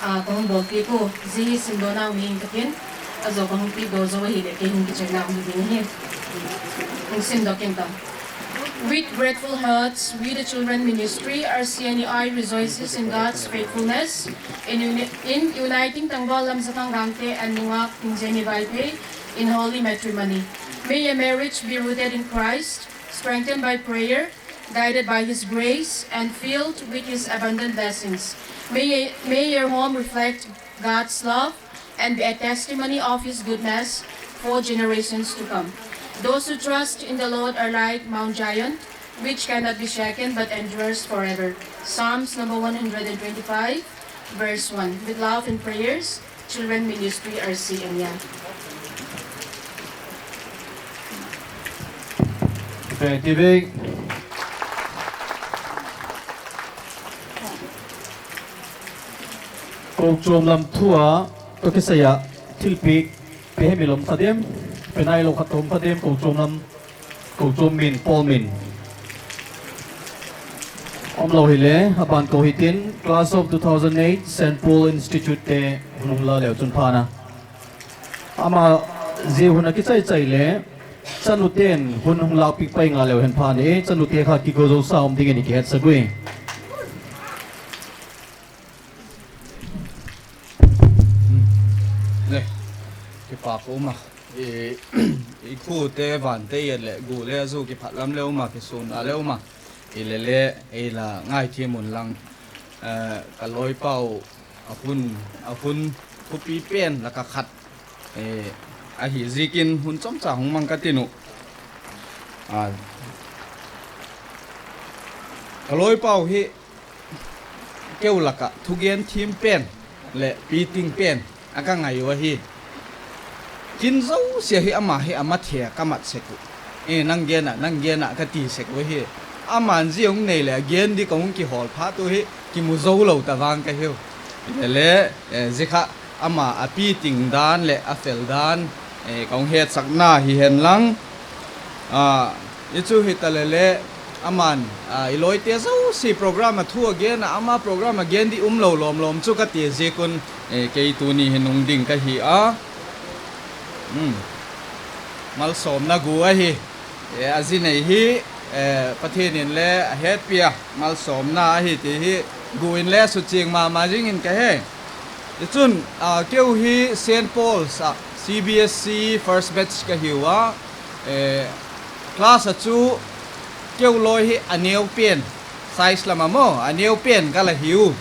ah, kong bol kiku, zi sindona wing kapin, azo kong pik do zo hi le ke hung kichek na wing ding hi. Hung sindo kenta. With grateful hearts, we the Children Ministry, R C N A I rejoices in God's faithfulness in uni-, in uniting Tangba Lamsatang Gangte and Nungak Injeni Vaiphei in holy matrimony. May your marriage be rooted in Christ, strengthened by prayer, guided by His grace, and filled with His abundant blessings. May, may your home reflect God's love and be a testimony of His goodness for generations to come. Those who trust in the Lord are like Mount Zion, which cannot be shaken but endures forever. Psalms number one hundred and twenty-five, verse one. With love and prayers, Children Ministry R C N A. Thank you. Kochuam lam thua, to kisaya, thilpik, pehemi lom khadem, penai lo khatom khadem, kochuam lam, kochuam min, Paul min. Om lo hile, aban ko hitin, Class of two thousand eight, Saint Paul Institute te, hunung la leo chun phana. Ama, je huna kichai chai le, chanu ten, hunung la pik pai nga leo hen phana, eh, chanu te kha kigozo sa om dingin ki het sagui. Ne, kipak uma. I, i khu te van te yet le, gu le, azu kipatlam le uma, kisun a le uma. I le le, i la ngai thi mun lang, eh, ka loi pau, a hun, a hun, kupi pen, la ka khat. Eh, a hi zikin, hun chom cha hung mang ka tinu. Ah, ka loi pau hi, Keu la ka, thugen thim pen, le piting pen, aka ngai wa hi. Kin zousia hi ama hi ama thea kamat seku. Eh, nang gena, nang gena ka ti seku hi. Ama nziung nei le gen di kong ki hol phatu hi, ki mu zou lo ta wang ka hiu. Le, le, eh, zikha, Ama a piting dan le a fel dan, eh, kong het sak na hi hen lang. Ah, i chu hi ta le le, aman, ah, i loi te zousi program a thua gen, ama program a gen di um lo lom lom chu ka te zikun, eh, kei tuni hi nung ding ka hi a. Hmm. Mal som na gu a hi. Eh, a zi nei hi, eh, Pathian in le a het pia, mal som na a hi ti hi, gu in le su ching ma ma jing in ka he. I chun, ah, keu hi Saint Paul's, ah, C B S C first batch ka hiu a, eh, class a chu keu loi hi a neu pen, size la ma mo, a neu pen ka la hiu,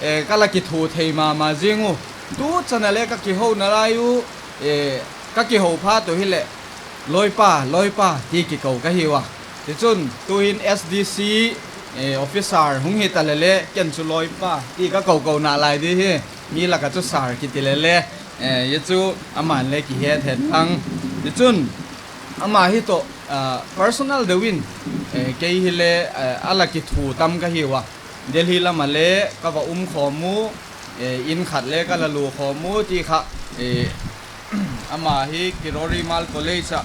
eh, ka la ki thu thei ma ma jing u. Tu chana le ka ki hou na la yu, eh, ka ki hou pha tu hi le, Loipa, loipa, ti ki kau ka hiwa. Ti chun, tu hin S D C, eh, officer, hung hi ta le le, ken chu loipa, ti ka kau kau na lai di hi, mi la ka chu sar ki ti le le, eh, ye chu aman le ki het het lang. Ti chun, ama hi to, ah, personal de win, eh, kei hi le, eh, ala ki thu tam ka hiwa. Delhi lama le ka wa um khomu, eh, in khat le ka la lu khomu ti kha, eh, Ama hi Kirori Mal College a.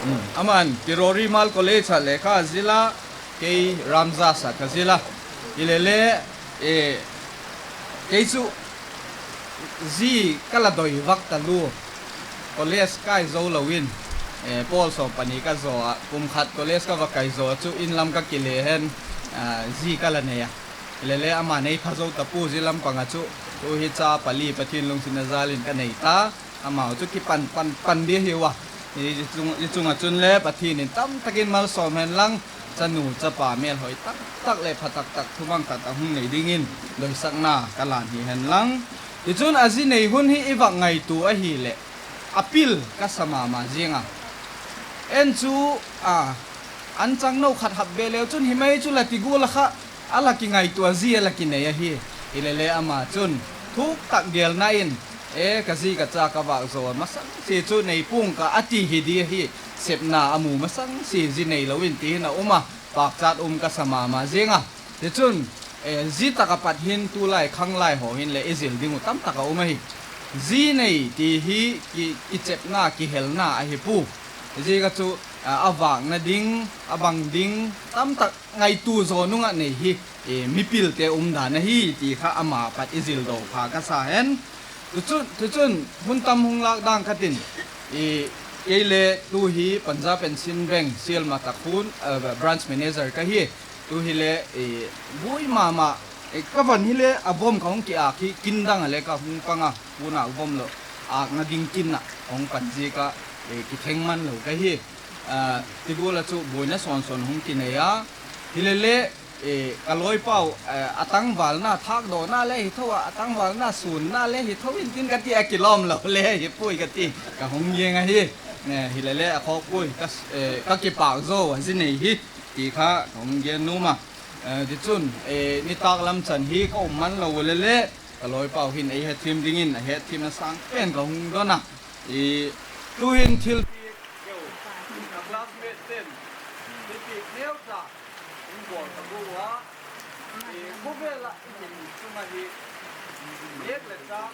Hmm. Aman Kirori Mal College a lekha azila, kei Ramzas a kazila. Ilele, eh, keisu zi kala doiwak talu. College kai zo lawin. Eh, Paul so pani ka zo a, kum khat college ka wakai zo a chu inlam ka kile hen, ah, zi kala ne ya. Lele ama nei pha zo tapu zi lam panga chu, chu hi cha pali pathin lung sina zalin ka nei ta, ama chu ki pan, pan, pan dia hi wa. Ni zi chung, zi chung a chun le pathin ni tam takin mal som hen lang, chanu chapa mel hoi tak tak le pha tak tak thumang tak tak hung nei dingin, doisak na kalan hi hen lang. Ichun azi nei hun hi iwak ngaitu ahi le. Apil kasamama zinga. Enchu a, anchang no khat hap belew chun himai chu la tigula kha, ala ki ngaitu azi ala ki nei ahi. Ilele ama chun thuk tak gel na in. E kazi kacha kawak zo masang si chu nei pung ka ati hidi ahi. Sepna amu masang si zi nei lawin ti hina uma. Pakchat um kasamama zinga. Tichun, eh, zi taka pat hin tulai khanglai ho hin le izil dingu tam taka uma hi. Zi nei ti hi ki, kichepna, kihelna ahi pu. Zi ka chu, ah, awak na ding, abang ding, tam tak ngaitu zo nunga nei hi, eh, mipil te um da na hi ti kha ama pat izil do kha kasa hen. Tuchun, tuchun, hun tam hung lak dang katin. I, kei le tu hi Punjab and Sind Bank, siel mata khun, eh, branch manager ka hi. Tu hi le, eh, bui mama, eh, kawan hi le abom ka hung ki ak hi, kindang le ka hung panga, una bom lo, ak na ding kinna, hung panji ka, eh, kitheng man lo ka hi. Ah, tigula chu bui na son son hung kineya. Hi le le, Eh, kaloi pau, eh, atang wal na thak do na le hi thowa, atang wal na sun na le hi thowin tin kati akilom lo le hi pui kati ka hung yeng ahi. Eh, hi le le akhok pui ka, eh, ka kipak zo wa zi nei hi ti kha ka hung yeng numa. Eh, di chun, eh, ni tak lam chan hi ka um man lo le le, kaloi pau hin ei he thim dingin, he thim na sang pen ka hung dona. I tu hin thil pi keu, ka classmate ten, thil pi neu ta. Ung bor ka bu wa, eh, bu bela i kum chunga hi, nek le ta,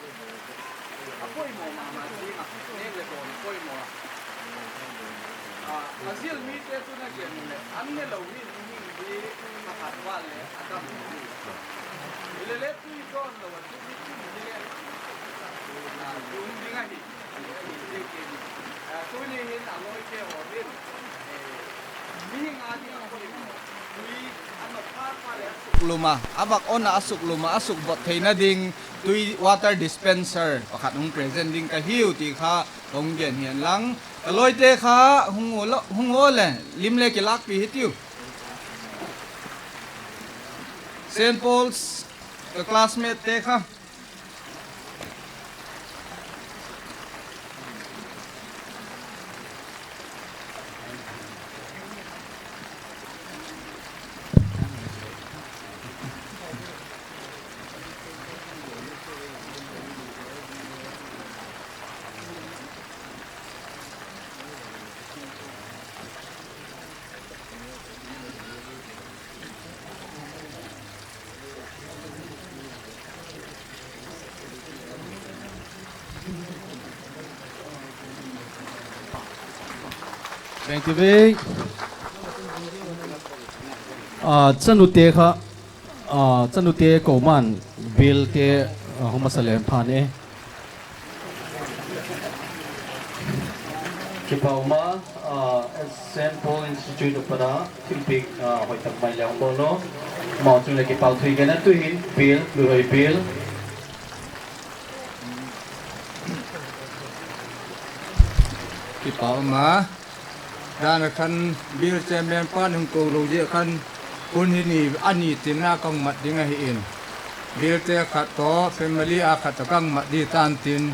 apoi mo mama si, nek le don apoi mo. Ah, azil mi te tu na ke mu le, an ne lo wi ni hi, ka hat wa le, adam ni. Ile le tu i don lo wa tu ni tu ni le, ah, tu ni nga hi. Luma, abak ona asuk luma, asuk bot theina ding, tui water dispenser, pakat hung present ding kahiu ti kha, hung gen hian lang, kaloi te kha, hung ulo, hung ole, lim le kilak pi hitiu. Saint Paul's, eh, classmate te kha. Thank you, Vic. Ah, chanu te kha, ah, chanu te ko man, Bill te, ah, homa salem phan eh. Kipau ma, ah, Saint Paul Institute of Pada, thilpiñ, ah, hoy tak mai liang bolo. Mau chung le kipau thui kena tuhin, Bill, lu hoy Bill. Kipau ma. Dan khan Bill chairman pa nung ko lo je khan kun hini ani tina kang mat dinga hi in. Bill te khat to family a khat to kang mat di tan tin.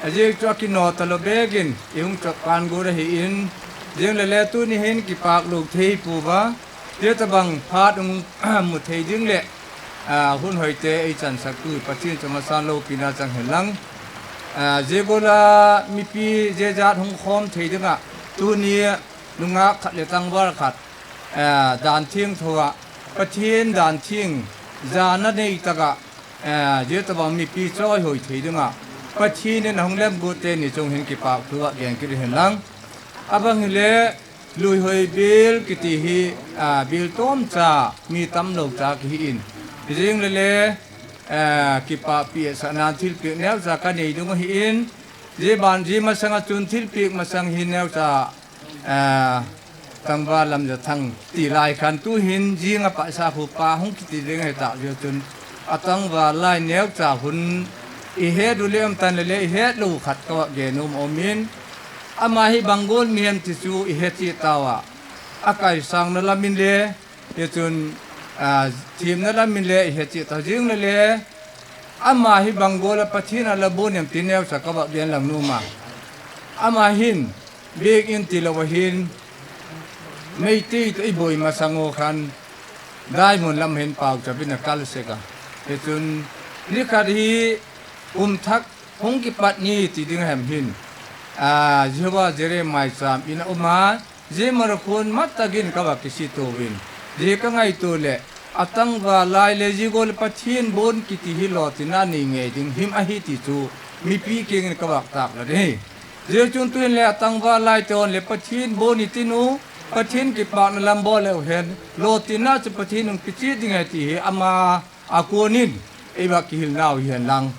Aje chwa ki no ta lo begin, i hung chwa pan gura hi in. Jeng le le tu ni hin kipak lo thei pu ba. Te ta bang phat ung mu thei jeng le. Ah, hun hoi te i chan sak tu pa chin chama san lo pina chang helang. Ah, je gola mi pi je jat hung khom thei jeng a. Tu ni nunga khat le tang war khat. Ah, dan thing thowa. Pathian daan thing, ja na nei taka, eh, jeta ba mipi choi hoi thei dunga. Pathian ne na hong lem gu teni chung hin kipak tuwa gen kiri hin lang. Abang hile, lui hoi bil kiti hi, ah, bil tom cha, mi tam lo cha ki hi in. Jing lele, eh, kipak pi sa nan thil pi neu cha ka nei dunga hi in. Je ban je masang atun thil pi masang hi neu cha, eh, tang ba lam ja thang ti lai khan tu hin jing apa sa hu pa hong kiti ding he ta je tun. Atang ba lai neu cha hun i he du le am tan le le i he lu khat ka wa ge num omin. Ama hi banggol mi hem ti su i he ti tawa. Akai sang na lamin le, ye tun, ah, tim na lamin le i he ti ta jing le le. Ama hi banggol a Pathian a la bon em ti neu sa ka wa gen lang numa. Ama hin, big in ti la wa hin, mei ti to i boi masango khan, diamond lam hin pau cha bina kal seka. Ye tun, ni khat hi, um thak, hong kipat ni ti ding hem hin. Ah, Jehovah jere mai sam ina uma, je mara khun mata gin ka wa kisi to win. Je ka ngai to le, atang wa lai le je gol Pathian bon kiti hi lo ti na ni nge ding him a hi ti tu, mi pi ke ngin ka wa tak la de. Je chun tu le atang wa lai te on le Pathian bon ni ti nu, Pathian kipak na lam bo le hen, lo ti na tu Pathian nung kisi ding ai ti hi ama. Akuonin, iba kihil nau hien lang.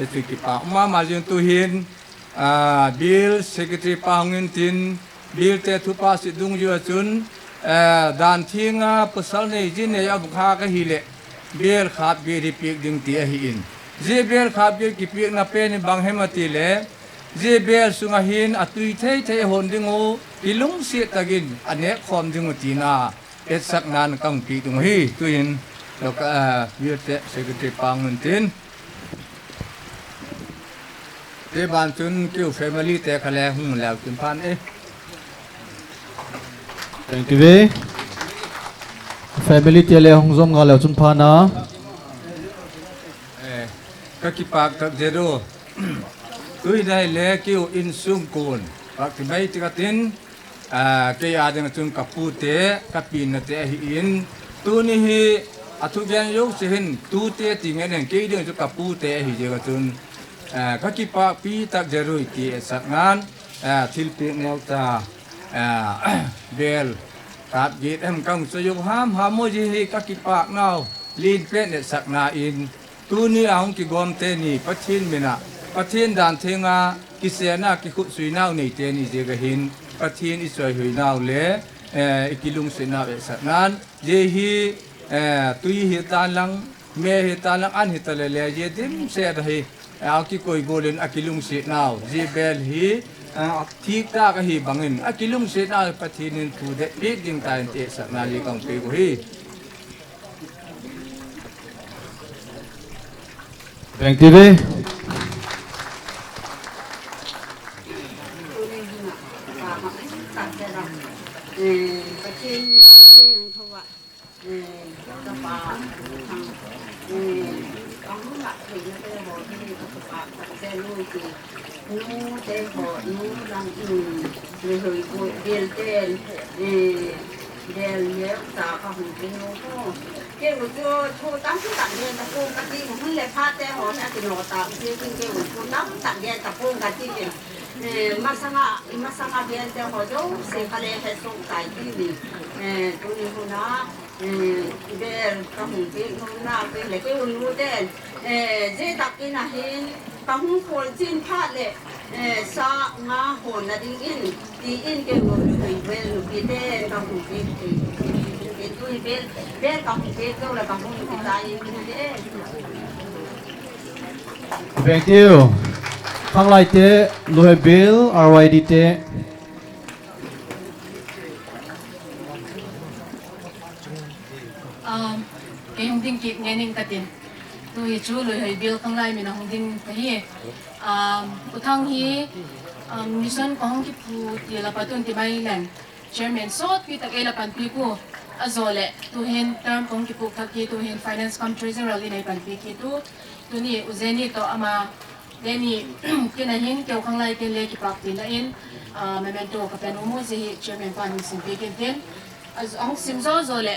Eti kipa, mama jun tu hin, ah, bil secretary pa hongin tin, bil te thupa si dung jua chun, eh, dan thinga pasal ne jin ne ya bukha ka hile, bil khap ge ripik ding ti ahi in. Je bil khap ge kipik na pe ni bang hema ti le, je bil sunga hin atui thei thei hon dingu, kilung si tagin, ane khom dingu tina. Etsak nan kang pi dung hi, tuin, lo ka, ah, wir te, secretary pa ngun tin. Te ban tun kiu family te kale hung lau tin pan eh. Thank you, ve. Family te le hung zom nga lau tin pan na. Eh, ka kipak tak jero. Tuin dai le kiu in sung kun. Pak ti bai ti ka tin. Ah, ke adeng chun kapu te, kapin na te ahi in. Tuni hi, athu gen yo se hin, tu te ti ngen ke ideng chun kapu te ahi je ka chun. Ah, ka kipa pi tak jerui ti esak ngan, ah, thil pi neu ta, ah, bel, kap git em kang so yo ham, ham mo je hi ka kipa nau, lin pe ne sak na in. Tuni ahung kigom te ni, Pathian mina, Pathian dan thenga, kisena kikhu suinau nei te ni je gahin, Pathian isoi huinau le, eh, ikilung suinau e sanan, je hi, eh, tui hi talang, me hi talang, an hi talele, je dim se dahi, eh, aki koi golin akilung suinau, je bel hi, eh, thik ta gahi bangin, akilung suinau Pathian in tu de, pik ding tain te sana je kang pe go hi. Beng T V. Nu te ho, nu lang, mm, le hoi bu, biel ten, eh, biel yeu ta ka hung te nu ho. Ke u cho, cho tam tam yen ta pung ka ti, hun le pha te ho, na ti no ta, ke ke ke u cho tam tam yen ta pung ka ti ke. Eh, masanga, masanga biel te ho jo, se ka le he so ka ti ni. Eh, tu ni hu na, eh, biel ka hung te nu na, ke le ke u nu ten. Eh, je ta ki na hin, ka hung kol chin pha le. Eh, sa nga hon na ding in, ti in ke ngo lu hoi wel nu pi te, ka hung pi te. Ke tu i bel, bel ka hung pi ke ula ka hung pi ta in ke. Thank you. Khang lai te, lu hoi bel, R Y D te. Um, ke hung ding ki ngening katin. Tu hi chu lu hoi bel khang lai mi na hung ding ka hi. Um, u thang hi, um, mission kong ki pu ti la patun ti mai len. Chairman sot pi tak e la pan pi ku. Azo le, tu hin term kong ki pu tak ki tu hin finance cum treasurer li nai pan pi ki tu. Tu ni u zeni to ama deni kina hin ke u khang lai ke le ki pak ti la in. Uh, memento ka pen umu zi hi chairman pan mi sin pi kin tin. Az, ang sim zo zo le.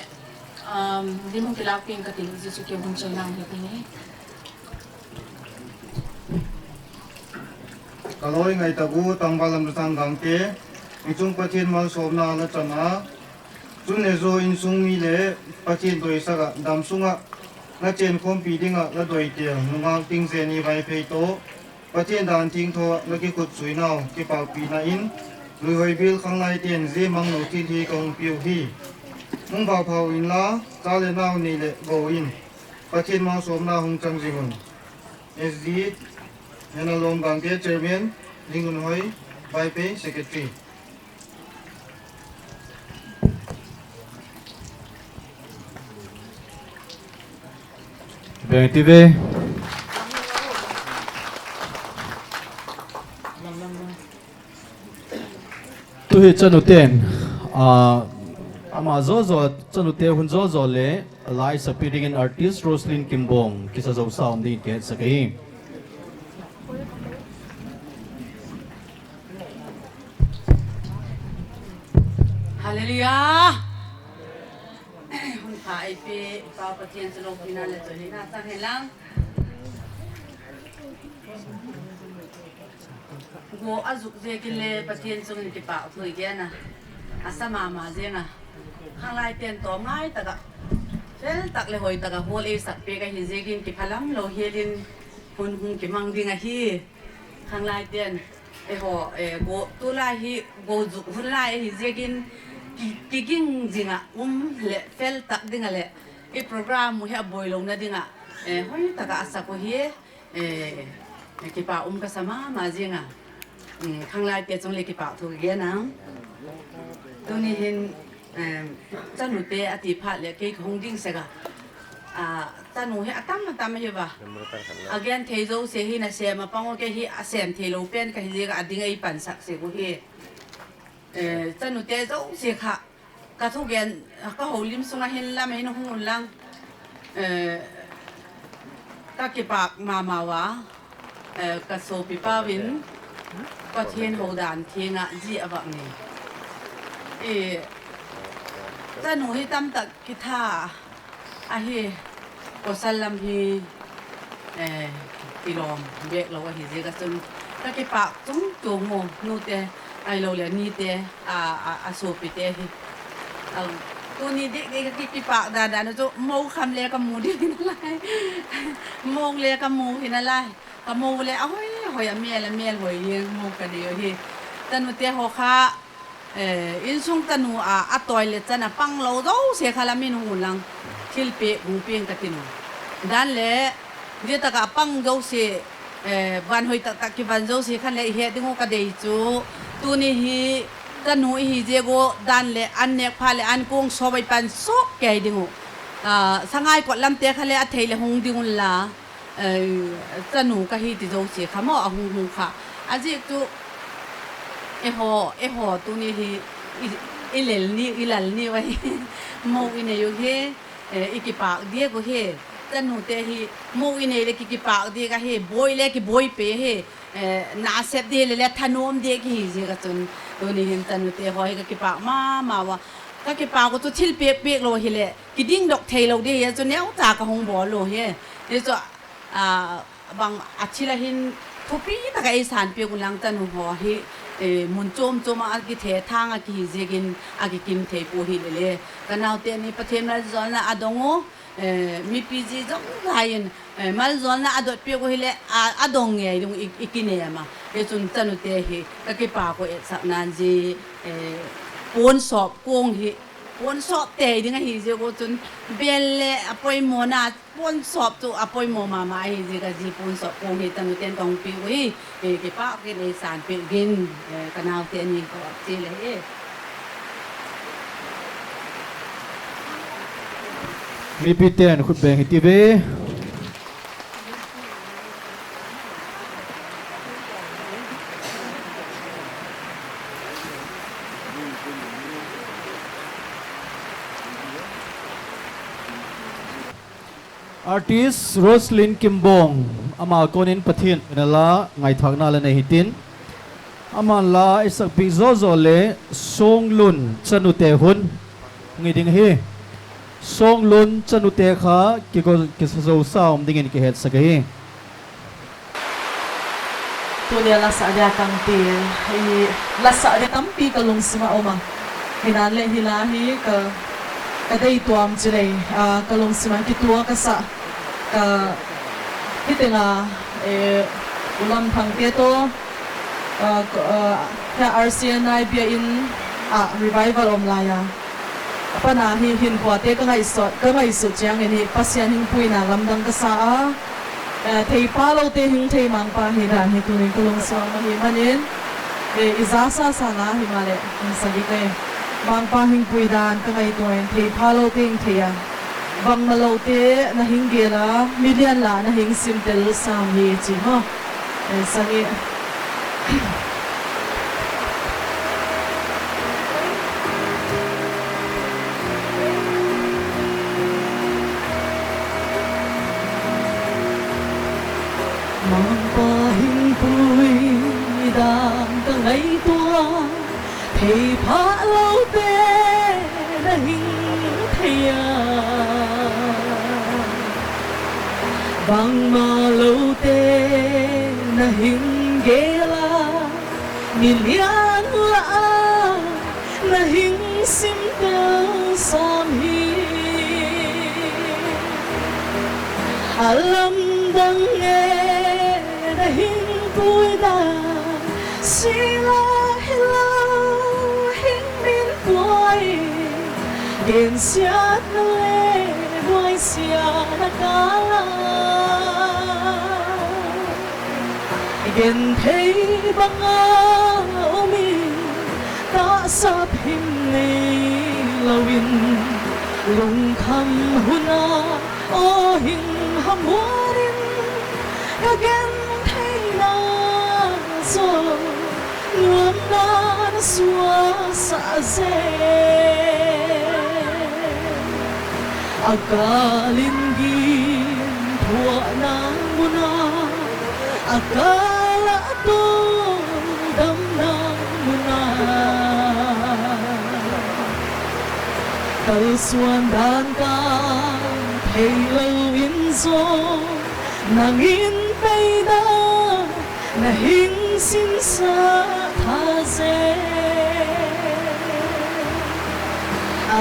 Um, limang kilak ping kati Jisu ke bun chenang ni pini. Kaloi ngai tagu tangbalam rutang gangte, ichung Pathian mal somna la chama, chun le zo insung mi le Pathian doi saka dam sunga, na chen kompi dinga la doi te, nunga ting zeni bai peito, Pathian dan ting tho na ki kut sui nau ki pau pi na in, lui hoi bil khang lai tien zi mang no tin hi kong piu hi. Mung pau pau in la, sa le nau ni le go in. Pathian mal somna hung chang zingun. S D, Hena Lom Bangke Chairman, Lingun Hoi, Bai Pei Secretary. Beng tibe. Tuhi chanuten, ah, ama zozo, chanute hun zozo le, lai sa piringin artist Roslyn Kimbong, kisa zau saum di ke sa kai. Haleluya. Hun pa ai pe, pa Pathian selo pina le tolina sa helang. Go azuk je kin le Pathian sung ni kipa thui gena. Asa mama jenga. Khang lai ten to ngai taka. Fel tak le hoi taka hol e sak pe ka hi je kin kipalam lo helin hun hun kimang dinga hi. Khang lai ten. E ho, e, go tu lai hi, go zuk hun lai hi je kin ki, ki king jinga um le fel tak dinga le. I program mu he boi lo na dinga. E, hoi taka asa ko hi. Eh, kipa um ka sama ma jinga. Mm, khang lai te chung le kipa thu ge na. Tuni hin, em, chanu te ati pha le ke hong ding se ga. A, chanu he atam atam he ba. Again te zo se hi na se ma pango ke hi asen te lo pen ka hi ga ading ai pan sak se go hi. Eh, chanu te zo se kha. Ka thu gen, ka houlim sunga hin lam hin hung lang. Eh, ka kipak mama wa, eh, ka sopi pawin, ka thin houdan thinga ji abak ni. Eh, chanu hi tam tak kitha, ahi, ko salam hi, Eh, tilom, bek lo wa hi je ka sun. Ka kipak tung tung mo, nu te, ai lo le ni te, a, a, a sopi te hi. Au, tuni dik dik ki kipak da da no jo, mo kham le ka mu di na lai. Mo le ka mu hi na lai. Ka mo le, a hoi, hoi, a miel, a miel, hoi, ye mo ka de yo hi. Tanu te ho kha, Eh, insung tanu a, a toilet sana pang lo do se khala min hulang. Thil pe gung ping katinu. Dan le, dia taka pang do se, eh, ban hoi tak tak ki ban do se khan le ihe dingu ka dei chu. Tuni hi, tanu hi je go, dan le, an nek pha le, an kung so bai pan sok ke dingu. Ah, sangai ko lam te khan le a thei le hung dingu la. Eh, tanu ka hi ti zo si kha mo a hung hung kha. A ji tu, e ho, e ho tuni hi, i, i lel ni, i lal ni wa hi. Mo i ne yu hi, eh, i kipak die ko hi. Tanu te hi, mo i ne le ki kipak die ka hi, boi le ki boi pe hi. Eh, na sep die le le thanom die ki hi ji ka tun. Tuni hin tanu te ho hi ka kipak ma, ma wa. Ka kipak ko tu thil pek pek lo hi le. Ki ding dok thei lo die hi, tu neu ta ka hung bo lo hi. Hi tu, A, bang a chila hin thupi taka e san pe kulang tanu ho hi, eh, mun chom chom a ki the thang a ki hi je kin a ki kin the po hi le le. Ka nau te ni Pathian mal zolna a dongo, eh, mi pi ji jong lain, eh, mal zolna a dot pe ko hi le a, a dong nge dung i, i kine ma. E sun tanu te hi, ka ki pa ko e sak nan ji, eh, pon sop kong hi, pon sop te ding a hi je ko tun bel le a poi mo na Pon sop tu a poi mo mama ai ji ka ji pon sop kong hi tanu ten kong pi wi. E, kipak ke ne san pi gin, e, ka nau te ni ko ti le e. Mi pi ten khut beng hi ti be. Artist Roslyn Kimbong, ama konin Pathian nala ngaithakna la ne hitin. Ama la isak pi zozo le songlun chanu te hun. Ngi ding hi. Song lun chanute ja ke ko ke sasou saum dingin ke het sakahi. Tunya lasa ya kangti, i lasa ya tampi kalung sima oma. Hinan le hilahi ka, ka dei tuam chilei, a, kalung sima kitua kasa ka hitinga, e, ulam pangketo, a, ko, a, ya R C N I bia in, a, revival om laya. Apa na hi hin kuate ka ngai so, ka ngai so chiang ini Pasian hing pui na lamdang kasa a. Eh, thei palo te hing thei mangpa hi dan hi tuning kulung so ma hi manin. Eh, iza sa sa na hi male. Sa di kai. Mangpa hing pui dan ka ngai tuin thei palo te hing thei a. Bang malo te na hing gela, milian la na hing sim tel sam hi chi ho. Eh, sa ni. Mangpa hing pui dan ka ngai tua, thei pha lo te na hing thei a. Bang malo te na hing gela, milian la na hing sim tel sam hi. Alam dang e na hing pui da, sila hila hing min pui, gen siat na le, buai siat na kala. Gen thei banga umi, ta sap him nei lawin, lung kham huna, o hing hamuarin, ka gen thei na so, nuam nan sua sa se. Aka lin gin thuak nang muna, aka la to dam nang muna. Kal suan dan ka thei lo in so, nang in pei da na hing sin sa tha se.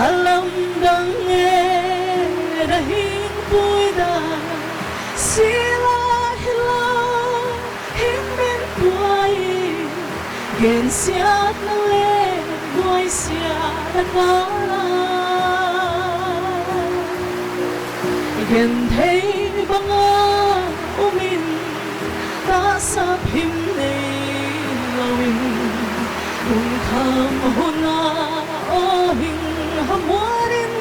Alam dang e na hing pui da, sila hila hing min pui, gen siat na le, buai siat na kala. Gen thei banga umin, ta sap him nei lawin, lung kham huna, o hing hamuarin,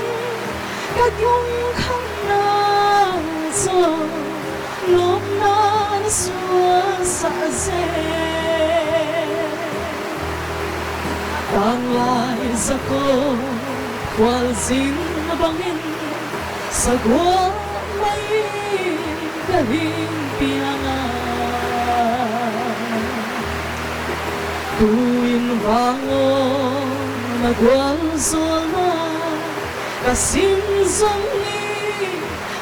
ka lung kham na so, nuam nan sua sa se. Tang lai sa ko, kual sin bangin, sa gua mai ka hing pianga. Tuin wango na gual zolma, ka sim zong ni,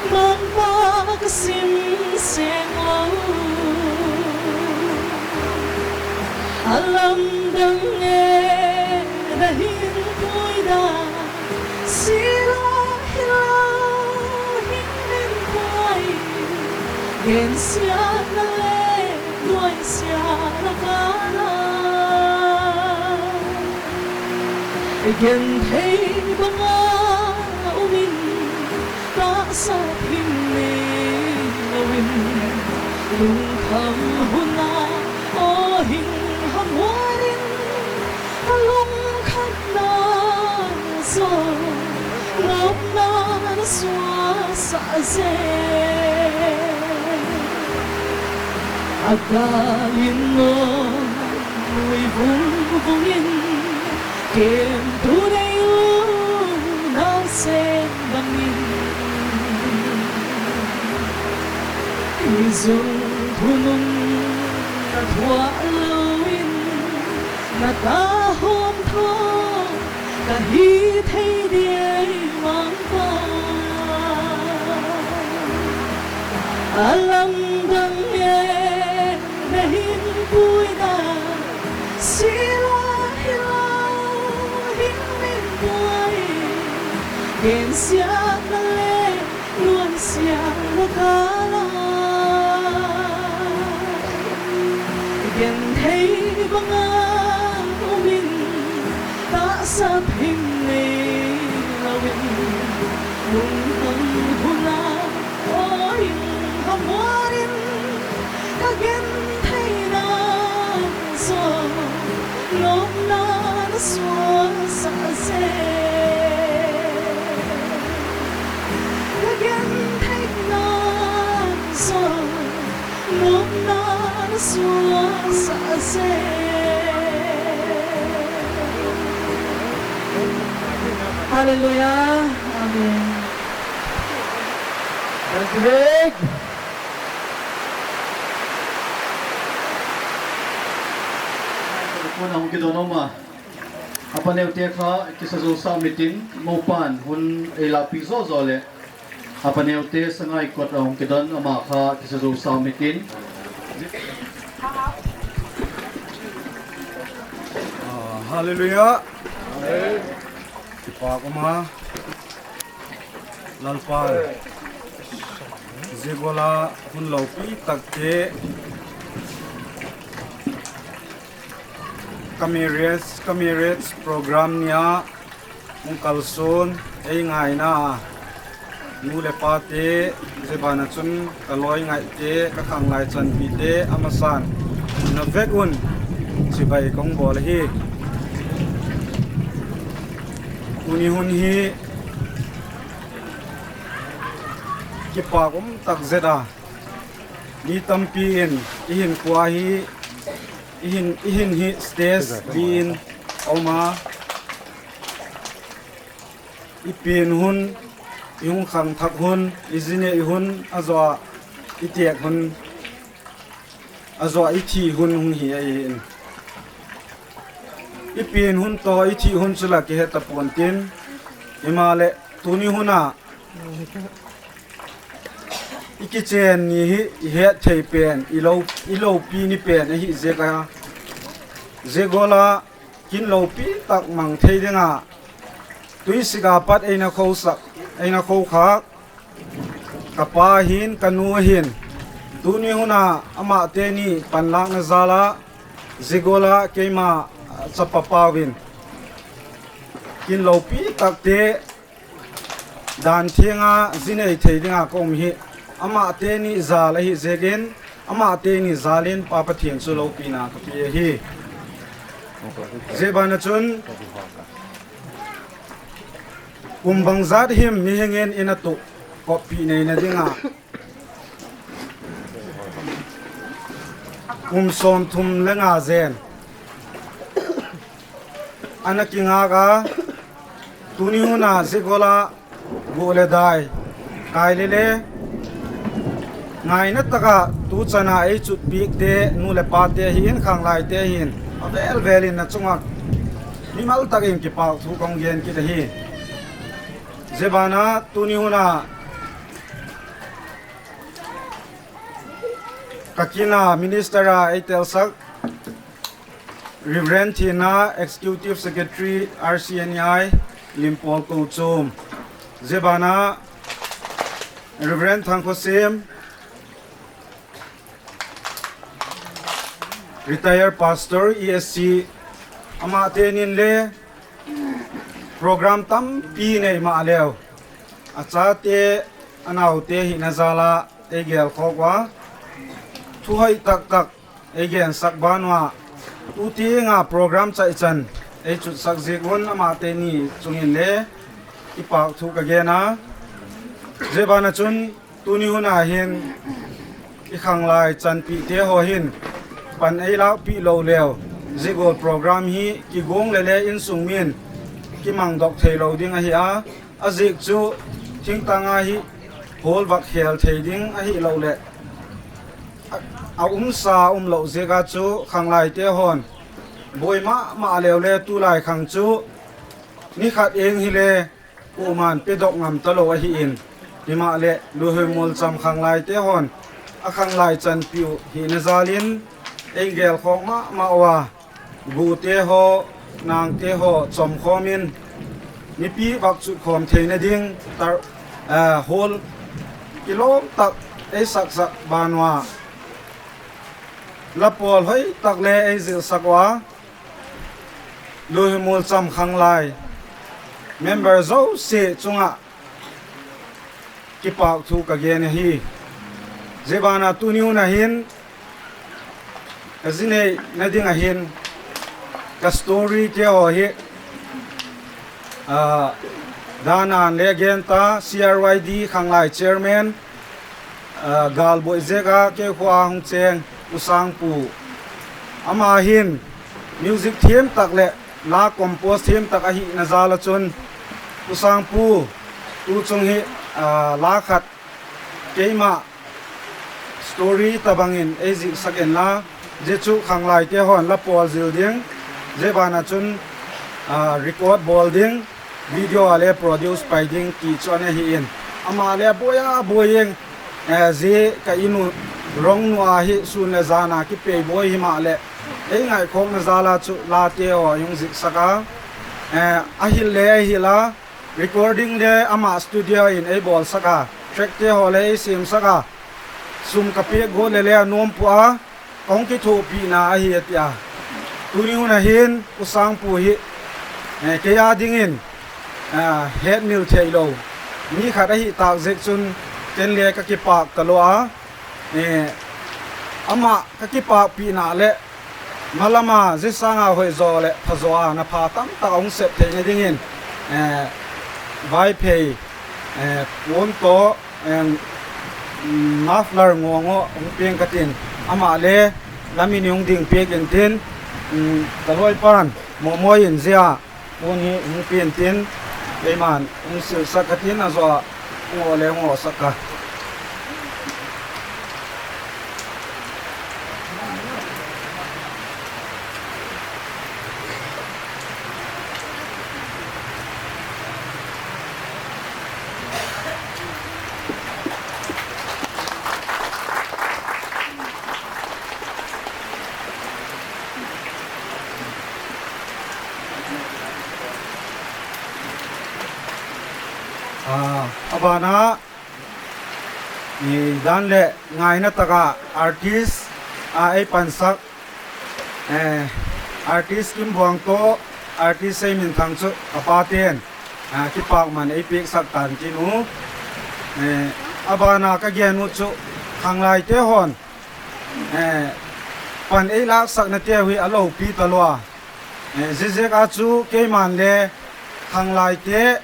man pa ka sim seng lo. Alam dang e na hing pui da, sila hila hing min pui, gen siat na le, buai siat na kala. Gen thei banga umin, ta sap him nei lawin, lung kham huna, o hing hamuarin, ka lung kham na so, nuam nan sua sa se. Aka lin no, ui vung vungin, ken tu nei lu, na sem bangin. I zung thunun, na thuak lawin, na ta hom tho, Kahi thei diei wang pa. Alang bang e nehin puida. Sila hila hin min puai. Gen siak na le nuan siak na kala. Gen thei banga umin. Ta sa phim ni lawin. Mung hang huna oin hamuarin. Ka gen thei na so. Nok na na sua sa se. Ka gen thei na so. Nok na na sua sa se. Haleluya. Amen. Danke. Kuna hungki donoma. Apaneu te kha kisa zo sa mitin mo pan hun e la piso zo le. Apaneu te sangai kot a hungki don ama kha kisa zo sa mitin. Ah, haleluya. Kipa kuma. Lalpa. Zigola hun lopi takte. Ka marriage, ka marriage program nia, ung kalson, ei ngaina. Nu le pa te, zebana chun, ka loi ngai te, ka khanglai chanpi te, amasan. Na vek un, chibai kong bol hi. Uni hun hi, kipa kum tak zeda. Ni tampi in, ihin kuahi, ihin, ihin hi stage, bin, oma, ipin hun, ihung khang thak hun, izine ihun, azoa, itiek hun, azoa, ithi hun, hung hi, ahin. Ipin hun to, ithi hun chula kiheta pontin, imale, tuni huna, Ikichen ni hi, ihet thei pen, ilo, ilopi ni pen, ihi zeka. Zegola, kin lopi tak mang thei denga. Tui sika pat eina khou sak, eina khou khak. Kapa hin, kanu hin. Tuni huna ama teni panlak na zala. Zegola keima chapapawin. Kin lopi tak te. Dan thienga zinei thei dinga kom hi. Ama teni zal ahi zegen, ama teni zalin Papa Thien su lopi na kapi hi. Zebana chun, kumbang zat him mihengen inatu, kopi nei na dinga. Kum som thum lenga zen. Ana kingak a, tuni huna Zegola, bu le dai. Kai lele, ngai na taka, tu chana ei chut pik te, nu le pa te hin, khanglai te hin. Avel velin na chungak. Ni mal tak in kipau thu kong gen kita hi. Zebana, tuni huna, Kakina minister a ei telsak, Reverend Thina, Executive Secretary R C N E I, Limpol Kochum. Zebana, Reverend Thangkhosim, retired pastor E S C, ama tenin le, Program tampi nei ma aleu. Acha te, anau te hi na zala, ei gel khok wa. Thu hoi tak tak, ei gen sak ban wa. Tu ti nga program chai chan, ei chut sak zik un ama teni chungin le, ipak thu ka gen a. Zebana chun, Tuni huna hin, i khanglai chanpi te ho hin, pan ei lak pi lo leu, zigol program hi, ki gong lele insung min, ki mang dok thei lo ding ahi a, a zik chu, thing tang ahi, hol bak hel thei ding ahi lo le. A, a um sa um lo zik a chu, khanglai te hon, boi ma, ma leu le tu lai khang chu, Ni khat eng hi le, kuman pedok ngam talo ahi in. Ima le, luhe mulcham khanglai te hon, a khanglai chan piu hi ne zalin, engel khok ma ma wa. Gu te ho, nang te ho, chom khomin. Nipi bak chu khom thei ne ding, tar, eh, hol, kilom tak, ei sak sak banwa. La pol hoi tak le ei zil sak wa. Luhe mulcham khanglai. Member zo se chunga. Kipak thu ka gene hi. Zebana tuni una hin. Ka zine na dinga hin. Ka story te ho hi. Ah, dana legenda C R Y D khanglai chairman. Ah, gal boi zega ke hua hung cheng usang pu. Ama hin music theme tak le la compose theme tak ahi na zala chun usang pu tu chung hi, ah, la khat keima story tabangin ei zi saken la je chu khanglai te hon la pol zil ding je bana chun, ah, record bol ding. Video ale produce pai ding ki chone hi in. Ama le boya boyeng, eh, zi ka inu rong nu ahi sun le zana ki pei boi hi ma le. Ei ngai khok na zala chu la te o yung zik saka. Eh, ahil le ahila recording de ama studio in ei bol saka. Track te ho le ei sim saka. Sum ka pe go le le anom pu a. Kong ki thu pi na ahi etia. Tuni una hin usang pu hi. Eh, ke ya dingin. Ah, het mil thei lo. Ni khat ahi tak zek chun ten le ka kipak ka lo a. Eh, ama ka kipak pi na le. Malama zisanga hoi zo le pha zo a na pha tam tak ong sep thei ne dingin. Eh, vai phei. Eh, pon to. Em, muffler ngo ngo hung pieng katin. Ama le, lami ni hung ding pieng tin. Mm, taloi pan, mo moi in zia, uni hung pieng tin. Leiman, hung sil sakatin, azo, ngo le ngo saka. Ah, abana, ni dan le ngaina taka artist, ah, ei pansak, Eh, artist kimbuang to, artist sei minthang chu, apa ten, ah, kipak man ei pik sak tan kinu. Eh, abana ka gen nu chu, khanglai te hon. Eh, pan ei lak sak na te hui alo pi talua. Eh, zizek achu, keiman le, khanglai te,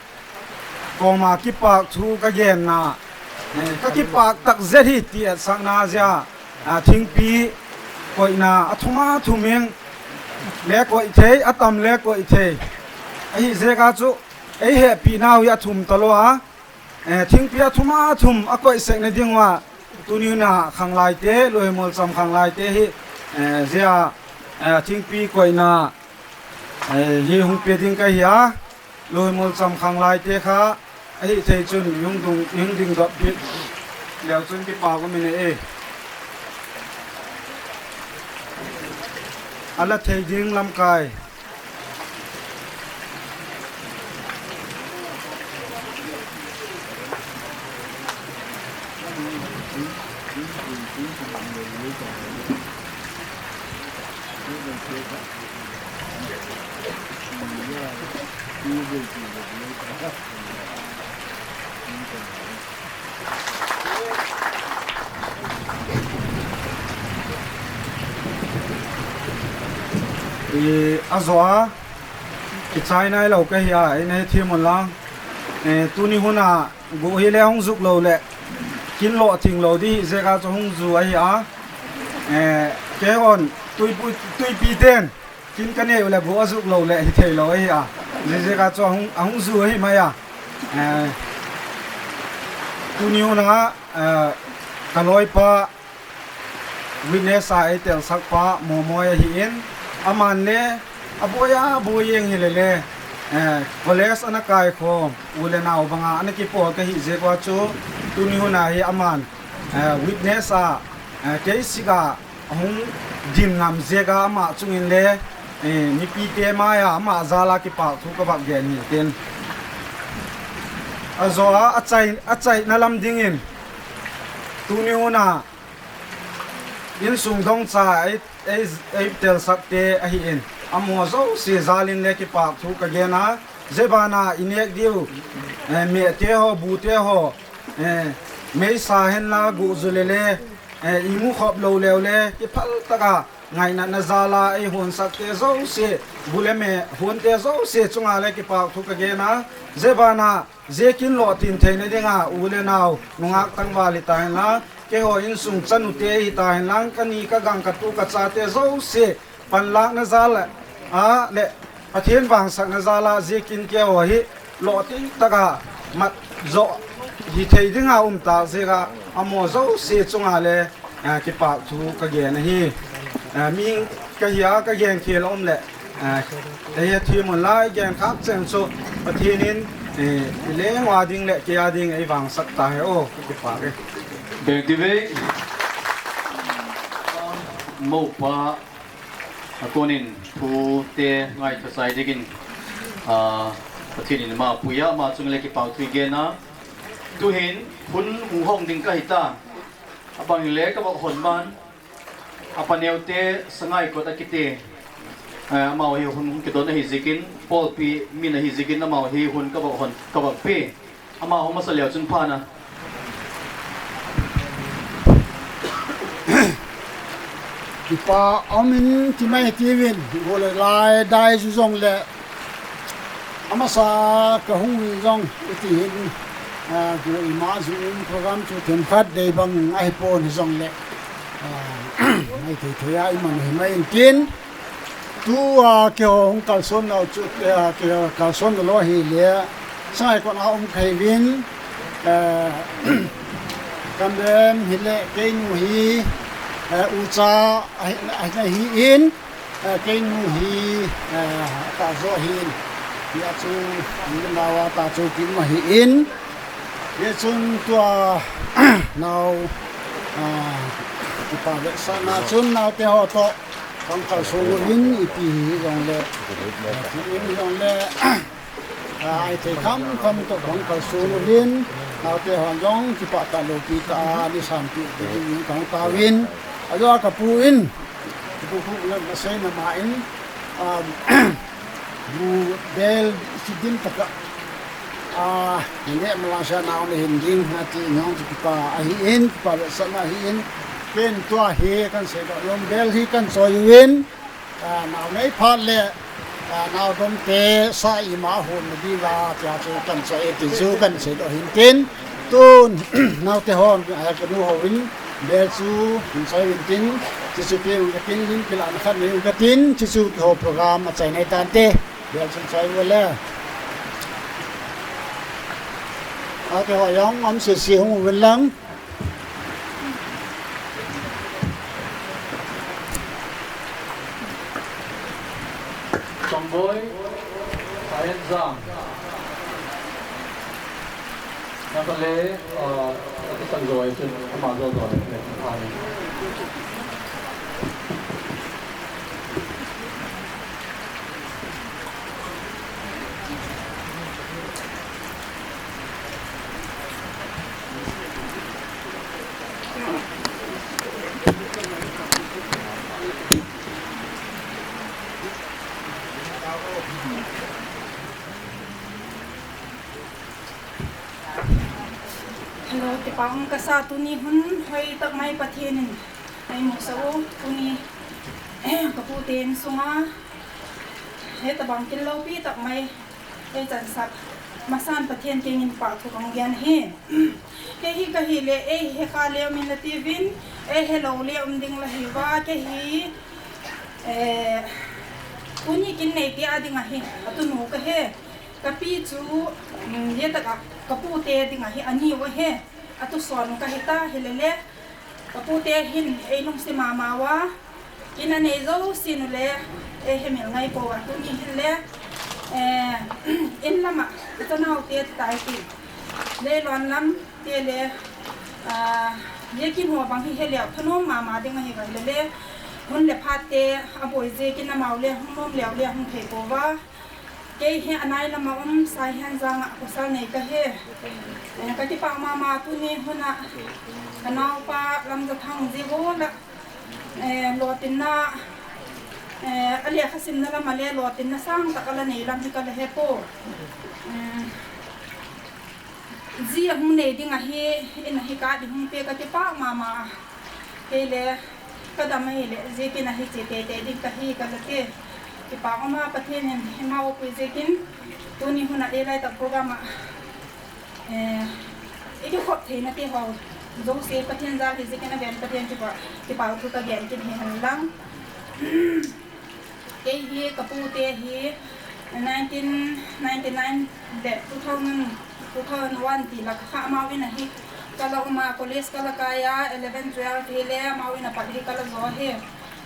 Koma kipak thu ka gen na. Eh, ka kipak tak zet hi ti et sang na zia. Ah, thingpi koina athuma thumeng. Le koi thei, atam le koi thei. Ahi zek achu, ei he pi na wi athum talo a. Eh, thingpi athuma thum akoi sek ne ding wa. Tuni na khanglai te, lo he mol sam khanglai te hi. Eh, zia, eh, thingpi koina. Eh, hi hung pe ding ka hi a. Lui mul sam khanglai te kha, ahi thei chun yung dung, yung ding dot bit. Leu chun kipa ko mine e. Ala thei ding lam kai. Ii, azo a, kichai nai lo ka hi a, ina hi thi mo lang. Eh, tuni huna, Gu hi le hung zuk lo le. Kin lo thing lo di hi zek a cho hung zu ahi a. Eh, ke hon, tui pu, tui pi ten. Kin ka ne le gu a zuk lo le hi thei lo ahi a. Zi zek a cho hung, hung zu ahi ma ya. Eh, tuni huna, eh, ka loi pa. Witness a ei tel sak pa mo moi ahi in, aman le, aboya, aboyeng hi le le, eh, college ana kai ko, ule nau banga ana kipo kahi je kwa chu, tuni huna hi aman, eh, witness a, eh, kei siga hung din ngam jega ama chungin le, eh, nipi te maya ama jala kipakthu kabak gen ni ten. Azo a achai, achai na lam dingin. Tuni huna, insung dong cha ai, ai, ai tel sak te ahi in. Amo zo si jalin le kipakthu kagena, jebana inek diu, eh, me te ho, bu te ho, eh, meisa hen la gu zulele, eh, imu khop lo lew le, kiphal taka, ngai na, na jala, ai hun sak te zo si, bule me, hun te zo si, chunga le kipakthu kagena, jebana, jekin lo tin thene dinga, ule nau, nungak tang bali ta hen la, ke ho insung chanu te hi ta hen lang, kani kagang katu kacha te zo si, panlak na jala, a, le, Pathian wangsak na jala, jekin ke ho hi, lo tin taka, mat, zo, hi thei dinga um ta, jega, amo zo si chunga le, ah, kipakthu kagena hi. Ah, mi kahia kagen ke lo um le, ah, eh, ya thi mun lai gen kap chen so, Pathian in, eh, le wa ding le, ke ya ding, eh, wangsak ta he, oh, kipak, eh. Beng dibe, mo pa, Akonin, pu te ngai kasai dikin, ah, Pathian in ma puya, ma chung le kipakthu gena. Tuhin, hun muhong ding kahita. Abang le kabak hon man. Apa neu te sangai ko ta kite. Eh, ama hi hun kidon hi jikin, Paul pi mina hi jikin, ama hi hun kabak hon, kabak pe. Ama homa sa leo chun pana. Ipa amin timai tiwin, gole lai dai jujong le. Ama sa kahung wi jong iti hin, ah, gu ima jung program chu tem khat dei bang ai pon jong le. Ah, mai te te ya iman himai tin. Tu, ah, ke ho hung kalson na chu, ah, ke ho kalson lo hi le. Sai ko na um kai win. Eh, kambem hi le kei nu hi, eh, ucha, ah, ah, hi in, eh, kei nu hi, eh, ta zo hi in. Ya chu, ni na wa ta chu ki ma hi in. Ye chun tua, nau, ah, tu pa le sa na chun nau te ho to. Kam kalson win ipi hi jong le. Ipi hi jong le. Ah, ai te kam, kam to kam kalson win. Nau te ho jong, ti pa ta lo pi ta, ni sam pi, ti ni kam ta win. Ayo ka pu in. Ti pu pu na ma sei na ma in. Um, bu bel si dim ta ka. Ah, ne ma la sa na ne hin ding na ti nyong ti pa ahi in, pa sa na hi in. Ken tua he kan se ka lom bel hi kan so win. Ah, nau nei pha le, ah, nau dom te sa i ma hu na di la, tia chu kan sa e ti ju kan se do hin tin. Tun, nau te hon, ah, ka du ho win, bel su, hin sa win tin, ti su pi u ka tin, hin pila na khan ne u ka tin, ti su ho program a chai nai tan te, bel su chai wala. Nau te ho yong, am se si hung win lang. Chongboi, Aenzang. Nakale, uh, Aenzang Joy, Aenzang Joy. Hello, te pa ong kasa tuni hun hoi tak mai Pathian in. Ai mo sa o tuni kapu ten sunga. He tabang kin lo pi tak mai. Ei chan sap, masan Pathian kengin pa thu kong gen hi. Ke hi ka hi le, ei he ka le min la ti win, ei he lo le um ding la hi wa, ke hi, eh, uni kin nei ti a ding a hi, atu nu ka he. Ka pi chu, mm, ye ta ka, ka pu te ding a hi, ani wa he. Atu son ka hi ta, hi le le. Ka pu te hin, ei nung si mama wa. Ina nei zo sinu le, e he mil ngai po wa tuni hin le. Eh, inlama, ita nau te tai ti. Le lon lam te le, ah, ye kin ho bang hi hele, thanom mama ding ma hi ba le le. Hun le pha te, abo je kin na mau le, hum le le hum pe ko ba. Kei he anai lama um, sai hen zang, ko sa ne ka he. Eh, ka kipa mama tu ni huna, ka nau pa lam za thang zi bo la. Eh, lo tin na, eh, alia khasim na lama le lo tin na sang ta kala ne lam hi kala he po. Eh, zi hum ne ding ahi, ina hi ka di hum pe ka kipa mama. Kei le, kada mai le, zi kin ahi che te te ding ka hi kala ke. Kipa mama pa te ne, ma o ku zi kin, tu ni huna de lai ta programa. Eh, iki khop thei na te ho. Zo se Pathian zal hi zi kin na ben Pathian kipa, kipa tu ta ben kin he han lang. Kei hi kapu te hi nineteen ninety-nine le two thousand, two thousand one ti la ka mau ina hi. Kala uma college kala kaya eleven, twelve hi le mau ina pa hi kala zo hi.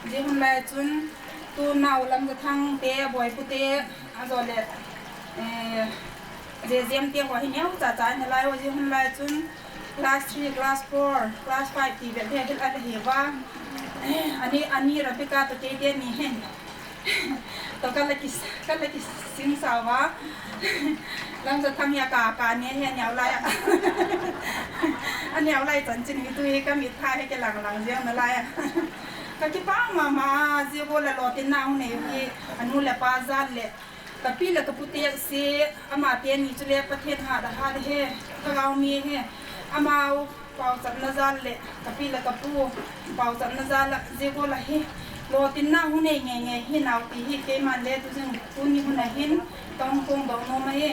Zi hun lai chun tu nau lam ka thang te boi pu te. Azo le, eh, je ziam tiempo hi niau ta ta ne lai o ji hun lai chun class three, class four, class five ti be de hil ate hi ba. Eh, ani, ani Rebecca to ke de ni hen. To kala kis, kala kis sing sa ba. Lam sa tham ya ka, ka ne he niau lai. Ani au lai chan chin mi tu he ka mi tha he ke lang lang ziam na lai. Ka kipa mama, zi bo le lo tin na ne hi, anu le pa za le. Tapi la kapu te se ama te ni chule Pathian ha da ha de he, ka gao mi he. Ama au pau sat na zal le, tapi la kapu pau sat na zal la, zi bo la he. Lo tin na hune nge nge he nau ti he ke man le tu zing tu ni huna hin, tong kong dong no ma he.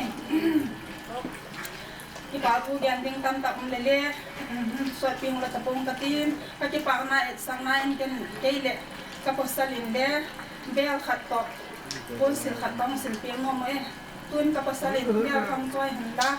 Kipa ku gen ding tam tam lele, mhm, so ping la tapung katin, ka kipa na et sang na en ken keile, ka ko salin de, bel khat to, kun sil khat tong sil ping mo mo eh, tun ka ko salin, bel kang choi handa.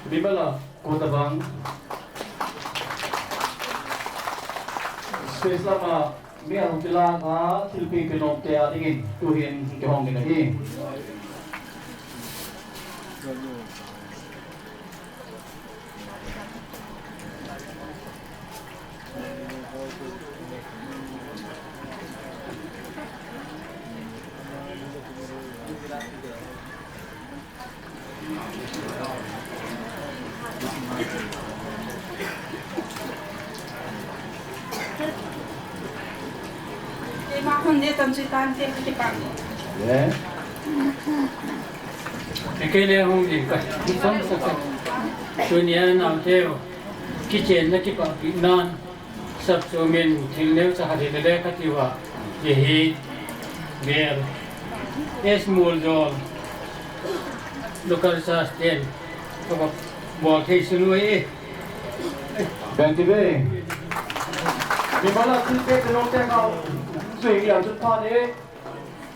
Bimala. Kutabang. Space lama mi ang kilang a thilpiñ pinom te a dingin tuhin kehong ni nahi. Ekei le hong di ka. Tunia na teo. Kichen na kipa nan. Sap sumin thil neu sa hati lele katiwa. Yehi. Ber. Es mul jol. Lokal sa sten. Kaba bol thei sunu e. Benti be. Mi mala thil pe penom te ka. Sui ya tut pa de.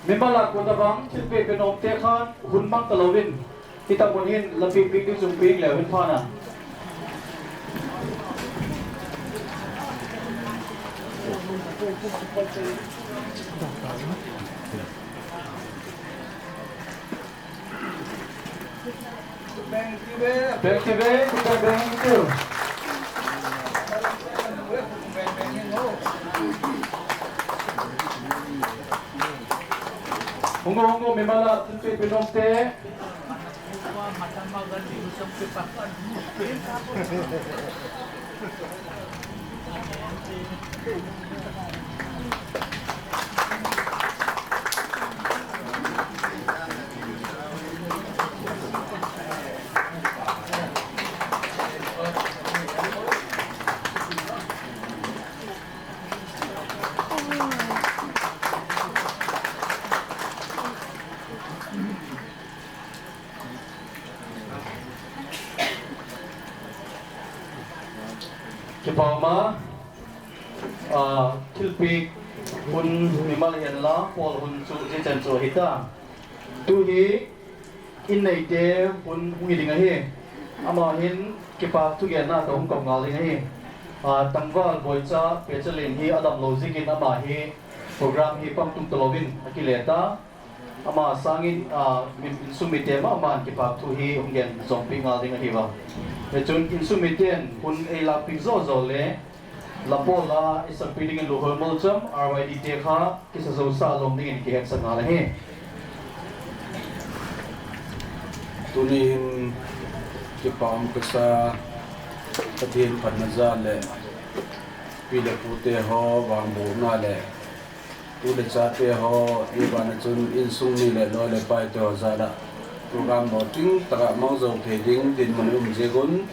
Mi mala kutabang thil pe penom te khan hun mang talawin. Kita pun hin lapik pik di sung ping le win pana. Beng tibe, beng tibe. Hunggo, hunggo, mi mala thil pe penom te. Kipama, ah, thilpiñ hun mimal hian la, Paul hun su, jichen su hita. Tu hi, Inneite hun hungiding ahi. Ama hin kipak thugen na ta hungkop ngal ding ahi. Ah, tangwal boicha pechalin hi adam lozikin ama hi program hi pangtung tolobin akileta. Ama sangin, ah, mi-, insung mite ma man kipak thu hi hungen zompi ngal ding ahi ba. Echun insung miten hun ei lapik zo zo le. Lapo la isang pidingin luhur mulcham, R Y D T kha, kisa zo sa lom dingin ki hepsa ngala he. Tunin kipam kesa, Pathian panaza le, pile pute ho, bambu na le, Tule chate ho, iba na chun insung mi le lo le pai te ho zara. Program bo ting, taga mong zo pe ding, din mani um jegun.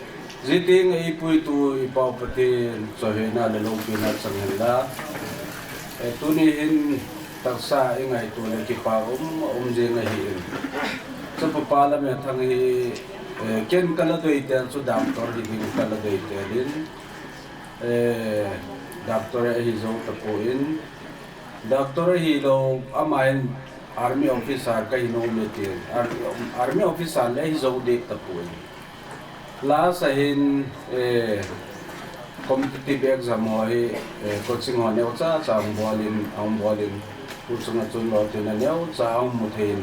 Ziting e ipui tu ipau pati, so he na le lo pi na chang hela. E tuni hin taksa ingai tu le kipa um, um jeng e hi in. Sa pala me thang hi, e, ken kala doi ten su doctor hi ding kala doi ten din. E, doctor e hi zo tapu in. Doctor hi lo ama hin army officer ka hino mete. Ar-, army officer le hi zo dik tapu. La sa hin, eh, competitive exam ho hi, eh, coaching ho neu cha cha ang bolin, ang bolin. Kusung achun lo tina neu cha ang mutin.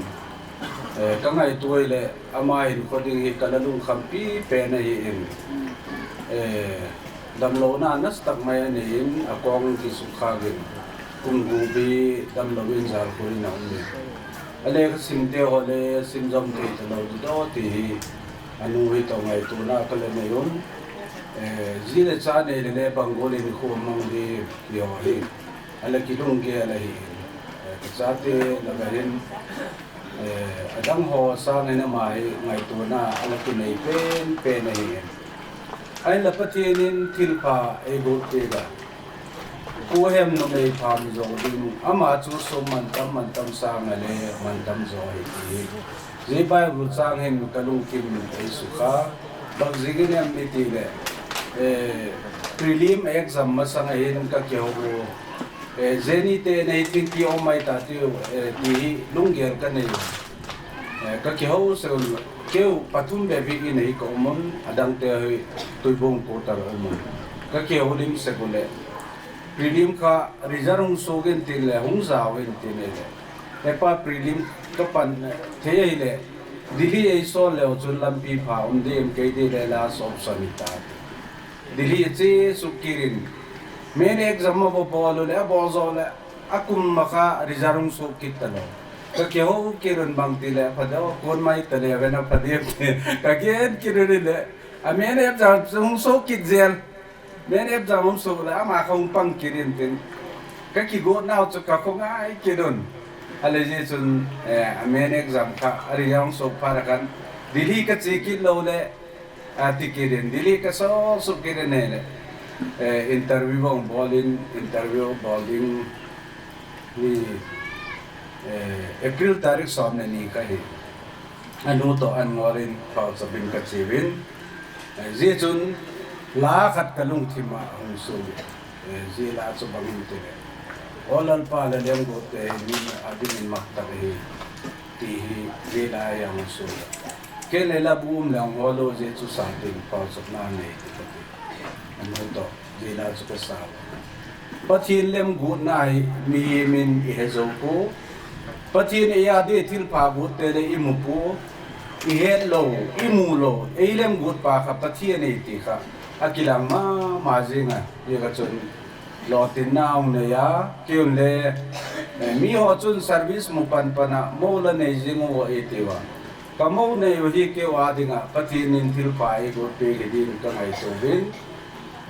Eh, ka ngai tuai le ama hin coding hi kala lung khampi pena hi in. Eh, Damlo na nastak maya neyin akong ki sukha gin. Kung gubi damlo win zal kuri na umbe. Ale ka sim te hole sim zom te te lo di do ti hi. Anu hi to ngai tu na kale meyun. Eh, zile cha ne le le bangole ni khu mong di yo hi. Ale ki lung ke ale hi. Eh, ka cha te la ka hin. Eh, adang ho sa ne na mai ngai tu na ala tu nei pen pen ne hi. Ai la Pathian in thilpha e go te ga. Ku hem no mei pham zo ding ama chu so man tam man tam sa nga le man tam zo hi ti. Ni Bible sang hin ka lung kim e sukha. Bak zigin em ni ti le. Eh, prelim exam masang hin ka ke ho. Eh, zeni te ne ting ki o mai ta ti, eh, ti lung gel ka ne. Eh, ka ke ho se keu patum be bi ne ko mon adang te tui bong ko tar o mon. Ka ke ho lim se ko le. Prelim ka rizar hung so gen tin le hung za wen tin le. E pa prelim ka pan te le. Dili e so le o chun lam pi pa um de em ke de le la so sanita. Dili e che su kirin. Men exam mo bo bolo le bo zo le. Akum maka rizar hung so kit talo. Ka ke ho kiron bang ti le pa do kon mai tale wena pa de. Ka ke en kirin le. A men exam hung so kit zel. Men exam hung so le ama ka hung pang kirin tin. Ka ki go nau chu ka ko ngai kiron. Ale je chun, eh, a men exam ka ari yang so para kan. Dili ka che kit lo le. A ti kirin, dili ka so so kirin ne le. Eh, interview bong bolin, interview bolding ni, eh, April tarik som ne ni ka hi. Anu to an ngorin pau sabin ka chiwin. Eh, zi chun la khat ka lung thima hung so. Eh, zi la so bangin te le. Olal pa le leng go te ni adin mak ta hi. Ti hi, zi la yang so. Ke le la bu um lang holo Jesu sa tin pau sok na ne ti ka ti. Ano to, zi la su ka sa. Pathian lem gut na hi, mi hi min i he zo ko. Pathian i ya de thilpha gut te le i mu pu. I he lo, i mu lo, i lem gut pa ka Pathian i ti ka. Akilang ma, ma zinga, ye ka chun. Lo tin na ung ne ya, ki un le, eh, mi ho chun service mu pan pana, mo la ne zingu wo i ti wa. Ka mo ne yo hi ke wa dinga, Pathian in thilpha i go pe ke din ka ngai to bin.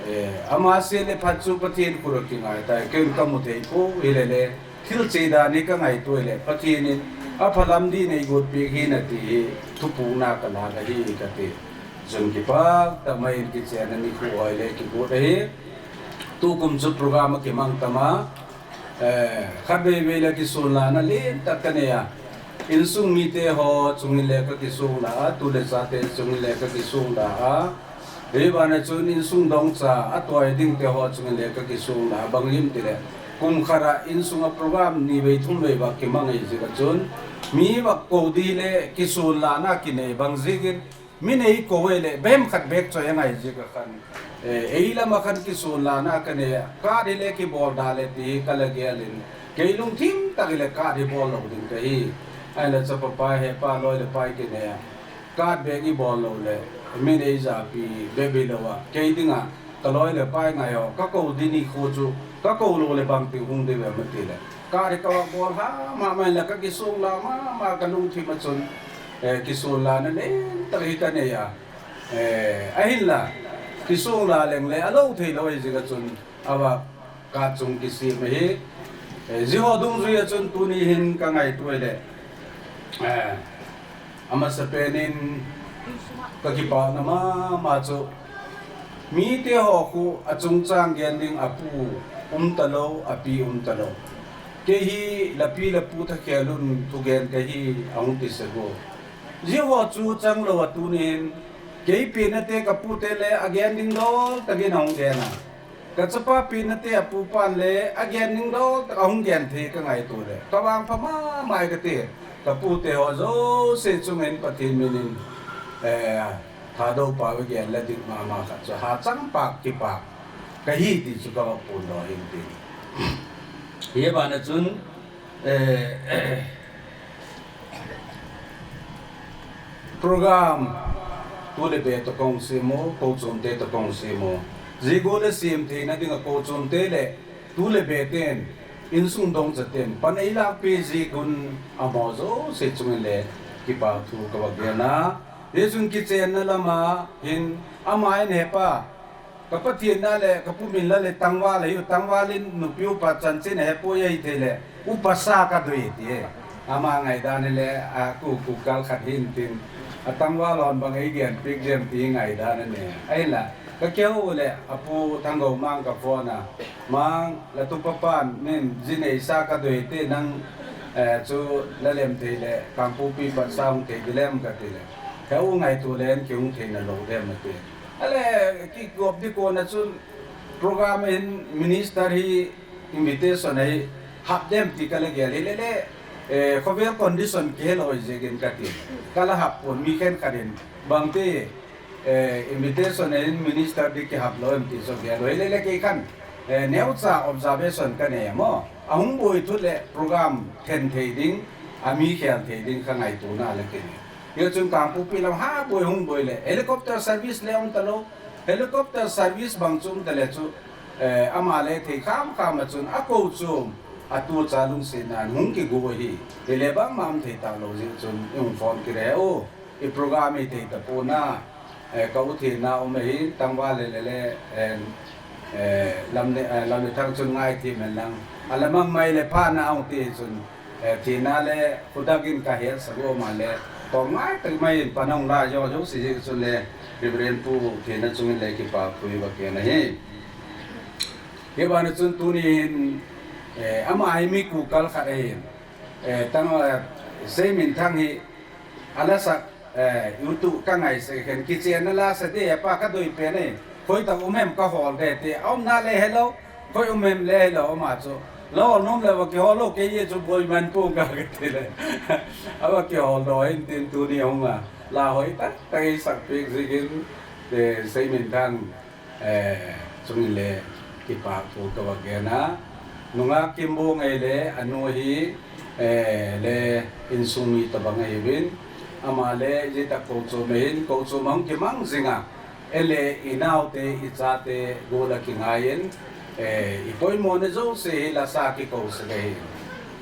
Eh, ama se le phat su Pathian kuro ki ngai ta, ke un ka mu te ko, hi le le, thil che da ni ka ngai to le, Pathian in, a phalam di ne i go pe hi na ti hi, thupu na ka la ka hi ka ti. Zun ki pa, ta mai ki che na ni ku oi le ki go da hi. Tu kum su programa ki mang tama, eh, khabe wela ki sung la na le ta kane ya. Insung mite ho chungin le ka ki sung la, tu le sa te chungin le ka ki sung la. Ri ba na chun insung dong sa, a to ai ding te ho chungin le ka ki sung la, bang lim te le. Kum khara insung a program ni wei thum wei ba ki mang ai si ka chun. Mi ba kow di le kisun la na kine bang zigin, mi ne i kowe le bem khat bek cho yang ai zika khan. Eh, ei la ma khan kisun la na kane, ka di le ki bol da le ti ka le gelin. Ke ilung tim ta le ka di bol lo ding ke hi. Ai le cha papa he pa lo le pai kine. Ka bek i bol lo le, mi ne i za pi be bi lo wa. Ke i dinga, ka lo le pai nga yo, ka kow di ni khu chu, ka kow lo le bang ti hung di be mati le. Ka di ka wa bol ha, ma ma la ka kisun la, ma ma ka lung ti ma chun. Eh, kisun la ne ne, ta ri ka ne ya. Eh, ahin la, kisun la leng le, alo u thei lo i zika chun, awa ka chung kisi me hi. Eh, ziho dung zui ya chun tuni hin ka ngai tuwe le. Eh, ama sepenin ka kipa na ma, ma chu. Mi te ho ku achung chang gen ding apu um talo, api um talo. Ke hi lapi lapu ta ke lun tu gen ke hi aung ti sego. Ziho chu chang lo atu nin, ke hi pi na te kapu te le agen ding do ta gen aung gen na. Ka cha pa pi na te apu pan le agen ding do ta aung gen te ka ngai tu le. Ka wang pa ma mai ka te. Kapu te ho zo se chung en pa tin minin. Eh, Tha do pa we gen la dik mama kha. So ha chang pak ki pak. Ka hi ti su ka wa pun do hin ti. Ye ba na chun, eh, program tu le be to kong simo, ko chun te to kong simo. Zigo le sim te na dinga ko chun te le. Tu le be ten, insung dong sa ten, pan ilak pe zi kun amo zo se chung le kipa tu ka wa gen na, ye chung ki chen na lama hin, ama en hepa, ka pa tien na le, ka pu min la le tangwa le, yu tangwa le nu piu pa chan chin hepo ye ite le, u pa sa ka do ye tie. Ama ngai dan le, a ku ku kal khat hin tin, a tangwa lon bang ai gen, pik gen ti ngai dan ne, ai la, ka keu le, apu tanggo mang ka fona, mang, La tu papan, nin, zine isa ka doi te nang, eh, chu la lem te le, kampu pi pa saung te dilem ka te le. He u ngai tu len ke un te na lo dem te. Ale, ki gop di ko na chun program in minister hi invitation hi hap dem ti ka le gel le le, eh, ko condition ke lo je gen ka te. Kala hap pon mi ken ka den. Bang te, Eh, invitation en minister di ke hap lo em ti so ke lo ele le ke kan. Eh, neu cha observation ka ne mo. A hung boi tu le program ten te ding, a mi khel te ding ka ngai tu na le ke ne. Yo chung kampu pi lam ha boi hung boi le. Helicopter service le om ta lo. Helicopter service bang chung ta le chu. Eh, ama le te kam kam chun a ko chung. A tu cha lung se nan hung ke go hi. Ele bang mam te ta lo ji chung yung phone kire o. I program i te ta pu na, eh, ka u thi na u me hi tangwa le le le, eh, eh, lam ne, eh, lam ne thang chun ngai thi men lang. Ala mang mai le pa na u ti chun, eh, thi na le, kudak in ka he sa go ma le, ko ngai te mai pa nong la yo yo si ji chun le, Reverend pu thi na chun le ki pa pu i ba ke na hi. Ye ba na chun tu ni hin, eh, ama ai mi ku kal kha re hin. Eh, tang, eh, sei min thang hi, ala sa, eh, yutu ka ngai se hen kichi na la se de pa ka doi pe ne. Khoi ta umem ka hol de te, om na le hello, khoi umem le hello ma cho. Lo nom le wa ki hol lo ke ye cho boi man pu ka ke te le. Awa ki hol do hin tin tu ni hong a. La hoi ta, ta i sak pik zigin, de sei min thang. Eh, sung le kipak pu ka wa gen na. Nungak kimbung ai le anu hi, eh, le insung i tabang ai bin. Ama le ye ta ko cho me hin, ko cho mang ki mang zinga. Ele inau te, icha te, gola ki ngayen. Eh, i poi mo ne zo se la sa ki ko se hin.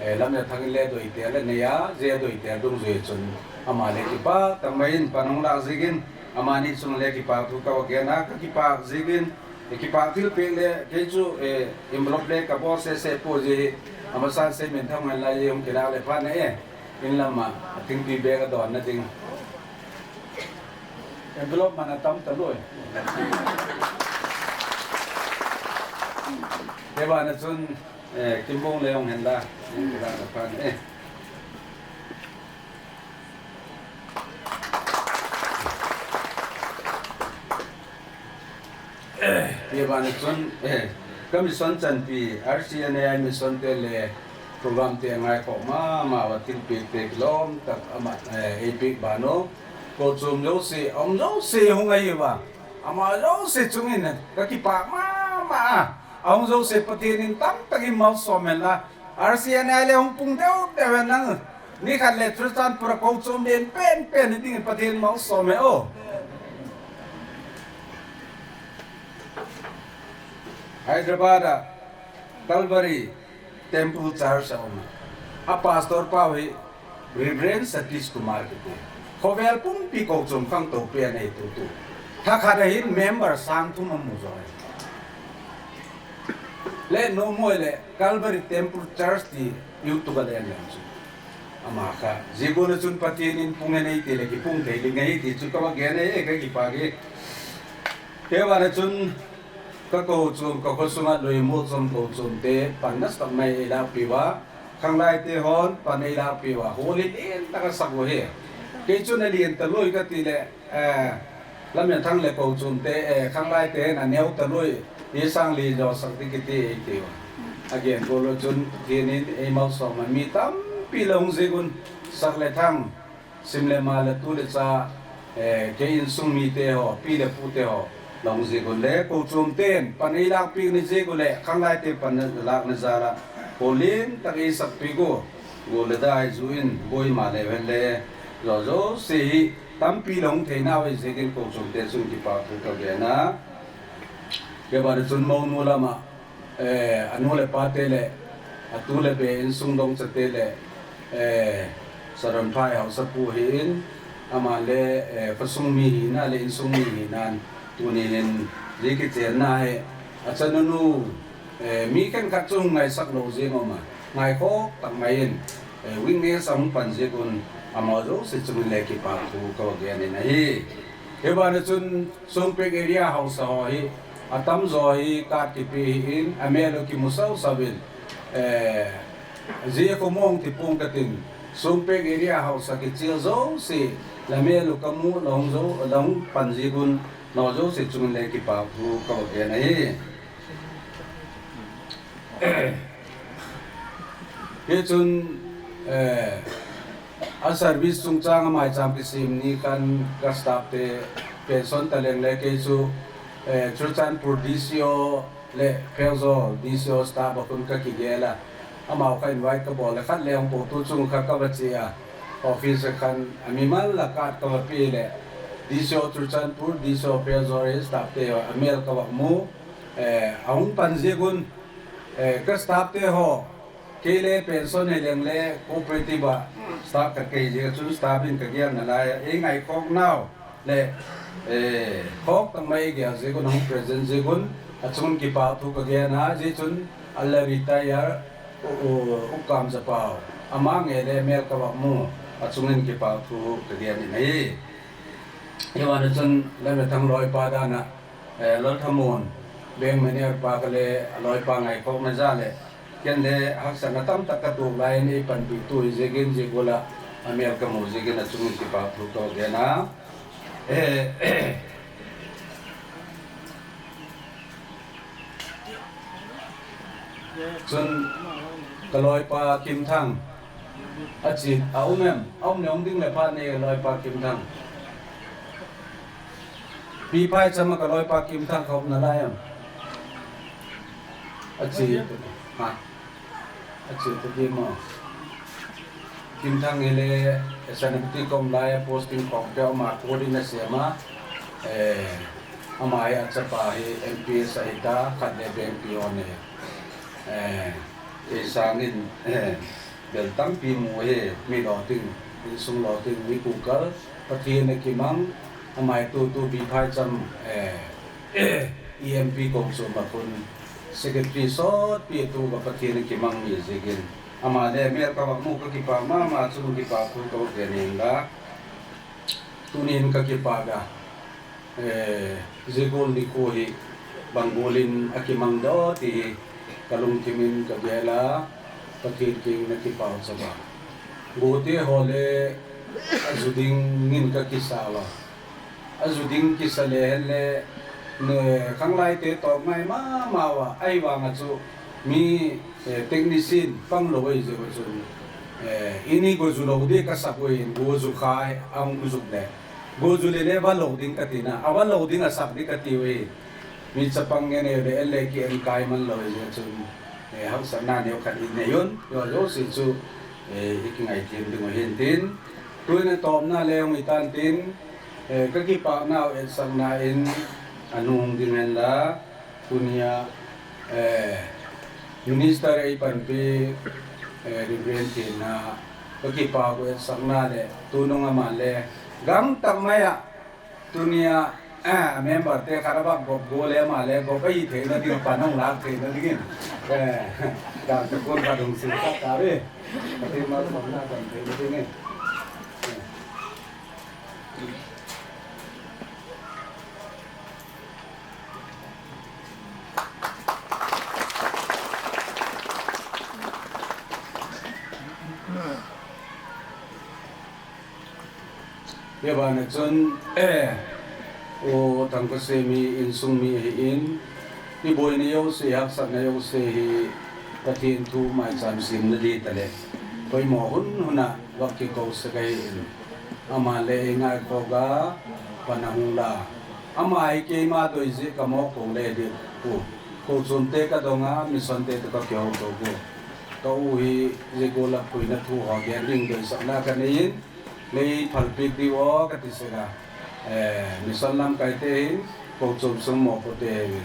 Eh, lam ya thang le do i te le ne ya, je do i te dung je chun. Ama le kipak, tang me hin panung la zigin. Amani sung le kipak tu ka wa gen na ka kipak zigin, eh, kipak til peng le, ke chu, eh, envelope le ka bo se se po je, ama san se men thang la ye hung kira le pa ne, eh, in lama, ating pi be ka don na ding. Envelope mana tam ta loy. Ke ba na chun, eh, kimbung le hung hen la, hung kira le pa ne, eh. Ye ba ne chun, eh, ka mission chan pi, R C N A I mission te le, Program te ngai ko mama wa tilpi te kilom tak ama, eh, epic bano. Ko chum yo si, om yo si hung ai ba. Ama yo si chungin ka kipa mama. Aung yo si patinin tam tagi mau somen la. Arsi ene ale hung pung deu deu nang. Ni khan le Tristan pura ko chum den pen pen ding patin mau some o. Hyderabad, Calvary Temple Church a uma. A pastor pa wi Reverend Satish Kumar kiti. Khobel pum pi ko chum khang to pe ne tutu. Tha khada hin member sang tu mamu zo. Le no mo le Calvary Temple Church ti yu tu ka den su. Ama ka, zigo le chun patinin pungen ai te le ki pung te le ngai ti chu ka wa gene e ka ki pagi. Ke wa le chun ka ko chun ka ko sunga lo mo chun ko chun te panas tak mai e la piwa. Khang lai te hon pan e la piwa. Holi en ta ka sa ko he. Ke chun ne lien ta lo ka ti le Eh, la mia thang le ko chun te, eh, khang lai te na neu ta lui, ye sang li jo sak ti kiti e ti wa. Again, ko lo chun tienin e mau so ma mi tam pi le hung zigun sak le thang, sim le ma le tu le cha, eh, ke in sung mi te ho, pi le pu te ho, la hung zigun le ko chun ten, pan e lak pi ni zigun le, khang lai te pan lak ni zara, ko lin tak e sak pi go, go le dai zuin, go i ma le wen le, jo jo se hi, Tampi long thena we zegin ko chum te sun ki pa tu ka gena. Ke ba de sun mau nu lama, eh, anu le pa te le, atu le be in sung dong sa te le, eh, saran pai hau sa pu hin, ama le, eh, pa sung mi hina le in sung mi hinan, tu ni hin, ye ki te na he, acha nunu, Eh, mi ken ka chung ngai sak lo zi ngo ma. Ngai ko tak main. Eh, wing ne sa hung pan zi kun amo zo se chung le ki pa ku ko ge ne na hi. Ke ba ne chun sung pek area hau sa ho hi. Atam zo hi kat ki pi hi in, ame lo ki musau sa bin. Eh, zi ko mong ti pung ka tin. Sung pek area hau sa ki chil zo si la me lo ka mu lo hung zo, lo hung pan zi kun no zo se chung le ki pa ku ko ge na hi. Ke chun, eh, a service chungchang mai cham kisim ni kan ka staff te pension ta leng le ke chu, eh, Churachandpur D C O le Pherzawl D C O staff ba kun ka ki gela. Ama ka invite ka bole khat le ang po tu chung ka ka ba chia office kan ami mal la kat ka ba pi le D C O Churachandpur, D C O Pherzawl staff te amel ka ba mu. Eh, aung pan zigun, eh, ke staff te ho, ke le pension ne leng le cooperative staff ka ke je chun staff in ka giang na la, eh, ngai kok nau, le, eh, kok tang mai ge zigun hong present zigun, achun ki pa tu ka ge na, je chun ala retire, u, u, u kam sa pau. Amang e le mel ka wa mu, achun ki pa tu ka ge ni nai. Iwan chun le me tang loi pa da na, Eh, lol thamun, beng mene pa kale, loi pa ngai kok na jale. Ken de haksa na tam tak ka tu lain i pan pi tu i jegin jegula, amel ka mu jegin a chungun ki pa tu to gena. Eh, chun ka loi pa Kim Thang. Achi, a umem, a um ne ong ding le pa ne loi pa Kim Thang. Pi pai chama ka loi pa Kim Thang khop na layam. Achi, ha. Achi, tu di mo. Kim Thang ile, sana kuti kom laya posting khop ke ma kodi na siama. Eh, ama ya chapa hi M P S ahita, khat de M P one. Eh, isangin, eh, Bel tampi mu he, mi loting, mi sung loting, mi kukal, Pathian ne kimang, amai tu tu bi phai cham, eh, E M P kong suma kun, secretary sot pi tu ka Pathian ne kimang mi jegin. Ama ne mer ka bak mu ka kipa ma, ma sung kipa ku ka bak ne nda. Tunin ka kipa ga. Eh, jegol ni kuhi, bang golin aki mang do ti, kalung kimin ka gela, pakin king na ki pau saba. Gote hole, ajuding ngin ka ki sawa. Ajuding ki sale hele, ne kang lai te tok mai ma mawa, ai wa nga chu, Mi, eh, technician pang lo wei je ko chun. Eh, ini go ju lo di ka sa ko in go ju kha ang ju le. Go ju le le ba lo ding ka tina. Awa lo ding a sa di ka ti wei. Mi chapang ngene le ele ki en kai man lo wei je chun. Eh, hang sa na ne o ka di ne yun. Yo yo si chu, eh, iki ngai tien ding o hin tin. Tu ne tom na le ong itan tin. Eh, ka ki pa na o et sang na in anung ding en la. Kunia, eh, minister ai panpi, eh, Reverend Tina, paki pa ko sakna le, tunung ama le, gang tak maya, tunia, eh, member te karabak gop go le ama le, gop ai te na di panung lak te na di. Eh, gang tak ko kadung si tak kare. Tapi mal sakna kan te na di. Yebane chun, eh, o tangkose mi insung mi hi in, ni boy ni yo se hak sak na yo se hi patin tu mai sam sim na di tale. Boy mo hun huna wak ki ko se kai in. Ama le ngai ko ga panahung la. Ama ai ke ma do izi kamo ko le de ku. Ko chun te ka donga mission te ka kyo to ku. Ka u hi je ko la ku na tu ho ge ring do sa na ka ne yin. Le phalpit di wo ka ti se ga. Eh, mission lam kai te hin ko chun sung mo ko te hin.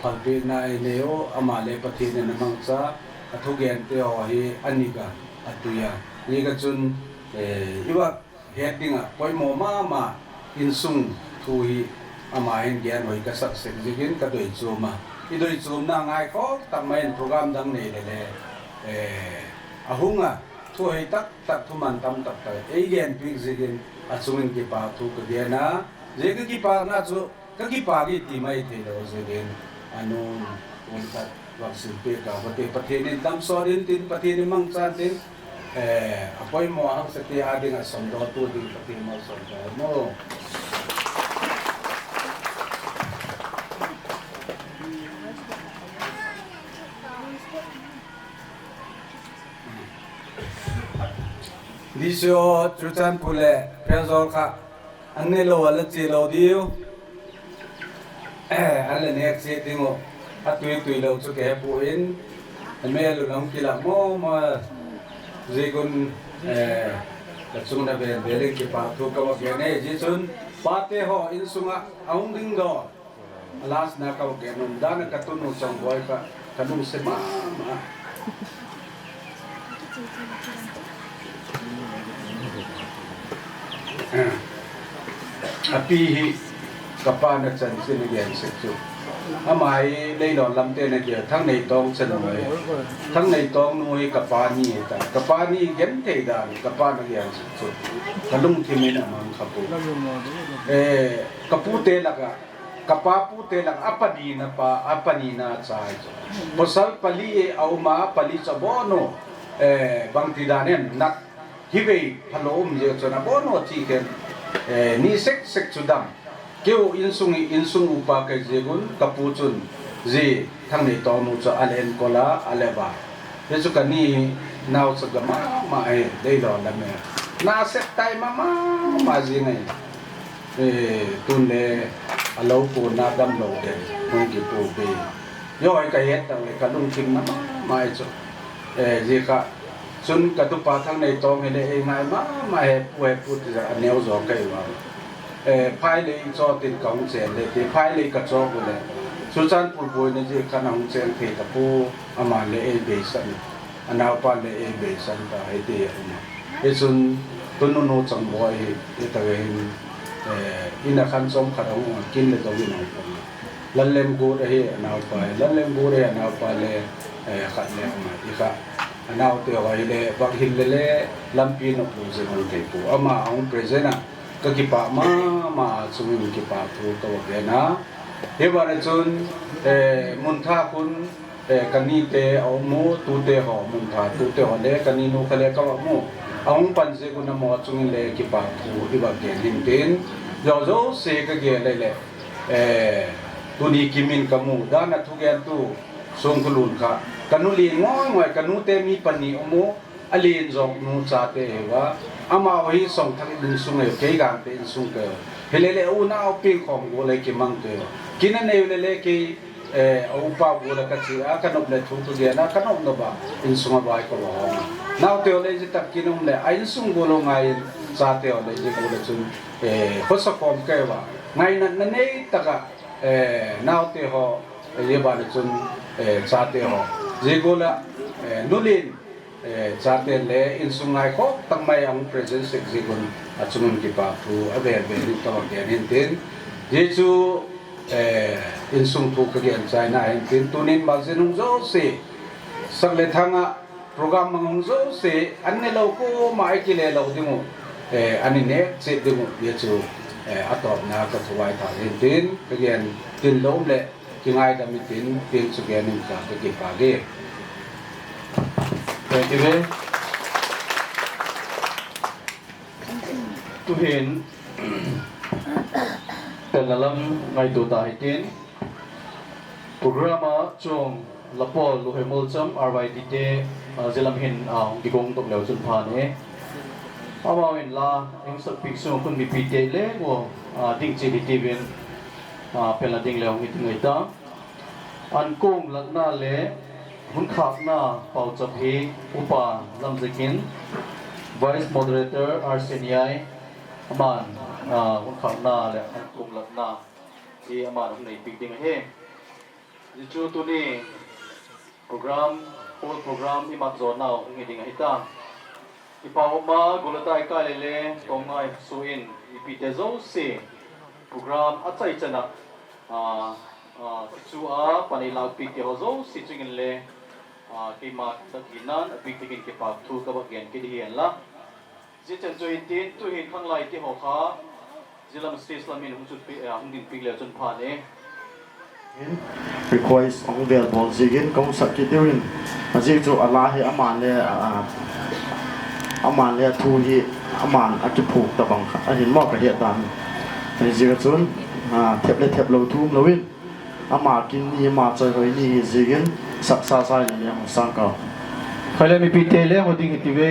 Phalpit na ai ne o ama le patin ne mangsa. Athu gen te ho hi ani ka atuya. Ni ka chun, eh, iwa Head dinga, poimo mama insung tuhi ama hen gen hoi kasak sek jigin ka doi chuma. I doi chum na ngai ko, tak main program dang ne lele. Eh, ahunga, tu hoi tak, tak tu man tam tak tak. Ei gen pik jigin, asungin kipa tu ke gen na. Jigin kipa na chu, Ka kipari ti mai te lo se den, anu, untat, wak simpe ka, pati, pati ni dam sorin tin, pati ni mangsan tin, eh, apoy mo ahang seti ading asondo tu din, pati mo sondo mo. Disio, chutan pule, pezol ka. Ang ne lo wala ti lo diu. Eh, ale ne ti tingo. Atui tui lo chu ke pu in. Me lo nang kila mo ma. Jigun, eh, ka chung na be bele ki pa tu ka wa ke ne ji chun. Pa te ho in sunga aung ding do. Alas na ka ke nun dana ka tunu chong boy ka, ka nun se ma, ma. Api hi kapa na chan se ne gen se chu. Ama hi lei no lam te ne ge thang nei tong chen mo. Thang nei tong nu hi kapa ni ta. Kapa ni gen te dan kapa na gen se chu. Ka lung ti me na mang kapu. Eh, kapu te la ka Kapa pu te lang apa ni na pa, apa ni na chai. Pasal pali e auma pali cha bono, eh, bang ti danen nak hiwei palo um je chona bono ti ken, eh, ni sek sek chudam. Keu insung insung upa ke jegun kapu chun ji thang ni tonu cha alen kola aleba. Yesu kani nau sa gama ma e dei lo la me. Na sek tai mama ma ji ngai. Eh, tun le, a lou ko na dam lou de, hung ki pu be. Yo, e ka yet ta le, ka lung kim na ma, ma e cho. Eh, je ka, sun ka tu pa thang nei tong he le, e ngai ma, ma he pu, he pu ti ja, a neo jo ka i wa. Eh, pai le i cho tin ka hung chen le, ti pai le i ka cho ko le. Su chan pu pu ne je ka na hung chen ke ka pu, a ma le e be san. Anau pa le e be san ta e te ya uma. E sun tunu no chang boy e ta we hin, eh, ina khan som khara hung kin le to ina pa. Lan lem gur e anau pa, lan lem gur e anau pa le, eh, khat le ama i kha. Anau te wa le bak hin le le lam pi no pu je hung te pu. Ama hung present a ka ki pa ma ma sung ki pa pu to wa na. He wa re chun, eh, mun tha kun Eh, kani te au mu, tu te ho, mun tha, tu te ho le, kani nu kale ka wa mu. Aung pan je kuna mo chung le ki pa tu iba ke lin tin. Yo yo se ka ge le le. Eh, tu ni kimin ka mu, dana tu ge tu. Sungkulun ka, kanu lin ngoy ngoy, kanu te mi pani omo, alin jok nu chate ewa, ama ohi song thang insung e kei gan te insung ke. Helele una opin kom gole kimang te. Kina ne helele kei, eh, upa gole kachi, a kanop le thu tu dia na kanop no ba, insung ba ko ba. Na te ole ji tak kinum le, a insung golo ngai chate ole ji gole chun, eh, kosa kom ke ba. Ngai na, na nei taka, eh, na te ho, eh, ye ba ne chun, eh, chate ho. Ji gola, eh, nulin, eh, chate le insung ngai ko tang mai ang presence sik jigun achungun kipa pu abe abe ni tawang dia hintin. Yesu, eh, insung pu kagian China hintin tunin ma jinung jo si sak le thanga program mangung jo si anne lo ko ma aiki le lo dingu, eh, ani ne si dingu Yesu, eh, atop na ka tuwai ta hintin kagian tin lo le. Kingai kami tin, tin sugen ka kekipagi. Thank you, be. Tuhin, pela lam ngai tu ta hitin. Programa chung lapol luhe mulcham R Y D te, ah, jilam hin, ah, hong kikong tok leu chun phane. Amawin la, eng sak pik sung kun mi pite le ngo, ah, ding chi di tibin. Ah, pela ding le hong iting ita. An kung lakna le, hun khakna pau chap hi, upa lam jekin, Vice Moderator Arseniai, aman, ah, hun khakna le, an kung lakna hi, aman hun nei pik ding he. Jichu tuni, program, whole program, imat jo nau, hong iding hita. Ipa oma gulata ikalele tongai suin ipite josi program atsai chana. Ah, ah, kichu a pani lau pite ho josi chingin le. Ah, kima kinan pite kin kipa tu kaba kian kidi hian la. Jichen join tin tu hin khang lai ki ho kha. Jilam stage la min hung chut pi, eh, hung din pik le chun phane. Request ong bel bol jigin kong sak ki diwin. Ajik chu ala he aman le, ah, aman le thu hi aman akiphuk tabang kha. Ahin mo ka hi dan. Ajik chun, ah, thep le thep lo thum lo win. Ama kin ni ma choi hoi ni hi jigin sak sa sai ni le hong sang ka. Khale mi pite le mo ding hi tiwe.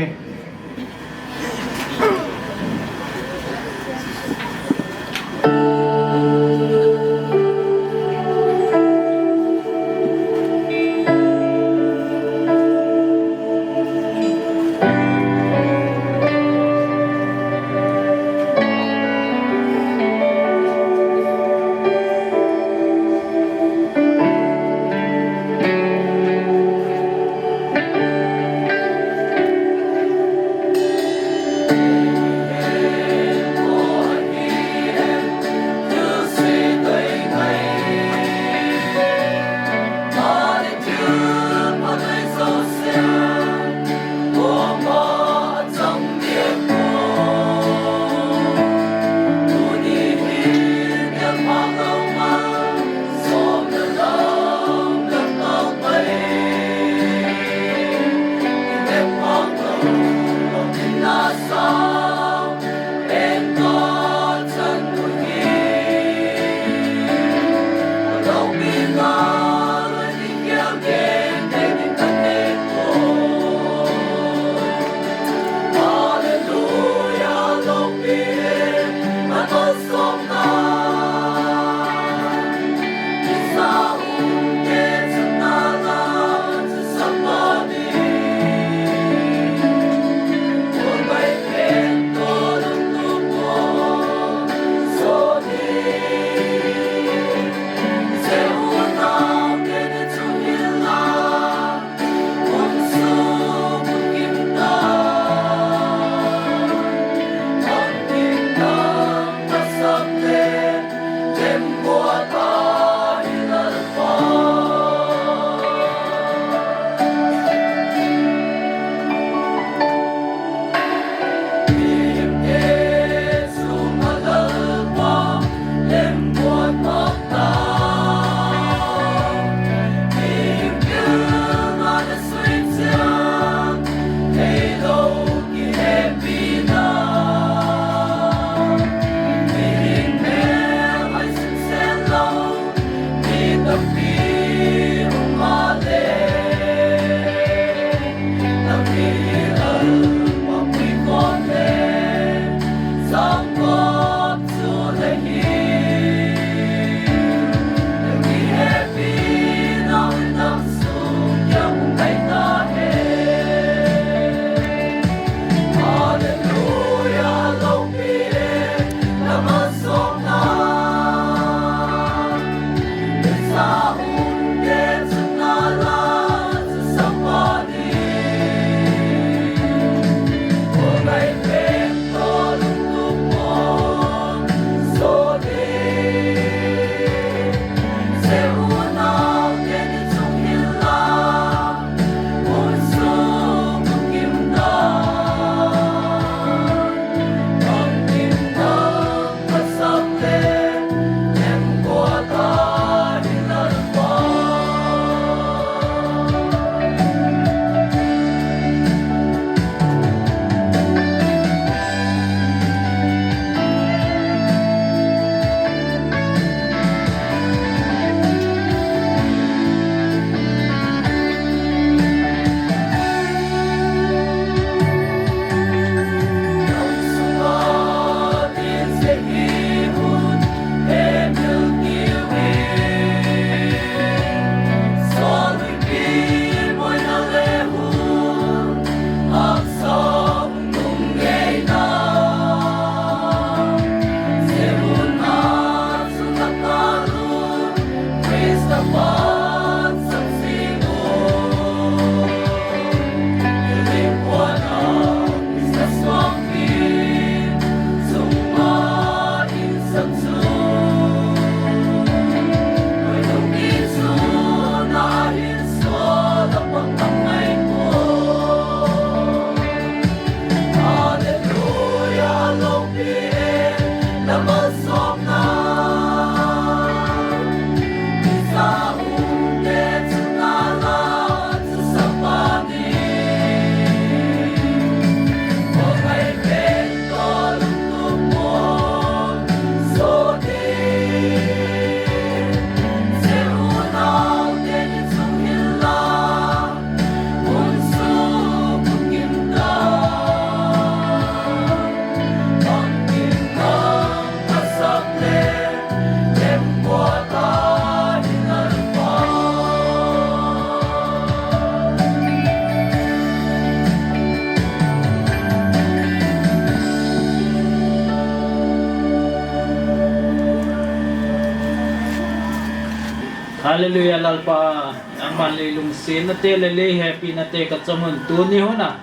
Haleluya, Lalpa, nangman lei luŋsina te, lei hepina te kachom hun tuni huna.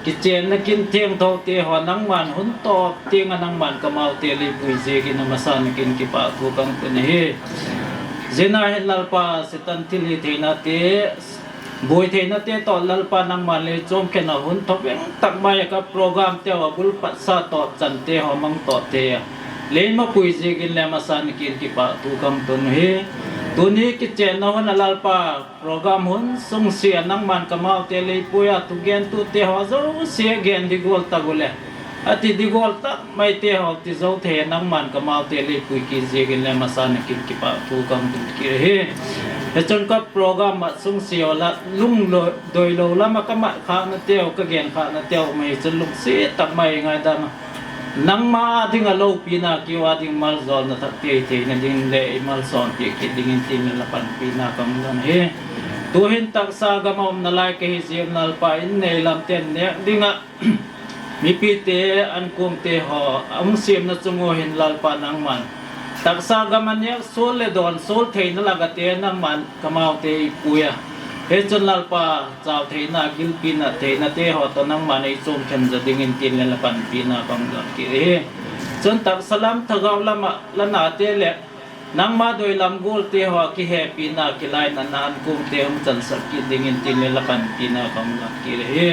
Kichen na kin tieng tau te ho nangman hun to tieng nangman kamau te lei pui jeki na masan kin kipa tu kang pene he. Jena he Lalpa Setan tili te na te, bui te na te to Lalpa nangman lei chom ke na hun to beng tak maya ka program te wa bul pat sa to chan te ho mang to te ya. Lei ma pui jeki le masan kin kipa tu kang tun he. Tuni kichen na huna Lalpa Program hun sungsia nangman kamau te lei puya tu gen tu te ho josia gen di gol ta gule. Ati di gol ta mai te ho ti jou te nangman kamau te lei pui ki jeki le masan kin kipa tu kang tu ki he. Hechon ka program ma sungsia la lung lo doi lo la ma kama kha na te ho ka gen kha na te ho mai chun lung si ta mai ngai dama. Nangma ading alou pina kiwa ading mal zol na tak pia ite ina ding le mal son pia ki dingin tin le lapan pina kam don he. Tu hin tak sa gama um na lai ke hi sim na Lalpa in ne lam ten ne dinga. Mi pi te an kum te ho ang sim na chungo hin Lalpa nangman. Tak sa gama ne sul le don sul te ina laga te nangman. Kamau te ipuya. Hechon Lalpa, chau te ina gil pina te ina te ho to nangman i chum ken ja dingin tin le lapan pina kam don ki he. Chon tak salam tagaw lama lana te le. Nangma doi lam gol te ho ki he pina ki lai na nan kum te hum chan sak ki dingin tin le lapan pina kam don ki he.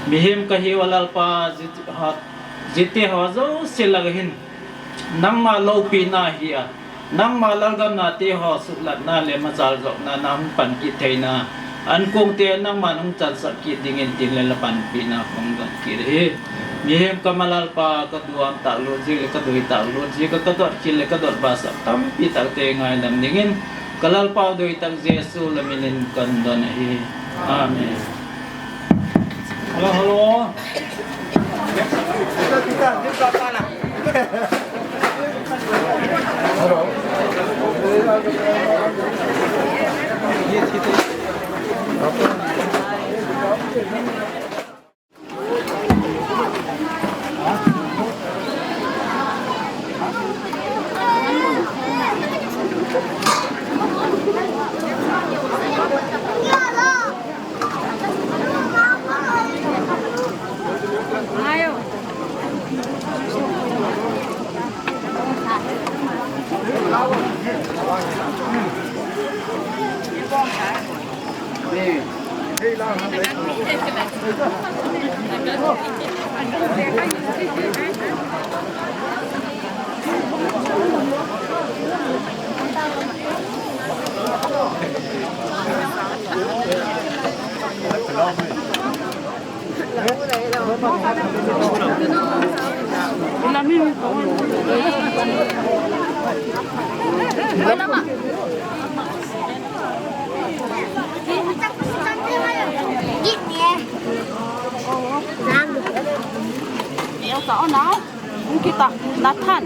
Mi hem ka hiwa Lalpa jit ha jite ho jo sila hin. Nangma lou pina hia. Nangma lalga na te ho suklat na le ma sal jok na na hum pan ki te na. An kong te nangma nung chan sak ki dingin tin le lapan pina kong dak ki re. Mi hem ka ma Lalpa ka duam tak lurji le ka doi tak lurji ka ka dot ki le ka dot basa tam pi tak te ngai dam dingin. Ka Lalpa doi tak Jesu le minin kan don hi. Amen. Halo, halo. Ungkita, Nathan.